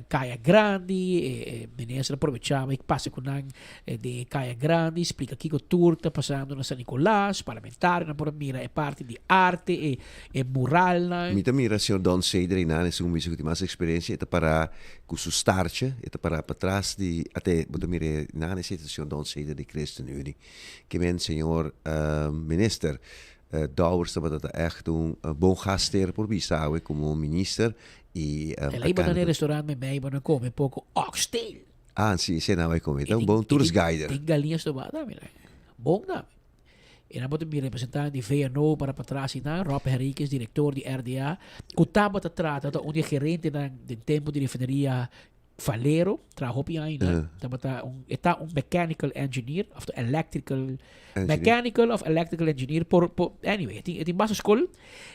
Caya Grandi, e minister a probecha bai pasa cu nan den e Caya Grandi, splica kico tur ta pasando na San Nicolas, parlamentarionan por a mira e parti di arte, e e muralnan. Mi ta mira señor Don Seder einan, esun bisa cu tin mas experiencia, e ta para Cu su startje, e ta para patras di, ate bo ta mira e nan esey ta señor Don Seder di ChristenUnie. Ke men señor minister Dowers tabata ta echt un bon gastheer por bisa awe como minister y El a iba na e restaurant met mij, bo na come poco oxtail. Ah si, esey nan a bay come. Ta un bon tourist guider. Tin galiña stobá tambe. Bon tambe. E nan por ta bira representante di VNO para patras y nan, Rob Henriquez, director di RDA, cu tabata trata, ta un di e gerentenan den tempo di refineria Valero, traha hopi aña nan, tabata un, e ta un mechanical engineer, of ta electrical, Engineer. mechanical of electrical engineer, por, por, anyway, e tin, e tin basta school,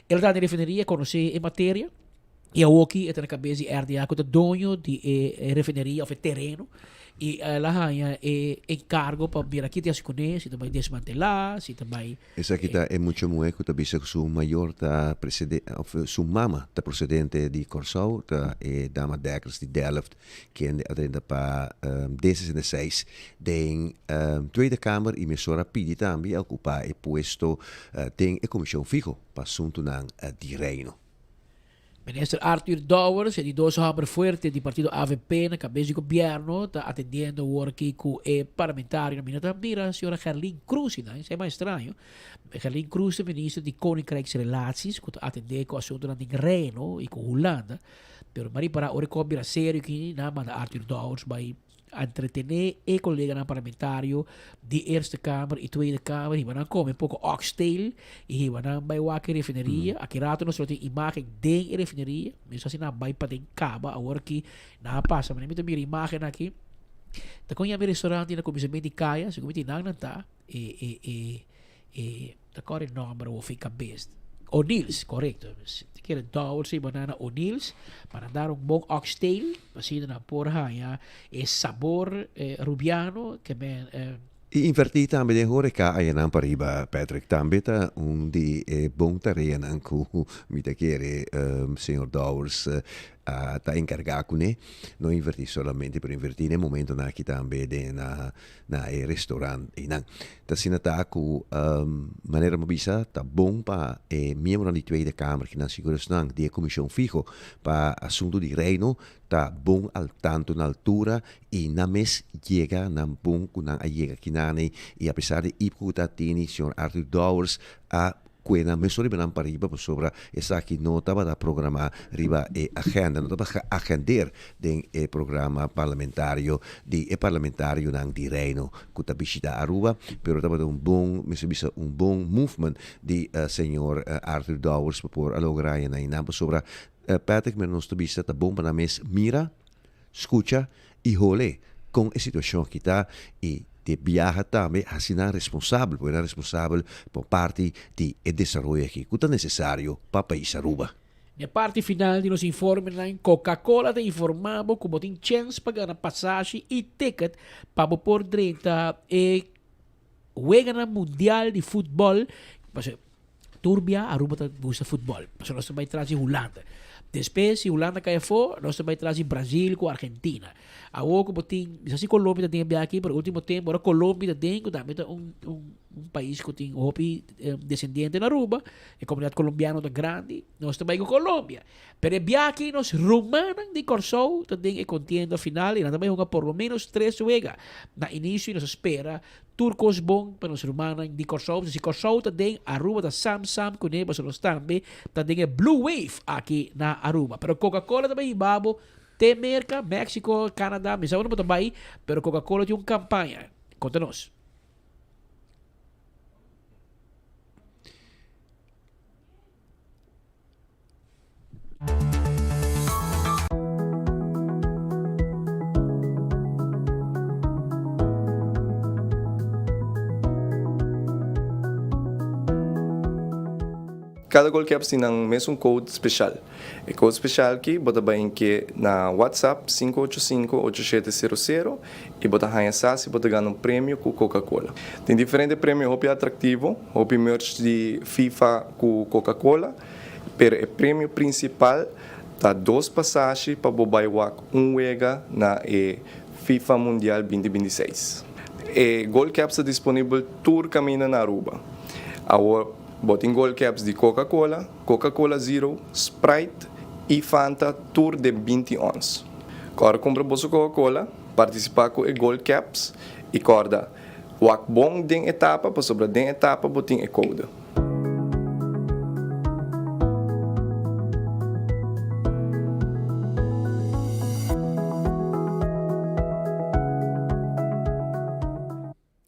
el ta den refineria, conoce e materia, y awoki e ta na cabes di RDA cu ta doño di e, e refineria of e tereno. I el a haña e enkargo pa mira ki ta hasi kuné, si ta bai desmantelá, si ta bai. Esaki ta e mucha muhé ku ta bisa ku su mayor ta presede òf su mama ta prosedente di Kòrsou, ta e dama Dekkers di Delft kende a drenta pa D 66 den Tweede Kamer i mesora a pidi tambe a okupá e puesto den e komishon fiho pa asuntunan di Reino. Minister Arthur Dowers, e di dos homber fuerte di partido avp na cabes di gobierno, ta atendiendo awor aki cu e parlamentarionan. Mi no ta mira señora Gerlin Cruz einan, esei mas extraño. Gerlin Cruz ta minister di Koninkrijksrelaties, cu ta atende cu asuntonan den Reino y cu Hulanda. Pero mi a ripara ora e cos bira serio aki, nan a manda Arthur Dowers bay Entretené e koleganan parlamentario di Eerste Kamer i Tweede Kamer, hiba nan kome poko oxtail i hiba nan bai wak e refineria. Aki rato nos lo tin imágen den e refineria. Mi sa si nan a bai paden kaba awor ki nan a pasa. Mi ta mira imágen aki. Ta kon yama e restaurant na kuminsament di kaya, segun mi tin nan nan ta e e e E ta kòrda e nòmber awor fin kabes. O'Neill's, korekto. Si ta kere dòwel si bo nan na O'Neill's pa nan dar un bon oxtail, asina nan por haña e sabor Rubiano ke men. I invertí tambe den horeca ayanan pariba, Patrick. Tambe ta un di e bon tareanan ku mi ta kere señor Dowers a ta enkargá kuné. No invertí solamente, pero invertí na e momentonan aki tambe den na na e restaurant einan. Ta asina ta ku manera mi a bisa ta bon pa e miembronan di Tweede Kamer kinan sigur esnan di e komishon fiho pa asuntu di Reino ta bon al tanto na altura i nan mes yega nan bon ku nan a yega kinan ei i apesar di ipko ku ta tini señor Arthur Dowers a Kue nan mesun riba nan pariba pasobra esaki no tabata programa riba e agenda, no tabata geagendeer den e programa parlamentario di e parlamentarionan di Reino ku ta bishita Aruba, pero tabata un bon, mester bisa un bon movement di señor Arthur Dowers pa por a logra haña nan einan pasobra Patrick mira nos ta bisa ta bon pa nan mes mira, Skucha i hole kon e situashon aki ta i di biaha tambe hasi nan responsabel, pone nan responsabel pa un parti di e desaroyo aki ku ta nesesario pa pais Aruba. Na e parti final di nos informenan, Coca-Cola ta informá bo ku bo tin chèns pa gana pasashi i ticket pa bo por drenta e Weganan mundial di futbol, pasobra tur bia Aruba ta gusta futbol, pasobra nos ta bai tras di Hulanda. Despues si Hulanda kai afó, nos ta bai tras di Brazil ku Argentina. Awor ku bo tin, mi sa si Colombia ta den e bia aki, pero ultimo tempo ora Colombia ta den, ku tambe ta un un un pais ku tin hopi desendiente na Aruba, e komunidat kolombiano ta grandi, nos ta bai ku Colombia. Pero e bia aki nos rumannan di Kòrsou ta den e kontienda final i nan ta bai hunga por lo ménos tres wega na inisio i nos a spera tur kos bon pa nos rumannan di Kòrsou. Si Kòrsou ta den, Aruba ta sam sam kuné pasobra nos tambe ta den e blue wave aki na Aruba. Pero Coca-Cola ta bai hiba bo te Merka, Mexico, Canada, mi sa unda bo ta bai, pero Coca-Cola tin un kampaña. Konta nos. Kada Gold Caps tin nan mesun code special. E code special ki bo ta bai inke na WhatsApp 585 8700 y bo ta haña sa si bo ta gana un premio cu Coca Cola. Tin diferente premio hopi atractivo, hopi merch di FIFA cu Coca Cola. Pero e premio principal ta dos pasashi pa bo bai wak un wega na e FIFA Mundial 2026. E Gold Caps ta disponibel tur caminda na Aruba. Awor bo tin Gold Caps di Coca Cola, Coca Cola Zero, Sprite y Fanta tur den 20 ons. Corda cumpra boso Coca Cola, participa cu e Gold Caps y corda wak bon den e tapa pasobra den e tapa bo tin e code.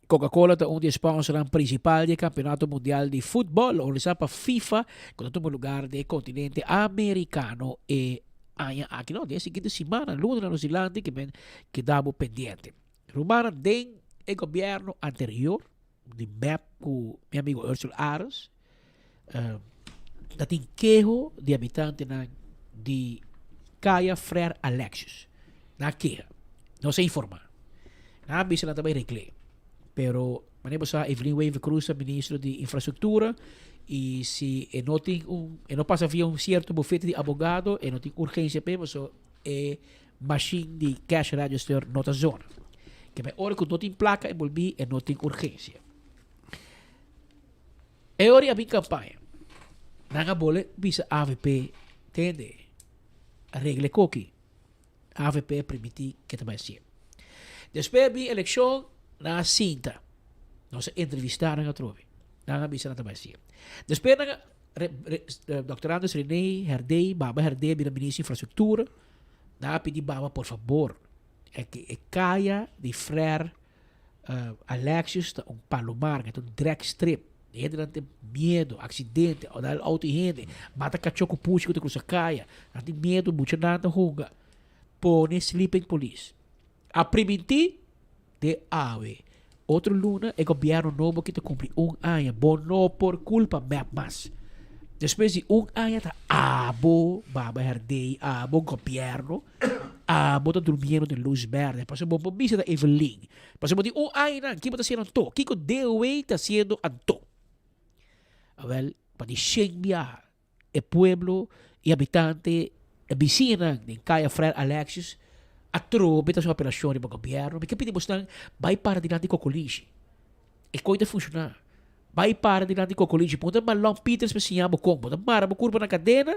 Coca-Cola ta un di e sponsornan principal di e Campeonato Mundial di Futbol organisa pa FIFA cu ta tuma lugar den e continente Americano e aña aki. No, den e siguiente simana, luna na nos dilanti ke men keda bo pendiente. Rumannan den e gobierno anterior di mep ku mi amigo Ursel Ares ta tin keho di habitantenan di Kaya Frère Alexius. Nan a keha. Nos a informa. Nan a bisa nan ta bai regl'é. Pero manera bo sa Evelyn Wever Croes ta ministro di infrastructura y si e no tin un e no pasa via un cierto bufete di abogado e no tin urgencia p'e paso e machine di cash register no ta zona. Ke men ora ku no tin placa envolvi e no tin urgencia. E ora a bin campaña nan a bole bisa avp tende regla e koki. Avp a primiti ke ta bai hacié. Despues a bin eleccion, nan a sinta. Nos a entrevista nan atrobe. Nan a bisa nan ta bai hacié. Despues nan a Dòkter Andres Rene Herdé, Baba Herdé a bira minister di infrastructura. Nan a pidi Baba por fabor e ke e caya di Frère Alexius ta un palomar, ta un drag strip. E hendenan tin miedo, accidente, a dal auto e hende, mata cacho cu pushi cu ta cruza caya. Nan tin miedo, muchanan ta hunga. Pone sleeping police. A priminti te awe. Otro luna e gobierno nobo aki ta cumpli un aña. Bo no por culpa mep mas. Despues di un aña ta abo Baba Herdey, abo gobierno. Abo ta durmiendo den luz berde. Pasobra bo por bisa ta Evelyn. Pasobra bo tin un aña nan. Kiko bo ta haciendo anto? Kiko DOW ta haciendo anto? Awel, pa di shen biaha, e pueblo y habitante, e bisiñanan den Caya Frère Alexius atrobe ta haci un apelacion riba gobierno. Mi ke pidi bosnan bay para dilanti Cocolishi. E koe ta funciona. Bay para dilanti Cocolishi. Puntra Malon Peters pa siña bo kon. Bo ta mara bo kurpa na kadena,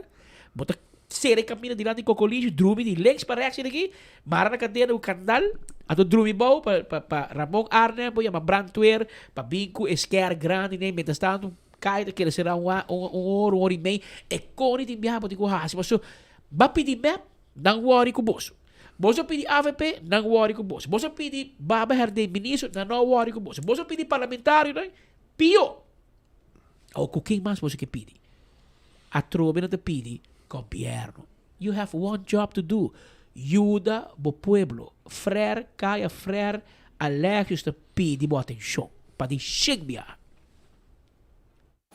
bo ta sera e kaminda dilanti Cocolishi, drumi di links pa rechts aki, mara na kadena ku kandal, anto drumi bou pa pa pa Ramon Arnhem por yama brandweer pa bin ku e skèr grandi nei. Mientras tanto kai ta keda sera un un ora, un ora i mei. E koni tin biaha bo tin ku hasi pasobra bo a pidi mep, nan wòri ku boso. Boso a pidi avp, nan wòri ku boso. Boso a pidi Baba Herdé ministro, nan no a wòri ku boso. Boso a pidi parlamentarionan, pió. Awor ku ken mas boso ke pidi? Atrobe nan ta pidi gobièrnu. You have one job to do, yuda bo pueblo. Frère Kaya, Frère Alexius ta pidi bo atenshon pa di shen biaha.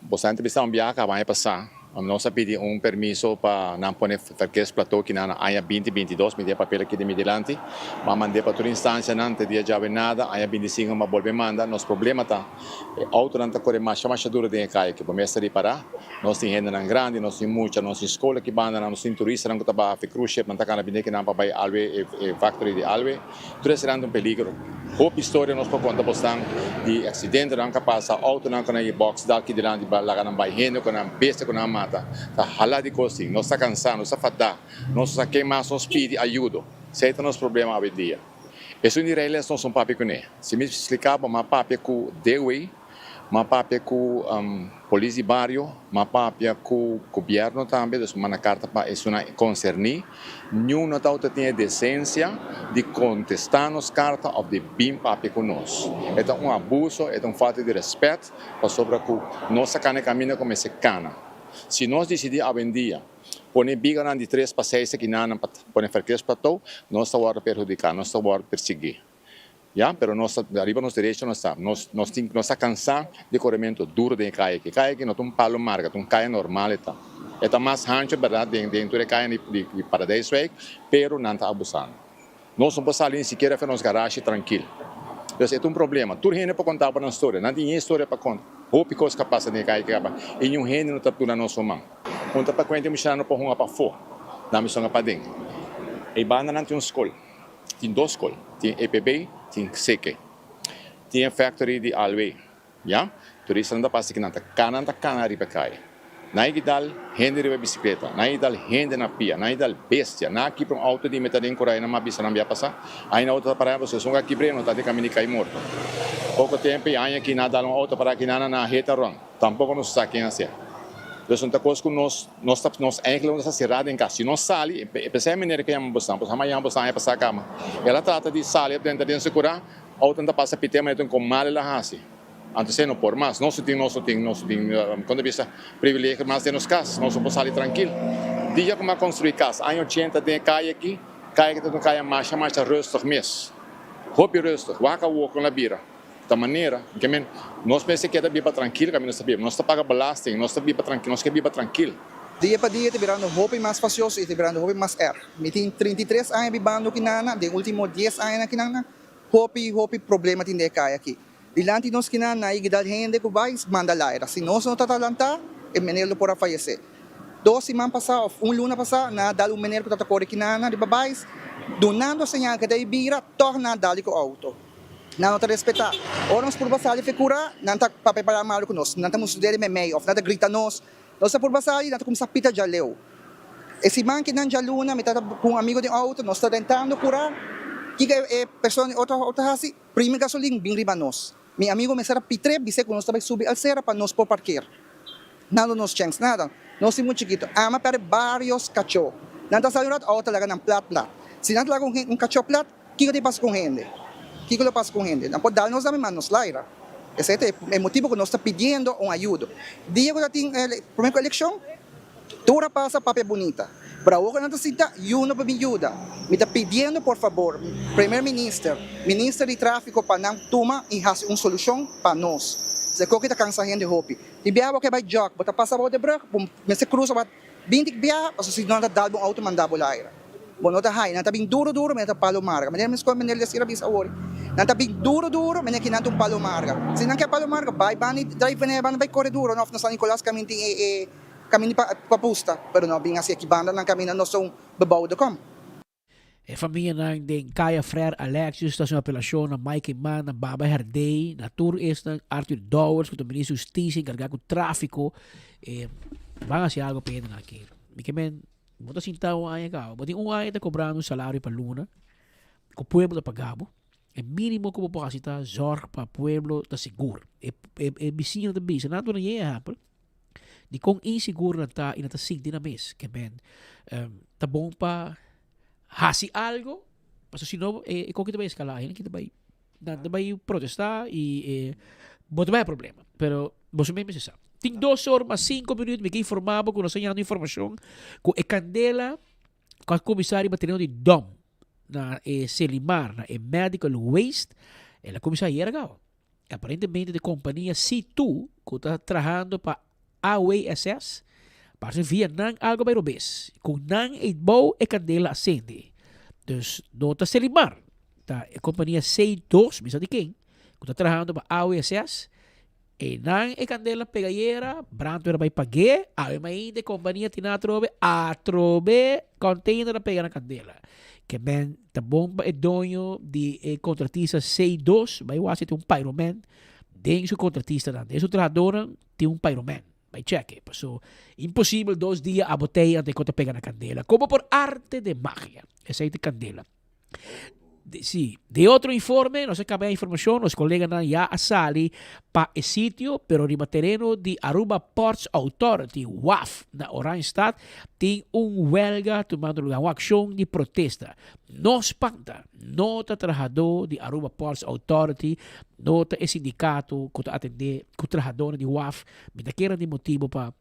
Bo sa entrevistá un biaha kaba aña pasá. Nos a pidi un permiso pa nan pone verkeersplateau kinan na aña binti 22. Mi tin e papel aki den mi dilanti. Mi a mand'é pa tur instancianan te dia djawe nada. Aña 25 mi a bolbe manda. Nos problema ta e autonan ta kore masha masha duro den e kaya aki. Bo mester ripará. Nos tin hendenan grandi, nos tin mucha, nos tin skol aki bandanan, nos tin turistanan ku ta baha fi cruise ship nan ta kana bini kinan pa bai Alwe, e factory di Alwe. Tur esnan ta un peligro. Hopi historia nos por konta bosnan di aksidentenan ku a pasa, outonan ku nan e box dal ki dilanti ba laga nan bai, hende ku nan, bestia ku nan a mata. Ta hala di kos tin. Nos ta kansá, nos ta fadá, nos no sa ken mas nos pidi ayudo. Esei ta nos problema awendia. Esun di reiles nos no papia kuné. Si mi splika bo, mi a papia ku Dewey. M'a papia ku polis di bario, m'a papia ku gobièrnu tambe, dus manda karta pa esunnan konserní. Niun no tabata tin e desensia di kontestá nos karta òf di bin papia ku nos. E ta un abuso, e ta un falta di rèspèt pasobra ku nos ta kana e kaminda ku mester kana. Si nos disidí awendia pone biganan di tres pa seis akinanan pa pone verkeersplateau, nos ta wòrdu perhudiká, nos ta wòrdu persiguí. Ya, pero nos ta ariba nos derecho nos ta. Nos nos tin nos ta cansá di coremento duro den e caya aki. E caya aki no ta un palo marga, ta un caya normal e ta. E ta mas hancho berdad den den tur e caya di di di Paradijswijk, pero nan ta abusando. Nos no por sali ni sikiera afe nos garashi trankil. Entonces e ta un problema. Tur hende por conta bo nan storia. Nan tin e historia pa conta. Hopi cos ka pasa den e caya aki caba y niun hende no ta duna nos un man. Un ta pa cuenta e muchanan no por hunga pafó, nan mester hunga paden. Ey banda nan tin un scol. Tin dos skol, tin EPB, tin Seke. Tin e factory di Alwee, ya. Turistanan ta pasa kinan ta kana, nan ta kana riba e kaya. Nan a dal hende riba bisikleta, nan a dal hende na pia, nan a dal bestia, nan a kibra un auto di meta den korai, nan a bisa nan bia pasa, aina auto ta para pasobra esun ku a kibr'é no ta den kaminda di kai morto. Poko tempu i aña aki nan a dal un auto para kinan nan a heta rònt. Tampoco nos sa ken a ser. Dus un ta cos cu nos, nos ta, nos eigenlijk nos ta cerá den cas. Si nos sali, e pensá e meneer ke yama bosnan, pues hama yama bosnan aña pasá cama. El a trata di sali ap drenta den su curá, auto ta pasa pité manera un con mal el a haci. Anto esei no por mas. Nos no tin, nos no tin, nos no tin, con ta bisa, privilegio mas den nos cas. Nos no por sali trankil. Dia cu mi a construi cas, aña ochenta den e calle aki, calle aki ta un calle masha masha rustig mes. Hopi rustig. Wak awor con la bira. Ta manera ke men nos mester keda biba trankil kaminda nos ta biba. Nos ta paga belasting, nos ta biba trankil, nos ke biba trankil. Dia pa dia ta birando hopi mas fasioso i ta birando hopi mas erg. Mi tin 33 aña bibando kinana, den ultimo dies añanan kinana. Hopi hopi problema tin den e kaya aki. Dilanti nos kina na e gidal hende ku bai manda laira. Si nos no ta talantá, e meneer lo por a fayesé. Dos siman pasá òf un luna pasá nan a dal un meneer ku tabata kore kinana riba bais, dunando señal ku ta e bira, tòg nan a dal di ku outo. Nan no ta respetá. Ora nos purba sali fe kura, nan ta papia palabra malu ku nos. Nan ta mustra dede meimei òf nan ta grita nos. Nos ta purba sali, nan ta kuminsá pita djaleu. E siman ki nan djaluna mi tabata ku un amigo den outo, nos ta rentando kura, kiko e persona den otro outo ta hasi? Primi gasolin bin riba nos. Mi amigo mester a pitr'é bis'é ku nos ta bai subi alsera pa nos por parker. Nan lo nos chèns nada. Nos tin muchu chikitu. Ama pèrdè bários kachó. Nan ta sali un ratu, outo ta laga nan plat plat. Si nan ta laga un kachó plat, Kiko ta pasa ku un hende? Kiko lo pasa ku un hende? Nan por dal nos dame, ma nos laira. Esei ta e motibu ku nos ta pidiendo un ayudo. Dia ku ta tin prome ku elekshon, tur a pasa papia bunita. Pero awor ku nan ta sinta, yu no por bin yuda. Mi ta pidiendo por fabor, Primer Minister, Minister di Trafiko pa nan tuma i hasi un solushon pa nos. Esei koki ta kansa hende hopi. Tin biaha bo ke bai jog, bo ta pasa bou de brug, bo mester krusa 20 biaha pasobra si no nan ta dal bo un auto manda bo laira. Bo no ta haya. Nan ta bin duro duro mene ta palo marga. Manera mi scoge meneer Desir a bisa awor. Nan ta bin duro duro mene kinan ta un palo marga. Si nan ke palo marga bai banda di drive mene banda bai core duro of na San Nicolas caminda tin e e caminda pa pa pusta. Pero no bin haci aki banda nan caminda no son bebouwde kom. E famianan den Kaya Frère Alexius ta haci un apelacion na Mike Eman, na Baba Herdey, na tur esnan, Arthur Dowers cu ta Minister di Husticia encarga cu trafico, e ban haci algo pa hendenan aki. Mi ke men, bo ta sinta un aña caba, bo tin un aña ta cobrando un salario pa luna cu pueblo ta paga bo, e minimo cu bo por haci ta zorg pa pueblo ta sigur. E e bisiñonan ta bisa, nan a duna ñe ehempel, Di kon insigur nan ta i nan ta sinti nan mes. Ke men ta bon pa hasi algo, pasobra si no e koki ta bai eskalá, hende ta bai nan ta bai protestá i e bo ta bai haña problema. Pero boso mes mester sa. Tin dos or mas sinku minüt mi ke informá bo ku nos ta yanda informashon ku e kandela ku a kuminsá riba tereno di dòm na e Selimar, na e Medical Waste, el a kuminsá ayera kaba. Aparentemente di kompania C2 ku ta trahando pa AWSS, parse via nan algo bai robes. Ku nan ei bou e kandela a sende. Dus no ta Selimar, ta e kompania C2, mi sa di ken, ku ta trahando pa AWSS, ei nan e kandela pega ayera, brandweer a bai pag'é, awe mainta e kompania tin atrobe, atrobe container a pega na kandela. Ke men Ta bon pa e doño di e kontratista C dos bai wak si tin un pyroman den su kontratistanan. Den su trahadornan tin un pyroman. Bai chèk e. Paso imposibel dos dia a botei anto e kos ta pega na kandela. Komo por arte de magia. Esei ta kandela. Sí, de otro informe, nos a caba informacion, nos coleganan ya a sali pa e sitio, pero riba tereno di Aruba Ports Authority, waf, na Oranjestad, tin un welga tumando lugar, un accion di protesta. No spanta, no ta trahadó di Aruba Ports Authority, no ta e sindicato cu ta atende cu trahadónan di waf, mi ta kere di motibo pa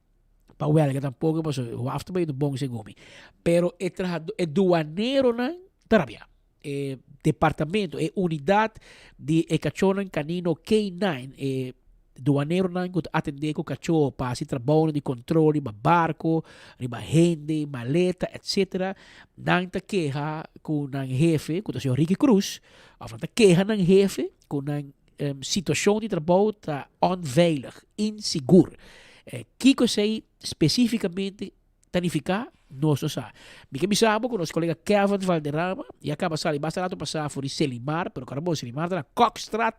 pa welga tampoco, pasobra waf ta bayendo bon segun mi. Pero e trahadó, e duaneronan ta rabia. E departamento, e unidad di e cachónan canino K-nine, e duaneronan cu ta atende cu cachó pa haci trabounan di control riba barco, riba hende, maleta, etc. Nan ta keha cu nan hefe, cu ta señor Ricky Cruz, of nan ta keha nan hefe cu nan situacion di trabou ta onveilig, insigur. Kico esey specificamente ta nifiká? Nos no sa. Mi ke bisa bo ku nos kolega Kevin Valderrama ya kaba sali basta rato pasá for di Selimar, pero kòrda bo Selimar ta na Kokstraat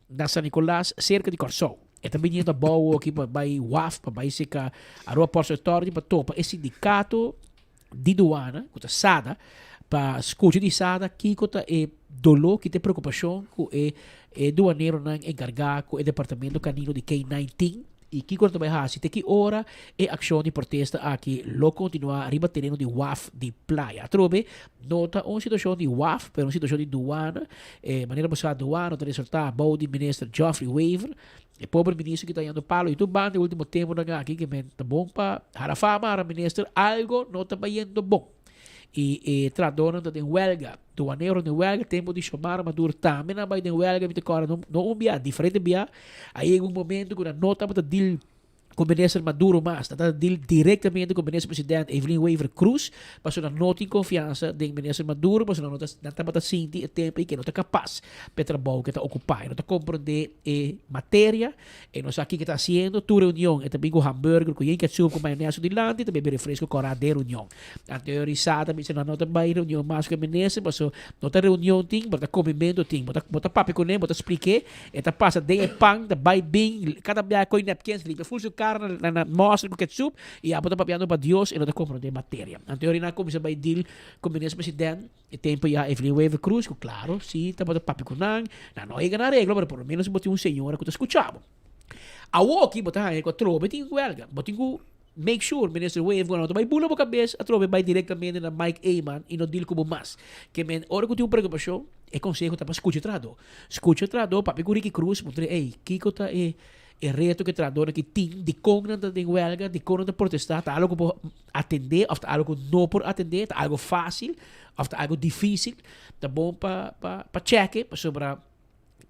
na San Nicolas serka di Kòrsou. E ta biniendo abou aki pa bai waf, pa bai seka Aruba Ports Authority pa topa e sindikato di duana ku ta SADA pa skucha di SADA kiko ta e doló, ki ta e preokupashon ku e e duaneronan enkargá ku e departamento kanino di K-nine tin. I kiko nan ta bai hasi? Te ki ora e akshon di protesta aki lo kontinuá riba tereno di waf di Playa? Atrobe, no ta un situashon di waf, pero un situashon di duana. E manera bo sa, duana ta resortá bou di minister Geoffrey Wever. E pober minister ki ta yando palo i tur banda e ultimo temponan aki ke men ta bon pa hara fama, hara minister, algo no ta bayendo bon. I e trahadornan ta den wèlga, duaneronan den wèlga, tempu di Xiomara Maduro tambe nan bai den wèlga, mi ta kòrda no no un bia, diferente bia. A yega un momento ku nan no tabata deal ku Minister Maduro mas, nan ta deal direktamente ku Minister President Evelyn Wever Croes, pasobra nan no tin konfiansa den Minister Maduro, pasobra nan no ta, nan tabata sinti e tempu ei ku e no ta kapas pa e trabou ku e ta okupá, e no ta komprondé e materia, e no sa kiko e ta hasiendo, tur reunion e ta bin ku hamburger ku yen ketchup ku mayones su dilanti, ta bebe refresco kòrá den reunion. Anto e risa ta bisa nan no ta bai reunion mas ku e minister, pasobra no ta reunion tin, bo ta komimentu tin, bo ta bo ta papia kuné, bo ta splik'é, E ta pasa den e pan, ta bai bin, kada bia koe napkins limpia ful su kara na na mòster ku ketchup, i abo ta papiando pa Dios, e no ta komprondé materia. Anto e nan a kuminsá bai deal ku minister president, e tempu ya Evelyn Wever Croes, ku klaro si tabata papia ku nan, nan no a yega na areglo, pero por lo menos bo tin un señora ku ta skucha bo. Awoki bo ta haña ku atrobe tin wèlga, bo tin ku make sure Minister Wever ku nan no ta bai bula bo kabes, atrobe bai direktamente na Mike Eman i no deal ku bo mas. Ke men ora ku tin un preokupashon, e konseho ta pa skucha e trahadó. Skucha e trahadó, papia ku Ricky Cruz, puntra e, ey, kiko ta e e reto ku e trahadónan aki tin, dikon nan ta den wèlga, dikon nan ta protestá, ta algu ku por atendé òf ta algu ku no por atendé, ta algu fásil òf ta algu difísil. Ta bon pa pa pa chèk'e pasobra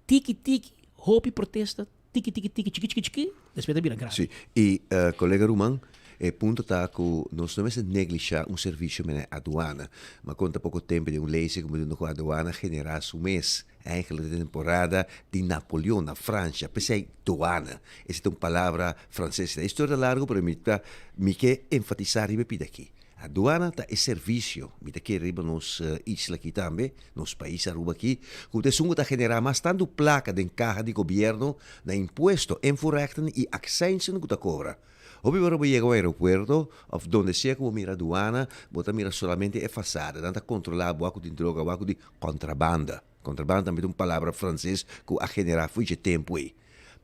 tiki tiki hopi protesta. Tiki, tiki, tiki, chiki, chiki, chiki, despues ta bira grandi. Sí, i kolega Ruman, e punto ta ku nos no mester neglishá un servisio mene aduana. Mi a konta poko tempu den un lezing ku mi duna ku aduana generá su mes eigenlijk den temporada di Napoleon na Fransha. P'esei douane, esei ta un palabra franses. E historia ta largu pero mi ta mi ke enfatisá riba e pida aki. Aduana ta e servisio, mi ta kere riba nos isla aki tambe, nos pais Aruba aki, ku ta esun ku ta generá mas tantu plaka den kaha di gobièrnu na impuesto, invoerrechten i akcijnsen ku ta kobra. Hopi ora bo yega un aeropuerto òf donde sea ku bo mira aduana, bo ta mira solamente e fasada, nan ta kontrolá bo aku tin droga, bo aku tin kontrabanda. Kontrabanda tambe ta un palabra franses ku a generá for dje tempu ei.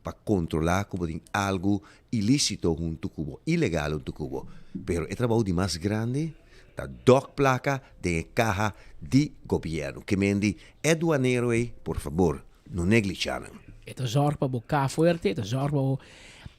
Pa kontrolá ku bo tin algu ilísito huntu ku bo, ilegal huntu ku bo. Pero e trabou di mas grandi ta dòk plaka den e kaha di gobièrnu. Ke men di e duanero ei, por fabor, no neglishá nan. E ta zòrg pa bo kaha fuerte, e ta zòrg pa bo,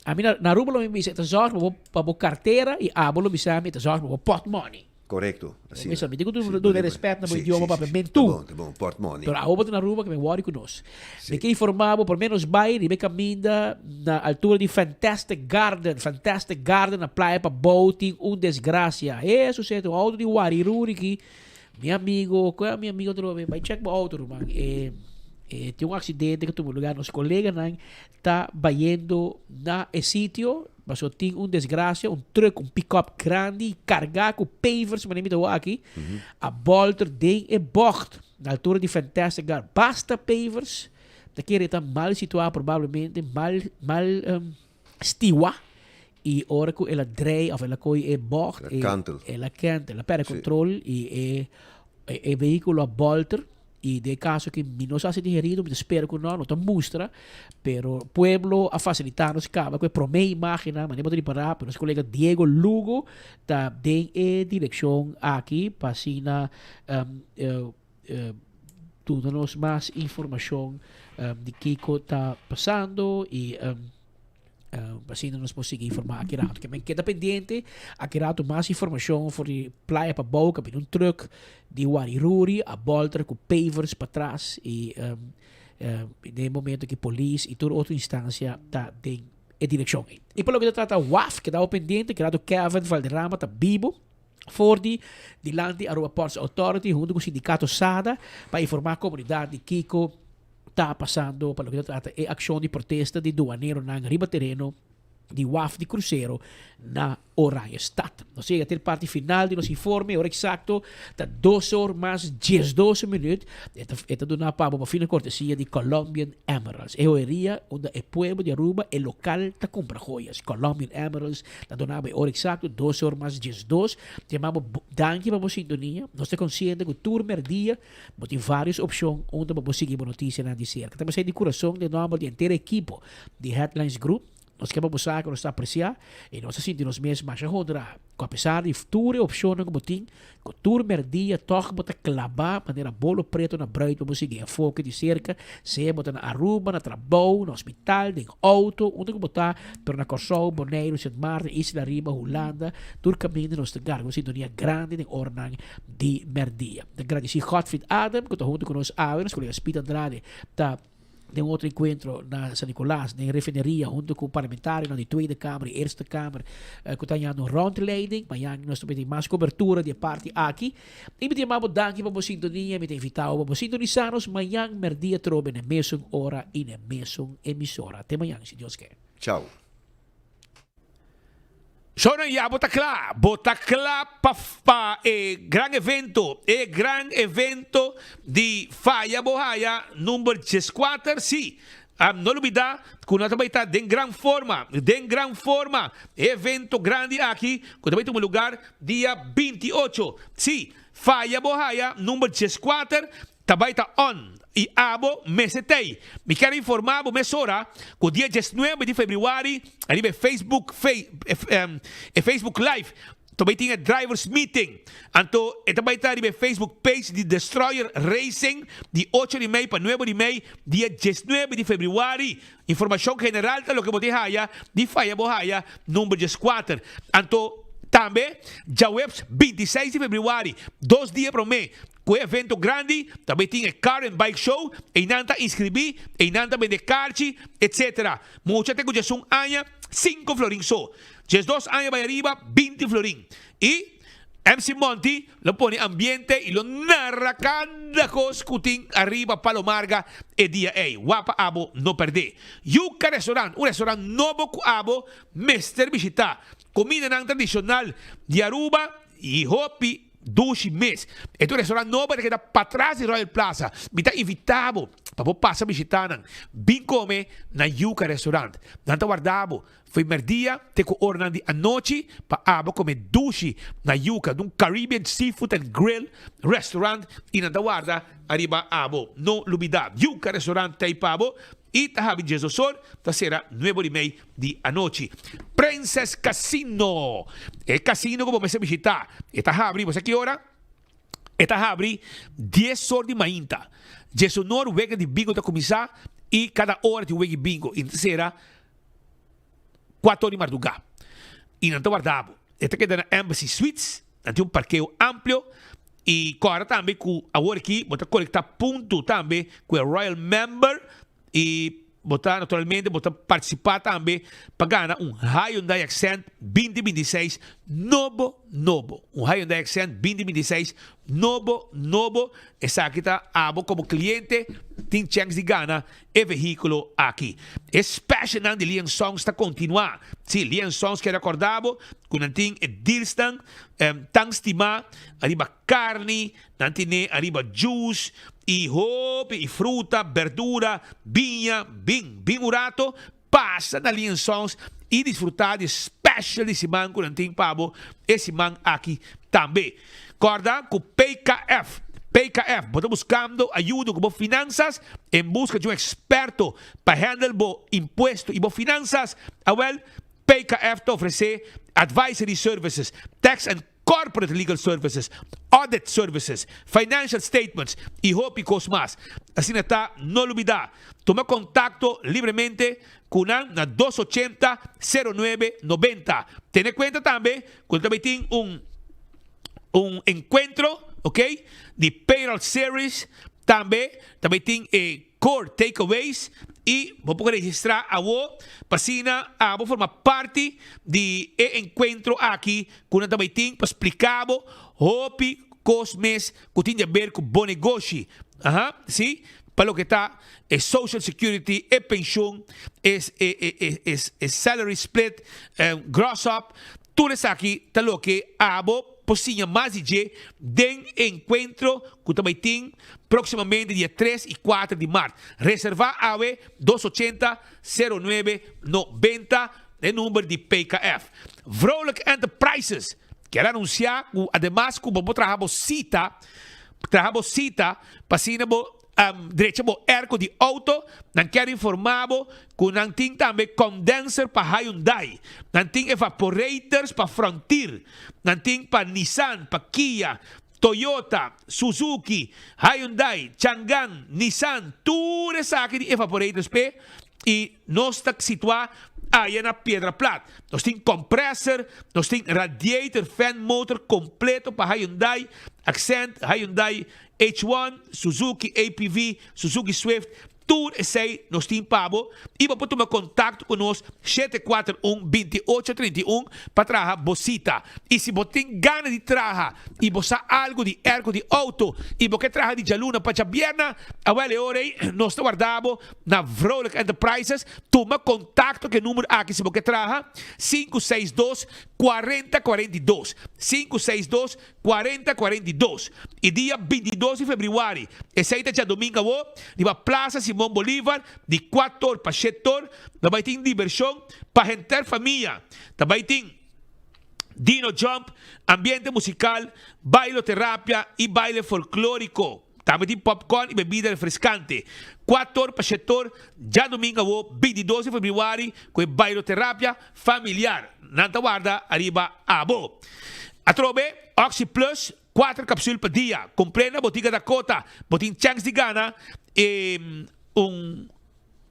ami na Aruba lo mi bisa, e ta zòrg pa bo pa bo kartera i abo lo bisa mi e ta zòrg pa bo pòtmòni. Korekto, asina. Mi tin ku duna respet na bo idioma papiamentu. Ta bon, ta bon, portmoni. Pero awo bo ta na Aruba ke mi wòri ku nos. Mi ke informá bo por menos bai riba e kaminda na altura di Fantastic Garden. Fantastic Garden na Playa Pabou tin un desgrasia. Hesus e un outo di wariruri ki mi amigo, ku mi amigo atrobe? Bai chèk bo outo ruman. E e tin un aksidente ku tuma lugar. Nos koleganan ta bayendo na e sitio. Pasobra tin un desgracia, un truck, un pick-up grandi carga cu pavers, manera mi ta wak aki, a bolter den e bocht na altura di Fantastic Garden. Basta pavers, ta kere ta mal situa probablemente, mal, mal stiwa, y ora cu el a drei of el a coy e bocht, El a kantel. el a kentel, el a perde control y e E vehiculo a bolter y den e caso aki mi no sa si tin herido, mi ta spera cu no, no ta mustra, pero pueblo a facilita nos caba cu e prome imagennan, manera bo ta ripara, pero nos colega Diego Lugo ta den e direccion aki pa asina duna nos mas informacion di kico ta pasando y. Asina nos por sigui informá aki rato. Ke men keda pendiente, aki rato mas informashon for di Playa Pabou, ku a bini un trùk di Wariruri a bòlter ku pavers patras i den e momento ki polis i tur otro instansia ta den e direkshon ei. I pa loke ta trata waf, keda bo pendiente, aki rato Kevin Valderrama ta bibo for di dilanti Aruba Ports Authority huntu ku sindikato SADA pa informá komunidat di kiko ta pasando pa loke ta trata e akshon di protesta di duaneronan riba tereno di waf di krusero na Oranjestad. Nos yega te e parti final di nos informe, e ora eksakto ta dos or mas diesdos minüt. E ta e ta duna pa bo pa fina kortesia di Colombian Emeralds, e hoeria unda e pueblo di Aruba, e lokal ta kumpra joyas. Colombian Emeralds ta duna bo e ora eksakto dos or mas diesdos. Yama bo danki pa bo sintonia. Nos ta konsiente ku tur mèrdia Bo tin vários opshon unda bo por sigui bo notisianan di serka. Ta p'esei di kurason den nòmber di henter ekipo di Headlines Group, nos ke pa bo sa ku nos ta apresiá i nos ta sinti nos mes masha honrá ku apesar di tur e opshonnan ku bo tin, ku tur mèrdia tòg bo ta klabá manera bolo preto na bruid pa bo sigui enfoke di serka, sea bo ta na Aruba, na trabou, na hospital, den outo, unda ku bo ta, pero na Kòrsou, Boneiru, Sint Maarten, Isla Riba, Hulanda, tur kaminda nos ta garga un sintonia grandi den oranan di merdia. Ta gradisí Godfried Adam ku ta huntu ku nos awe. Nos kolega Speed Andrade ta Den un otro encuentro na San Nicolas, den refineria, hunto cu parlamentarionan di Tweede Kamer y Eerste Kamer, cu ta hañando un rondleiding. Mañan nos ta bini mas cobertura di e parti aki. Y mi ta yama bo danki pa bo sintonia. Mi ta invita bo pa bo sintonisa nos mañan merdia trobe na e mesun ora y na e mesun emisora. Te mañan, si Dios ke. Chao. Shownan ya bo ta kla, bo ta kla pa pa e gran evento, e gran evento di Faya Bo Haya number dieskuater, si, no lubida ku nan ta bai ta den gran forma, den gran forma, e evento grandi aki ku ta bai tuma lugar dia 28, si, Faya Bo Haya number dieskuater Ta bai ta on y abo mester tey. Mi kier informa bo mesora cu dia diesnuebe di februari riba e Facebook e Facebook live ta bai tin e drivers meeting. Anto e ta bai ta riba e Facebook page di Destroyer Racing di ocho di mei pa nuebe di mei dia diesnuebe di februari. Informacion general ta loke bo tin haya di faya bo haya number dieskuater. Anto tambe djaweps bintiseis di februari dos dia prome Ku e evento grandi ta bay tin e car and bike show, eynan ta inscribi, eynan ta bende karchi, etc. Mucha te ku djesun aña, sinku florin so. Djesdos aña bay ariba, binti florin. Y MC Monty lo pone ambiente y lo narra kada kos ku tin ariba Palo Marga e dia ey. Wapa abo no perde. Yuca Restaurant, un restaurant nobo ku abo mester bishita. Kumindanan tradishonal di Aruba y hopi Dushi mes. E ta un restaurant nobo ta keda patras di Royal Plaza. Mi ta invita bo pa bo pasa bishita nan. Bin come na Yuca Restaurant. Nan ta warda bo fo'i merdia te cu oranan di anochi pa abo come dushi na Yuca, un Caribbean Seafood and Grill Restaurant y nan ta warda ariba abo. No lubida, Yuca Restaurant ta ey pa bo y ta habi diesdosor ta cera nuebo di mei di anochi. Princess Casino, e casino ku bo mester bishitá, e ta habri, bo sa ki ora? E ta habri dies or di mainta. Diesunor wega di bingo ta kuminsá i kada ora tin wega di bingo i nan ta sera kuater or di mardugá. I nan ta warda bo. E ta keda na Embassy Suites, nan tin un parkeo amplio i kòrda tambe ku awor aki bo ta kolektá punto tambe ku e Royal Member I bo ta naturalmente bo ta partisipá tambe pa gana un Hyundai Accent 2026 nobo nobo. Un Hyundai Accent 2026 nobo nobo. Esaki ta abo komo kliente tin chèns di gana e vehíkulo aki. E specialnan di Lee and Sons ta kontinuá. Sí, Lee and Sons ke rekordá bo ku nan tin e dealsnan tan stimá riba karni, Nan tene ariba juice y hopi y fruta, berdura, biña, bin, bin un rato, pasa na Lee and Sons y disfruta di e special di siman cu nan tin pa bo e siman aki tambe. Corda cu PKF, PKF, bo ta buscando ayudo cu bo finanzas, en busca di un experto pa handle bo impuesto y bo finanzas, awel PKF ta ofrece advisory services, tax and Corporate Legal Services, Audit Services, Financial Statements y hopi cos mas. Asina ta, no lubida, tuma contacto libremente cu nan na dos ochenta, sero nuebe, nobenta. Tene cuenta tambe cu ta bay tin un un encuentro, ok, di Payroll Series, tambe ta bay tin e Core Takeaways y bo por registra awo pa asina abo forma parti di e encuentro aki cu nan ta bay tin pa splica bo hopi cos mes cu tin di haber cu bo negoshi, aha, si, pa loke ta e Social Security, e pensioen, e e salary split, gross up, tur esaki ta loke abo por siña mas di dje den e encuentro cu ta bay tin Próximamente dia tres y cuater di mart. Reserva awe dos ochenta, sero nuebe, nobenta e number di PKF. Vrolijk Enterprises kier anuncia cu ademas cu bo por traha bo cita, traha bo cita pa asina bo drecha bo airco di auto, nan kier informa bo cu nan tin tambe condenser pa Hyundai, nan tin evaporators pa Frontier, nan tin pa Nissan, pa Kia, Toyota, Suzuki, Hyundai, Changan, Nissan, tur esaki di evaporators p'e y nos ta situa aya na Piedra Plat. Nos tin compressor, nos tin radiator fan motor completo pa Hyundai Accent, Hyundai H1, Suzuki APV, Suzuki Swift. Tur esei nos tin pa bo i bo por tuma kontakto ku nos 741 28 31 pa traha bo sita. I si bo tin gana di traha i bo sa algu di erko di outo i bo ke traha di djaluna pa djabierna, awel e ora ei nos ta warda bo na Vrolijk Enterprises. Tuma kontakto ku e number aki si bo ke traha, 562 40 42, 562 40 42. I dia 22 di febrüari, esei ta djadumingu awo, riba Plaza Simon Bolivar di kuator pa shetor, lo bai tin dibershon pa henter famia. Ta bai tin Dino Jump, ambiente musical, bailoterapia i baile folklóriko. Tambe tin popcorn i bebida refreskante. Kuator pa shetor, djadumingu awo, 22 di febrüari, ku e bailoterapia familiar. Nan ta warda ariba abo. Atrobe, Oxi Plus, kuater kapsul pa dia. Kumpr'é na Botica Dakota. Bo tin chèns di gana e un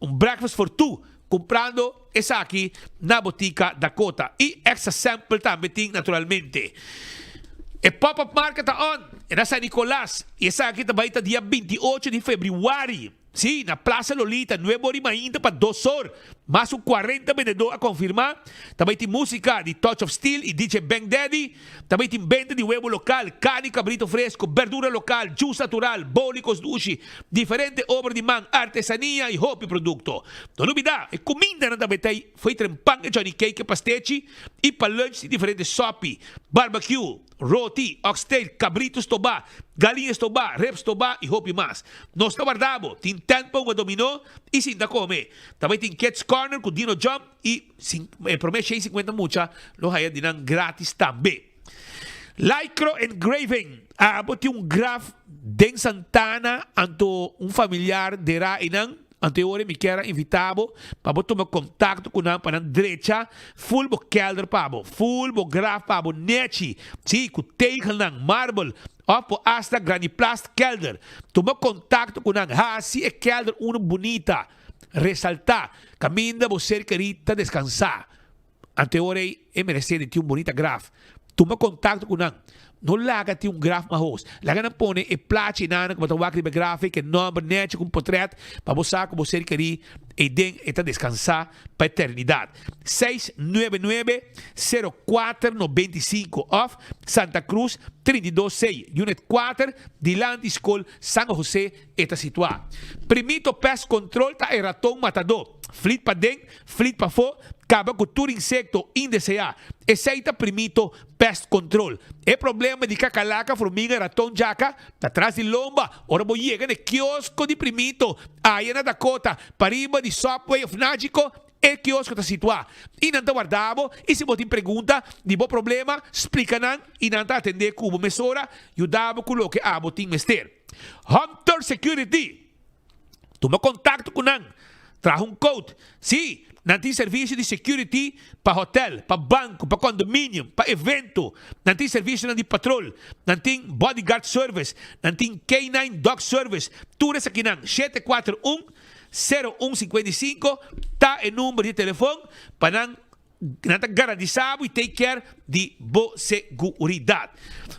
un breakfast for two kumprando esaki na Botica Dakota. I extra sample tambe tin naturalmente. E pop-up market ta on na San Nicolas i esaki ta bai ta dia 28 di febrüari. Sí, na Plaza Lolita, nuebe or i mainta pa dos or. Mas ku cuarenta bendedó a konfirmá. Ta bai tin músika di Touch of Steel i DJ Bang Daddy. Ta bai tin benta di webo lokal, karni kabrito fresko, berdura lokal, jus natural, boli kos dushi, diferente obra di man, artesania i hopi produkto. No lubidá, e kumindanan ta bai ta foi trempan e Johnny Cake, e pastechi i pa lunch tin diferente sopi, barbecue. Roti, oxtail, kabritu stobá, galiña stobá, rib stobá i hopi mas. Nos ta warda bo. Tin tent pa hunga dominó i sinta kome. Ta bai tin Kids Corner ku Dino Jump i e promé 150 mucha lo haya di nan gratis tambe. Lycro Engraving, Abo tin un graf den Santana anto un familiar derá einan? Anto e ora mi kier a invitá bo pa bo tuma kontakto ku nan pa nan drecha ful bo kelder pa bo, ful bo graf pa bo nechi, sí, ku tegelnan, marbel, òf bo asta graniplast kelder. Tuma kontakto ku nan, hasi e kelder unu bunita, resaltá, kaminda bo ser kerí ta deskansá. Anto e ora ei e meresé di tin un bunita graf. Tuma kontakto ku nan. No laga tin un graf mahos. Laga nan pone e plachi einan ku bo ta wak riba e graf ei, ku e nòmber nèchi ku un potrèt, pa bo sa ku bo ser kerí eiden e ta deskansá pa eternidat. 699 0495 òf Santa Cruz 32 C, Unit 4, dilanti Skol San Jose e ta situá. Primito Pest Control ta e raton matadó. Flit paden, flit pafó, kaba ku tur insekto indeseá. Esei ta Primito Pest Control. E problema di kakalaka, fruminga, raton, djaka ta tras di lomba. Ora bo yega na e kiosko di Primito, aya na Dakota, pariba di Subway of Nagico, e kiosko ta situá. I nan ta warda bo i si bo tin pregunta di bo problema, splika nan i nan ta atendé ku bo mesora, yuda bo ku loke abo tin mester. Hunter Security. Tuma kontakto ku nan. Traha un quote. Sí, nan tin servisio di security pa hotel, pa banko, pa condominium, pa evento. Nan tin servisionan di patrol. Nan tin bodyguard service. Nan tin K-nine dog service. Tur esakinan, 741 0155 ta e number di telefon pa nan Nan ta garantisa bo y take care di bo seguridad.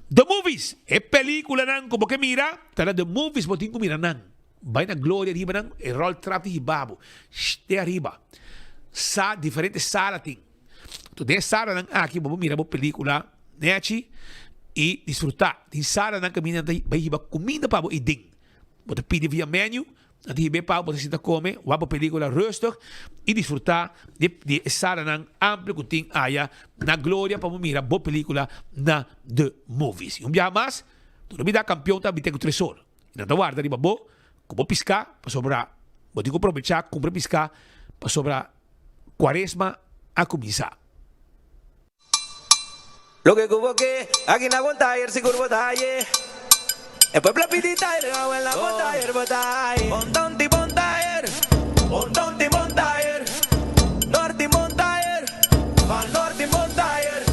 The Movies, E peliculanan cu bo ke mira, ta na The Movies bo tin cu mira nan. Bay na Gloria riba nan, e roltrap ta hiba bo te ariba. Sa, diferente sala tin. Enton den e salanan aki bo por mira bo pelicula nechi y disfruta. Tin salanan caminda nan ta bay hiba cuminda pa bo eyden. Bo ta pidi via menu. Nan ta hib'é pa bo ta sinta kome, wak bo pelíkula rustig i disfrutá di di e salanan amplio ku tin aya na Gloria pa bo mira bo pelíkula na The Movies. I un biaha mas, no lubidá kampion ta bite ku tresor i nan ta warda riba bo ku bo piská pasobra bo tin ku probechá kumpra piská pasobra kuaresma a kuminsá. Loke ku bo ke, aki na bon tayer sigur bo ta haye. E pueblo a pidi tayer, awel na bon tayer bo ta haye. Bon tonti bon tayer, bon tonti bon tayer, norti bon tayer, van norti bon tayer.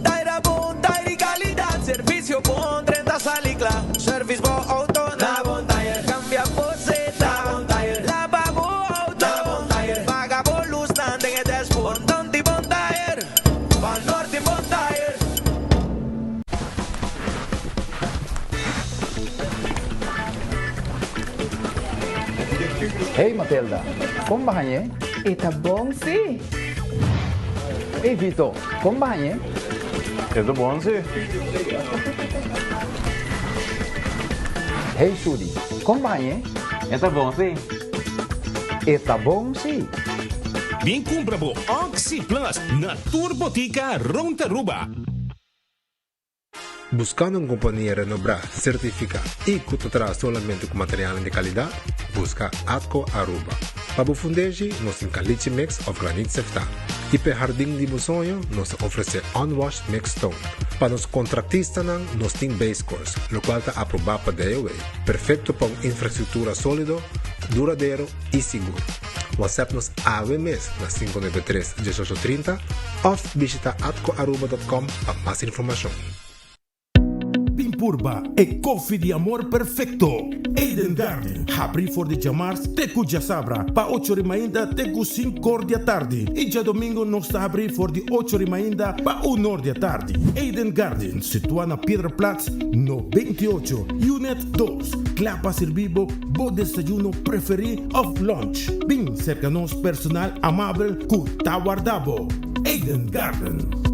Tayer a bon tayer di kalidat, servisio bon, drenta sali kla. Service bo outo na bon tayer, kambia bo seta na bon tayer, laba bo outo na bon tayer, paga bo lusnan den e dashboard. Bon tonti bon tayer. Van Norte Bon Tire. Hey Matilda, kon bo hañ'é? E ta bon sí! Hey Vito, kon bo hañ'é? E ta bon sí! Hey Sudi, kon bo hañ'é? E ta bon sí! E ta bon sí! Bin kumpra bo Oxi Plus na tur botika rond Aruba. Buscando un compania renobrá, certificá y cu ta traha solamente cu materialnan di calidad? Busca Atco Aruba. Pa bo fundeshi, nos tin caliche mix of granit seftá. Y p'e hardin di bo soño, nos ta ofrece unwashed mixed stone. Pa nos contractistanan, nos tin base course, locual ta aprobá pa DOW, perfecto pa un infrastructura solido, duradero y sigur. WhatsApp nos awe mes na 593 1830 of bishita atcoaruba.com pa mas informacion. Bin purba e koffie di amor perfecto! Eden Garden, habri for di djamars te ku djasabra pa ocho ri mainta te ku sinkor di atardi i djadomingo nos ta habri for di ocho ri mainta pa unor di atardi. Eden Garden, situa na Piedraplaats no 28, Unit dos, kla pa sirbi bo bo desayuno preferí òf lunch. Bin serka nos personal amabel ku ta warda bo. Eden Garden.